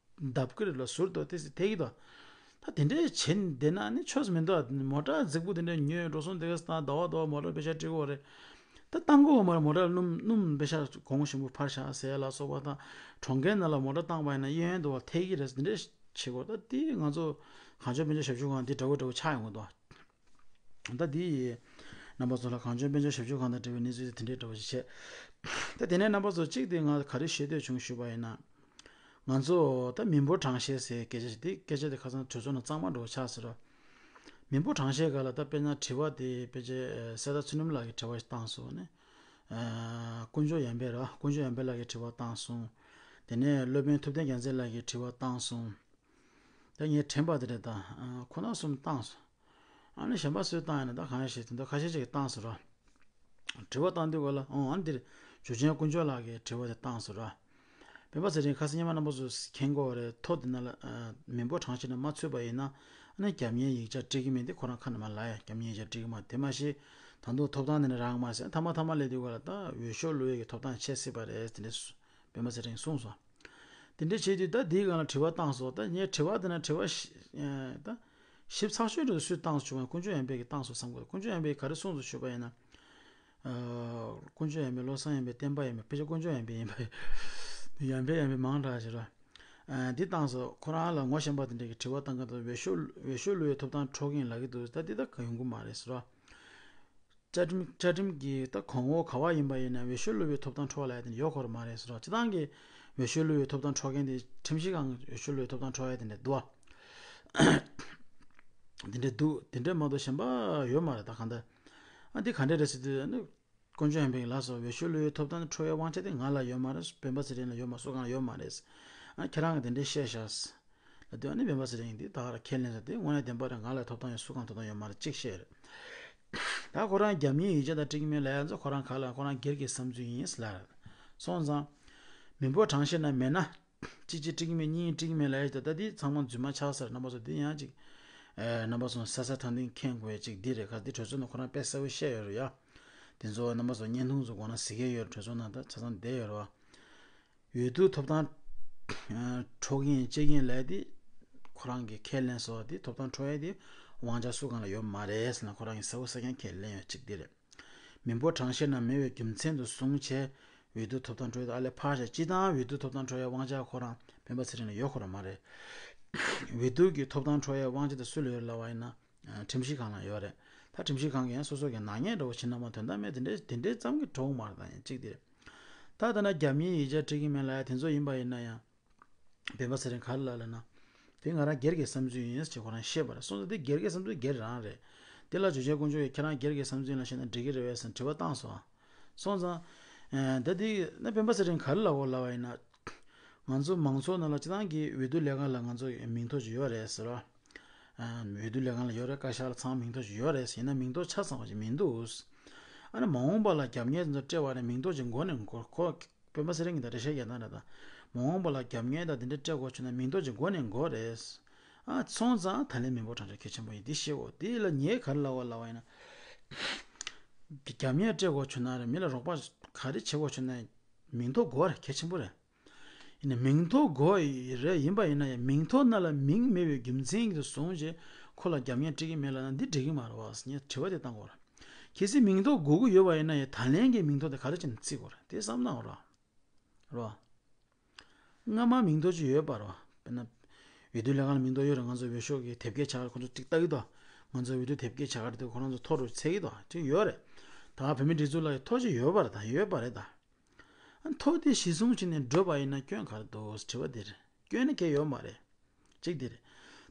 འདབས་ཀྱི་རེད་ལ་ཟུར་དུ་ཏོག་ཙམ་ཐེག་གི་འདུག་ད་དེ་འདྲས་བྱས་བསྡད་ན་ནི་ཆོས་མི་འདུག་མོ་ཊ་རྫིག་པོ་དེ་འདྲས་ཉོས་འགྲོ་སོང་དེ་ག་ས་ད་ཟླ་བ་ཟླ་བ་མོ་ཊ་པེ་ཤ་སྤྲད་དགོས་རེད། ད་བཏང་དགོས་མ་རེད། མོ་ཊ་སྣུམ་སྣུམ་པེ་ཤ་གོང་ཞིམ་པོ་འཕར་ཤག་ཟེར་ལ་སོགས་པ་དང་། གྲོང་ཁྱེར་ནང་ལ་མོ་ཊ་བཏང་པ་ཡིན་ན་གཡས་གཡོན་དུ་བ་ཐེག་གི་རེད། འདི་འདྲས་བྱེད་དགོས། ད་དེ་ང་ཚོ་གངས་ལྗོངས་དཔལ་འབྱོར་ཞབས་ཞུ་ཁང་འདི་འདྲ་བོ་འདྲ་བོ་ཆགས་ཡོང་གི་འདུག་ད་དེ་ཡི་རྣམ་པ་ཚོ་ལ་གངས་ལྗོངས་དཔལ་འབྱོར་ཞབས་ཞུ་ཁང་དང་འབྲེལ་བའི་གནས་ཚུལ་དེ་འདྲས་འདྲ་བོ་ཞིག་བྱས། ད་དེ་ནས་རྣམ་པ་ཚོ་གཅིག་དེ་ང་ག་རེ་ཞུ་འདོད་བྱུང་ཞུས་པ་ཡིན་ན། ང་ཚོ་ད་མི་འབོར་གྲངས་བཤེར་ཟེར་སྐད་ཆ་ཞིག་དེ་སྐད་ཆ་དེ་ཁ་སང་གྲོས་ཚོགས་ནང་གཙང་མ་འདྲ་བོ་ཆགས་ཟེར་རོ། མི་འབོར་གྲངས་བཤེར་སྒང་ལ་ད་དཔེར་ན་དྲི་བ་དེ་ཕལ་ཆེར་གསེར་རྟ་ཚུལ་ཁྲིམས་ལགས་ཀྱིས་དྲི་བ་ཞིག་བཏང་སོང་ནས། ཨ་དཀོན་མཆོག་ཡར་འཕེལ་ར། དཀོན་མཆོག་ཡར་འཕེལ་ལགས་ཀྱིས་དྲི་བ་བཏང་སོང་། དེ་ནས་སློབ་དཔོན་ཐུབ་བསྟན་རྒྱལ་མཚན་ལགས་ཀྱིས་དྲི་བ་བཏང་སོང་། ད་ངས་དྲན་པ་དེ་རེད་ད། ཨ་ཁོ་ན་གསུམ་བཏང་སོང་། ཨ་ནི་གཞན་པ་སུས་བཏང་ཡིན་ན་ད་གང་ཡང་ཤེས། དེ་འདྲ་ཁ་ཤས་ཅིག་གིས་བཏང་སོང་ར། དྲི་བ་བཏང་དུས་སྐབས་ལ་ཨོ་ཨ་ནི་འདིར་འཇུ་ཆེན་དཀོན་མཆོག་ལགས་ཀྱིས་དྲི་བ་དེ་བཏང་སོང་ར། སྤེན་པ་ཚེ་རིང་ཁ་སང་སྔོན་མ་རྣམ་པ་ཚོས་མཁྱེན་གྱི་ཡོད་རེད། ཐོ་དེ་ནང་ལ་ཨ་མི་འབོར་གྲངས་བཤེར་ནང་མ་ཚུད་པ་ཡིན་ན་ཨ་ནི་རྒྱབ་གཉེར་ཡིག་ཆ་སྤྲད་ཀྱི་མིན་དེ་ཁོ་རང་ཁ་ནས་མར་ལབ་ཡ། རྒྱབ་གཉེར་ཡིག་ཆ་སྤྲད་ཀྱི་མ་རེད། དེ་མ་གཞི་ད་དུང་ཐོབ་ཐང་དེ་ནས་རག་མ་རེད་ཟེར། མཐའ་མ་མཐའ་མ་སླེབས་དུས་སྐབས་ལ་ད་འོས་ཤོག་བླུག་ཡས་ཀྱི་ཐོབ་ཐང་ཆད་སྲིད་པ་རེད་དེ་འདྲས་སྤེན་པ་ཚེ་རིང་གསུངས་སོང་། དེ་འདྲ་བྱས་དུས་ད་འདིའི་སྒང་ལ་དྲི་བ་བཏང་སོང་། ད་ངས་དྲི་བ་དེ་ན་དྲི་བ་ཞིབ་ཨ་ད་ཞིབ་ཚགས་ཤོས་དེ་སུས་བཏང་སོང་བྱུང་བ། དཀོན་མཆོག་ཡར་འཕེལ་གྱིས་བཏང་སོང་བསམ་གི་འདུག་དཀོན་མཆོག་ཡར་འཕེལ་གྱིས་ག་རེ་གསུངས་སོང་ཞུས་པ་ཡིན་ན། ཨ་དཀོན་མཆོག་ཡར་འཕེལ། བློ་བཟང་ཡར་འཕེལ། བསྟན་པ་ཡར་འཕེལ། ཕལ་ཆེར་དཀོན་མཆོག་ཡར་འཕེལ་ཡིན་པ། ཡར་འཕེལ་ཡར་འཕེལ་མང་དྲགས་ཞེ་ར། ཨ་འདི་བཏང་སོང་། ཁོ་རང་ལ་ངོ་ཤེས་པ་དེ་འདྲས་ཀྱིས་དྲི་བ་བཏང་གི་འདུག་འོས་ཤོག་འོས་ཤོག་བླུག་ཡས་ཐོབ་ཐང་འཕྲོག་གིན་ལབ་ཀྱི་འདུག་ད་འདི་ད་ག་ཡོང་གི་མ་རེད་ཟེར་ར། བཅའ་ཁྲིམས་བཅའ་ཁྲིམས་ཀྱི་ད་གོང་འོག་ག་བ་ཡིན་པ་ཡིན་ན་འོས་ཤོག་བླུག་པའི་ཐོབ་ཐང་འཕྲོག་ལབ་ཡ་དེ་འདྲ་ཡོད་ཁོ་ར་མ་རེད་ཟེར་ར། སྤྱིར་བཏང་གི་འོས་ཤོག་བླུག་པའི་ཐོབ་ཐང་འཕྲོག་མཁན་དེ་ཁྲིམས་ཞིབ་ཁང་གི་འོས་ཤོག་བླུག་པའི་ཐོབ་ཐང་འཕྲོག་ཡ་དེ་འདྲ་འདུག་བ། དེ་འདྲ་འདུག་དེ་འདྲ་མ་གཏོགས་གཞན་པ་ཡོད་མ་རེད། ད་གང་ལྟར་ཨ་འདི་ག་འདྲ་རེད་ཟེར་དུས་ཨ་ནི་དཀོན་མཆོག་ཡར་འཕེལ་གྱིས་ལབ་སོང་། འོས་ཤོག་བླུག་པའི་ཐོབ་ཐང་འཕྲོག་ཡའི་དབང་ཆ་དེ་ང་ལ་ཡོད་མ་རེད། སྤེན་པ་ཚེ་རིང་ལ་ཡོད་མ་རེད། སུ་གང་ལ་ཡོད་མ་རེད། ཨ་ཁྱེད་རང་གིས་དེ་འདྲ་བཤད་ཤག་ལ་དེ་ནི་སྤེན་པ་ཚེ་རིང་འདི་ད་ག་རང་ཁས་ལེན་ས་དེ་དངོས་གནས་བདེན་པ་རེད། ང་ལ་ཐོབ་ཐང་ཡོད། སུ་གང་ཐོབ་ཐང་ཡོད་མ་རེད། གཅིག་བཤད་རེད། ད་ཁོ་རང་རྒྱབ་གཉེར་ཡིག་ཆ་དང་འགྲིག་མེད་ལབ་ཡ་ཚོ་ཁོ་རང་ག་ལ་ཁོ་རང་སྒེར་གྱི་བསམ་ཚུལ་ཡིན་ལབ། སོང་ཙང་མི་འབོར་གྲངས་བཤེར་ན་མེད་ན། གཅིག་གཅིག་འགྲིག་མེད་གཉིས་འགྲིག་མེད་ལབ་ཡ་ད་ལྟ་འདི་ཚང་མ་རྫུན་མ་ཆགས་ཚར། རྣམ་པ་ཚོ་འདི་ཡང་ཅིག་ཨེ། རྣམ་པ་ཚོ་ས་ས་ཐང་ཐིང་མཁྱེན་དགོས་ཡ་ཅིག་འདི་རེད། ག་འདི་གྲོས་ཚོགས་ནང་ཁོ་རང་དཔེ་གསལ་པོ་བཤད་ཡོད་རེད་ཡ། དེ་ཚོ་རྣམ་པ་ཚོ་བརྙན་ཐུང་ཚོ་གོ་ན་གཟིགས་ཡ་ཡོད་རེད། གྲོས་ཚོགས་ནང་ད་ཆ་ཚང་བསྡད་ཡོད་རེད་བ། འོས་བསྡུ་ཐོབ་ཐང་ཨ། འཕྲོག་གིན་བཅད་གིན་ལབ་ཡ་འདི་ཁོ་རང་གི་ཁས་ལེན་སོགས་འདི་ཐོབ་ཐང་འཕྲོག་ཡ་འདི་དབང་ཆ་སུ་གང་ལ་ཡོད་མ་རེད་ཟེར་ན་ཁོ་རང་གི་གསལ་པོ་གསལ་རྐྱང་ཁས་ལེན་ཡོད་ཅིག་འདི་རེད། མི་འབོར་གྲངས་བཤེར་ནང་མེད་པའི་རྒྱུ་མཚན་དུ་བཟུང་བྱས་འོས་བསྡུ་ཐོབ་ཐང་འཕྲོག་ཡ་ཨ་ལས་ཕར་བཞག་སྤྱིར་བཏང་འོས་བསྡུ་ཐོབ་ཐང་འཕྲོག་ཡ་དབང་ཆ་ཁོ་རང་སྤེན་པ་ཚེ་རིང་ལ་ཡོད་ཁོ་རང་མ་རེད། འོས་བསྡུ་གི་ཐོབ་ཐང་འཕྲོག་ཡ་དབང་ཆ་དེ་སུ་ལ་ཡོད་ལབ་པ་ཡིན་ན། ཁྲིམས་ཞིབ་ཁང་ལ་ཡོད་རེད། ད་ཁྲིམས་ཞིབ་ཁང་གིས་ཡང་སོ་སོ་གི་ནག་ཉེས་འདྲ་བོ་བྱེད་ན་མ་དོན་དག་མེད་དེ་འདྲའི་དེ་འདྲའི་ཙམ་གྱིས་འགྲོ་གི་མ་རེད། ད་ཡིན་གཅིག་དེ་རེད། ད་ལྟ་ན་རྒྱབ་གཉེར་ཡིག་ཆ་འགྲིག་གི་མེད་ལབ་ཡ་དེ་ཚོ་ཡིན་པ་ཡིན་ན་ཡང་། སྤེན་པ་ཚེ་རིང་ག་རེ་ལབ་ལབ་ན། དེ་ང་རང་སྒེར་གྱི་བསམ་ཚུལ་ཡིན་ཅེས་ཁོ་རང་བཤད་པ་རེད། སོང་ཙང་དེ་སྒེར་གྱི་བསམ་ཚུལ་སྒེར་རང་རེད། དེ་ལ་ཇོ་བྱས་དཀོན་མཆོག་གིས་ཁྱེད་རང་སྒེར་གྱི་བསམ་ཚུལ་ལ་བཤད་ན་འགྲིག་གི་རེད་པས་ཟེར་དྲི་བ་བཏང་སོང་། སོང་ཙང་། ཨ། ད་དེ་ན་སྤེན་པ་ཚེ་རིང་ག་རེ་ལབ་གོ་ལབ་པ་ཡིན་ན། ང་ཚོ་མང་ཚོགས་ནང་ལ་སྤྱིར་བཏང་གི་འོས་བསྡུ་ལས་ཁང་ལ་ང་ཚོ་མིང་ཐོ་ཅིག་ཡོད་རེད་ཟེར་བ། ཨ། འོས་བསྡུ་ལས་ཁང་ལ་ཡོད་རེད། བཀའ་ཤག་ལ་ཚང་མ་མིང་ཐོ་ཅིག་ཡོད་རེད། ཡིན་ན་མིང་ཐོ་ཆ་ཚང་བ་ཅིག་མི་འདུག་ཨ་ནི་མ་འོངས་པ་ལ་རྒྱབ་གཉེར་དེ་ཚོ་སྤྲད་པ་ནས་མིང་ཐོ་ཅིག་མགོ་ནས་འགོ་ཁོ། སྤེན་པ་ཚེ་རིང་གིས་ད་འགྲེལ་བཤད་རྒྱག་སྟངས་རེད་ད། མ་འོངས་པ་ལ་རྒྱབ་གཉེར་དང་དེ་འདྲ་སྤྲད་དགོས་བྱུང་ན་མིང་ཐོ་ཅིག་མགོ་ནས་འགོ་རེད། ཨ། སོང་ཙང་ད་ལན་མི་འབོར་གྲངས་བཤེར་གལ་ཆེན་པོ་ཡིན་འདི་ཤེས་དགོས། དེ་ལ་ངས་ག་རེ་ལབ་གོ་ལབ་པ་ཡིན་ན། རྒྱབ་གཉེར་སྤྲད་དགོས་བྱུང་ན་རེད། མི་ལ་རོགས་པ་ག་རེ་བྱེད་དགོས་བྱུང་ན་མིང་ཐོ་དགོས་རེད། གལ་ཆེན་པོ་རེད། ཡིན་ན་མིང་ཐོ་དགོས་ཡི་རེད། ཡིན་པ་ཡིན་ན་ཡང་མིང་ཐོ་ནང་ལ་མིང་མེད་པའི་རྒྱུ་མཚན་གྱིས་བཟུང་བྱས་ཁོ་ལ་རྒྱབ་གཉེར་སྤྲད་ཀྱི་མེད་ལབ་ན་འདི་འགྲིག་གི་མ་རེད་བ་ངས་དྲི་བ་དེ་བཏང་དགོས་རེད། གལ་སྲིད་མིང་ཐོ་དགོས་ཀྱི་ཡོད་པ་ཡིན་ན་ཡང་ད་ལན་གྱི་མིང་ཐོ་དེ་ག་རེ་བྱས་ནས་བརྩི་དགོས་རེད། དེ་བསམ་བློ་བཏང་དགོས་རེད། རེད་བ། སྔ་མ་མིང་ཐོ་ཅིག་ཡོད་པ་རེད་བ། དཔེར་ན། འོས་བསྡུ་ལས་ཁང་ལ་མིང་ཐོ་ཡོད་རེད། ང་ཚོ་འོས་ཤོག་གི་དེབ་སྐྱེལ་བྱ་དགའ་ཁོ་ཚོ་ཅིག་ལྟ་གི་འདུག་ང་ཚོ་འོས་བསྡུ་དེབ་སྐྱེལ་བྱ་དགའ་རེད་འདུག་ཁོ་རང་ཚོ་ཐོ་རུ་འཚོལ་གི་འདུག་ཅིག་ཡོད་རེད། ད་བོད་མིའི་སྒྲིག་འཛུགས་ལ་ཐོ་ཅིག་ཡོད་པ་རེད་ད། ཡོད་པ་རེད་ད། ཨ། ཐོ་དེ་གཞི་བཟུང་བྱས་ནས་འགྲོ་བ་ཡིན་ན་སྐྱོན་ག་རེ་འདུག་དྲི་བ་དེ་རེད། སྐྱོན་ནི་གང་ཡང་ཡོད་མ་རེད། གཅིག་དེ་རེད།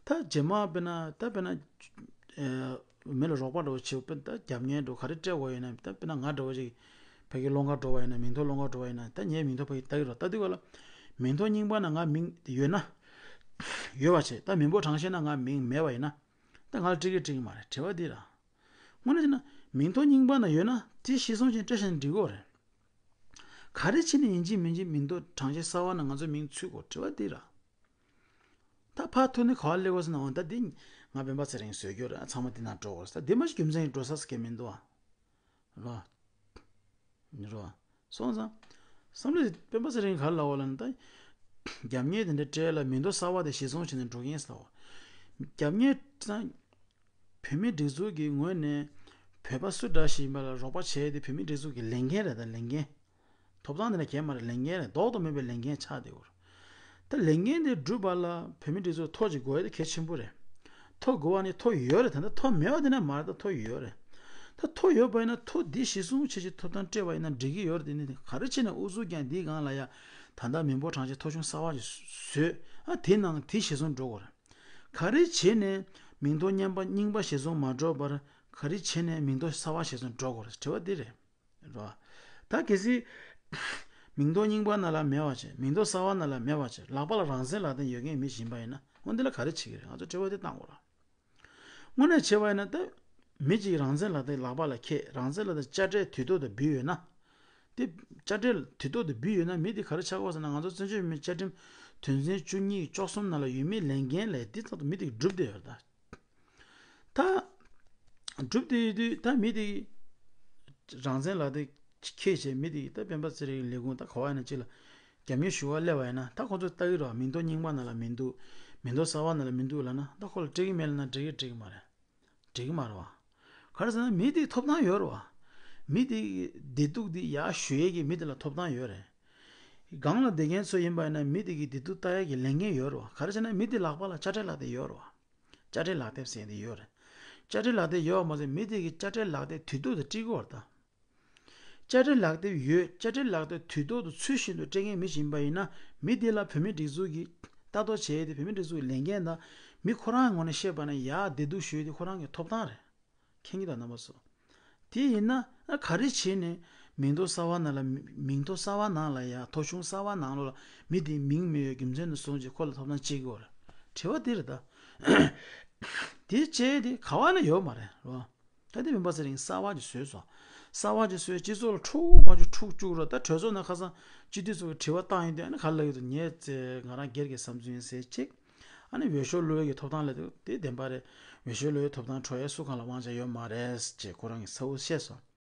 ད་རྗེས་མ་དཔེར་ན་ད་དཔེར་ན། ཨེ། མི་ལ་རོགས་པ་འདྲ་བོ་བྱེད་དཔེར་ན་ད་རྒྱབ་གཉེར་འདྲ་བོ་ག་རེ་སྤྲད་དགོས་ཡོད་ན་ད་དཔེར་ན་ང་འདྲ་བོ་ཅིག་བོད་ཀྱི་སློབ་མཁར་འགྲོ་བ་ཡིན་ན་མིང་ཐོ་སློབ་མཁར་འགྲོ་བ་ཡིན་ན་ད་ངས་མིང་ཐོ་ཕ་གི་ལྟ་གི་རོགས་ལྟ་དུས་ག་ལ། མིང་ཐོ་རྙིང་པ་ནང་ང་མིང་ཡོད་ན། ཡོད་པ་བྱས་ད་མི་འབོར་གྲངས་བཤེར་ནང་ང་མིང་མེད་པ་ཡིན་ན། ད་ང་ལ་སྤྲད་ཀྱི་སྤྲད་ཀྱི་མ་རེད། དྲི་བ་འདི་ར། དངོས་གནས་བྱས་ན་མིང་ཐོ་རྙིང་པ་ནང་ཡོད་ན་དེ་གཞི་བཟུང་བྱས་སྤྲད་བཞག་ན་འགྲིག་གི་རེད། ག་རེ་བྱས་ནས་ཡིན་གཅིག་མིན་གཅིག་མིང་ཐོ་གྲངས་བཤེར་གསར་པ་ནང་ང་ཚོའི་མིང་ཚུད་དགོས་དྲི་བ་འདི་ར། ད་ཕར་ཐུག་ནས་ག་པར་སླེབས་དགོས་ཟེར་ན་འོ་ད་འདི་ང་སྤེན་པ་ཚེ་རིང་བཟོས་རྒྱུ་རེད། ཚང་མ་འདི་ནང་འགྲོ་དགོས་རེད། ད་འདི་མ་གཞི་རྒྱུ་མཚན་ཡིན་འགྲོ་ས་ས་གལ་མི་འདུག་ཨ། རོ། རོ། སོང་ཙང་། བསམ་བློ་སྤེན་པ་ཚེ་རིང་ག་རེ་ལབ་པ་ལབ་ན་ད། རྒྱབ་གཉེར་དེ་འདྲ་སྤྲད་ལ་མིང་ཐོ་གསར་པ་དེ་གཞི་བཟུང་བྱས་ནས་འགྲོ་མཁན་ཟེར་བ། རྒྱབ་གཉེར་ཙང་། བོད་མིའི་སྒྲིག་འཛུགས་ཀྱི་ངོས་ནས་བོད་པ་སུ་འདྲ་ཞིག་ཡིན་པ་ལ་རོགས་པ་བྱས་ཏེ་བོད་མིའི་སྒྲིག་འཛུགས་ཀྱི་ལས་འགན་རེད་ད་ལས་འགན། ཐོབ་ཐང་དེ་ན་གལ་མ་རེད། ལས་འགན་རེད། ལྡོག་ཏུ་མེད་པའི་ལས་འགན་ཆགས་བསྡད་ཡོད་རེད། ད་ལས་འགན་དེ་སྒྲུབ་པ་ལ་བོད་མིའི་སྒྲིག་འཛུགས་ཐོ་ཅིག་དགོས་ཡ་དེ་གལ་ཆེན་པོ་རེད། ཐོ་དགོས་པ་ནི་ཐོ་ཡོད་རེད། ད་ལྟ་ཐོ་མེད་པ་དེ་ན་མ་རེད། ད་ཐོ་ཡོད་རེད། ད་ཐོ་ཡོད་པ་ཡིན་ན་ཐོ་འདི་གཞི་བཟུང་བྱས་ཅིག་ཐོབ་ཐང་སྤྲད་པ་ཡིན་ན་འགྲིག་གི་ཡོད་རེད། དེ་ནི་ག་རེ་བྱས་ནས་ཨུ་ཚུགས་ཀྱང་འདིའི་སྒང་ལ་ཡ་ད་ལྟ་མི་འབོར་གྲངས་བཤེར་ཐོ་གཞུང་གསར་པ་ཅིག་བཟོས། ཨ་དེ་ནང་དེ་གཞི་བཟུང་འགྲོ་དགོས་རེད། ག་རེ་བྱས་ནས་མིང་ཐོ་རྙིང་པ་རྙིང་པ་གཞིར་བཟུང་མ་འགྲོ་བར་ག་རེ་བྱས་ནས་མིང་ཐོ་གསར་པ་གཞིར་བཟུང་འགྲོ་དགོས་རེད། དྲི་བ་འདི་རེད། རེད་བ། ད་གལ་སྲིད་མིང་ཐོ་རྙིང་པ་ནང་ལ་མེད་པ་བྱས། མིང་ཐོ་གསར་པ་ནང་ལ་མེད་པ་བྱས། ལག་པ་ལ་རང་བཙན་ལག་དེབ་ཡོད་མཁན་མི་ཞིག་ཡིན་པ་ཡིན་ན་འོ་འདི་ལ་ག་རེ་བྱེད་ཀྱི་རེད། ང་ཚོ་དྲི་བ་འདི་བཏང་དགོས་རེད། དངོས་གནས་བྱས་པ་ཡིན་ན་ད་མི་གཅིག་རང་བཙན་ལག་དེབ་ལག་པ་ལ་འཁྱེར། རང་བཙན་ལག་དེབ་དཔྱ་ཁྲལ་དུས་ཐོག་ཏུ་འབུལ་ཡོད་ན། དེ་དཔྱ་ཁྲལ་དུས་ཐོག་ཏུ་འབུལ་ཡོད་ན་མི་དེ་ག་རེ་ཆགས་ཀྱི་ཡོད་ཟེར་ན་ང་ཚོ་བཙན་བྱོལ་བོད་མིའི་བཅའ་ཁྲིམས་དོན་ཚན་བཅུ་གཉིས་བཅུ་གསུམ་ནང་ལ་ཡོད་མིའི་ལས་འགན་ལས་དེ་ལྟར་དུ་མི་དེ་སྒྲུབ་བསྡད་ཡོད་རེད་ད། ད་སྒྲུབ་བསྡད་ཡོད་དུས་ད་མི་དེ་རང་བཙན་ལག་དེབ་འཁྱེར་བྱས་མི་དེ་ད་སྤེན་པ་ཚེ་རིང་ལས་ཁུངས་ད་ག་པར་ཡིན་ན་གཅིག་ལ་རྒྱབ་གཉེར་ཞུ་བར་སླེབས་པ་ཡིན་ན་ད་ཁོ་ཚོས་ལྟ་གི་རེད་བ། མིང་ཐོ་རྙིང་པ་ནང་ལ་མི་འདུག་མིང་ཐོ་གསར་པ་ནང་ལ་མི་འདུག་ལབ་ན་ད་ཁོ་ལ་སྤྲད་ཀྱི་མེད་ལབ་ན་འགྲིག་གི་འགྲིག་གི་མ་རེད། འགྲིག་གི་མ་རེད་བ། ག་རེ་ཟེར་ན་མི་དེ་ཐོབ་ཐང་ཡོད་རེད་བ། མི་དེ་གི་བདེ་སྡུག་དེ་ཡར་ཞུ་ཡས་ཀྱི་མི་དེ་ལ་ཐོབ་ཐང་ཡོད་རེད། སྒང་ལ་བསྡད་མཁན་ཚོ་ཡིན་པ་ཡིན་ན་མི་དེ་གི་བདེ་སྡུག་ལྟ་ཡས་ཀྱི་ལས་འགན་ཡོད་རེད་བ། ག་རེ་ཟེར་ན་མི་དེ་ལག་པ་ལ་དཔྱ་ཁྲལ་ལག་དེབ་ཡོད་རེད་བ། དཔྱ་ཁྲལ་ལག་དེབ་ཟེར་དེ་ཡོད་རེད། དཔྱ་ཁྲལ་ལག་དེབ་ཡོད་པ་མ་ཟད་མི་དེ་གི་དཔྱ་ཁྲལ་ལག་དེབ་དུས་ཐོག་ཏུ་སྤྲད་ཀྱི་ཡོད་རེད་ད། དཔྱ་ཁྲལ་ལག་དེབ་ཡོད། དཔྱ་ཁྲལ་ལག་དེབ་དུས་ཐོག་ཏུ་ཚུལ་བཞིན་དུ་སྤྲད་མཁན་མི་ཞིག་ཡིན་པ་ཡིན་ན་མི་དེ་ལ་བོད་མིའི་སྒྲིག་འཛུགས་ཀྱིས་ལྟ་རྟོག་བྱས་ཏེ་བོད་མིའི་སྒྲིག་འཛུགས་ཀྱི་ལས་འགན་དང་མི་ཁོ་རང་ངོས་ནས་བཤད་པ་ན་ཡར་བདེ་སྡུག་ཞུ་ཡས་དེ་ཁོ་རང་གི་ཐོབ་ཐང་རེད། མཁྱེན་གྱི་འདུག་རྣམ་པ་ཚོ། དེ་ཡིན་ན་ཨ་ག་རེ་བྱས་ནས་མིང་ཐོ་གསར་པ་ནང་ལ་མིང་ཐོ་གསར་པ་ནང་ལ་ཡ་ཐོ་གཞུང་གསར་པ་ནང་ལོགས་ལ་མི་དེའི་མིང་མེད་པའི་རྒྱུ་མཚན་དུ་སོང་རྗེས་ཁོ་ལ་ཐོབ་ཐང་གཅིག་དགོས་རེད། དྲི་བ་འདི་རེད་ད། དེ་བྱས་དེ་ག་བ་ན་ཡོད་མ་རེད་རོ། ད་དེ་མིན་པ་ཟེར་རིང་གསར་བ་ཅིག་བཟོས་སོང་། གསར་བ་ཅིག་བཟོས་སྤྱི་ཚོགས་ལ་འཁྲུག་མ་བཅུག་འཁྲུག་བཅུག་རོགས། ད་གྲོས་ཚོགས་ནང་ཁ་སང་སྤྱི་འཐུས་ཚོ་གི་དྲི་བ་བཏང་ཡིན་དུས་ཨ་ནི་ག་ལ་ཡོད་དུ་ཉེས་ཚེ་ང་རང་སྒེར་གྱི་བསམ་ཚུལ་ཡིན་ཟེར་གཅིག་ཨ་ནི་འོས་ཤོག་བླུག་ཡས་ཀྱི་ཐོབ་ཐང་ལ་དེ་བདེན་པ་རེད། འོས་ཤོག་བླུག་ཡས་ཐོབ་ཐང་འཕྲོག་ཡས་སུ་གང་ལ་དབང་ཆ་ཡོད་མ་རེད་ཅེས་ཁོ་རང་གིས་གསལ་བོ་བཤད་སོང་།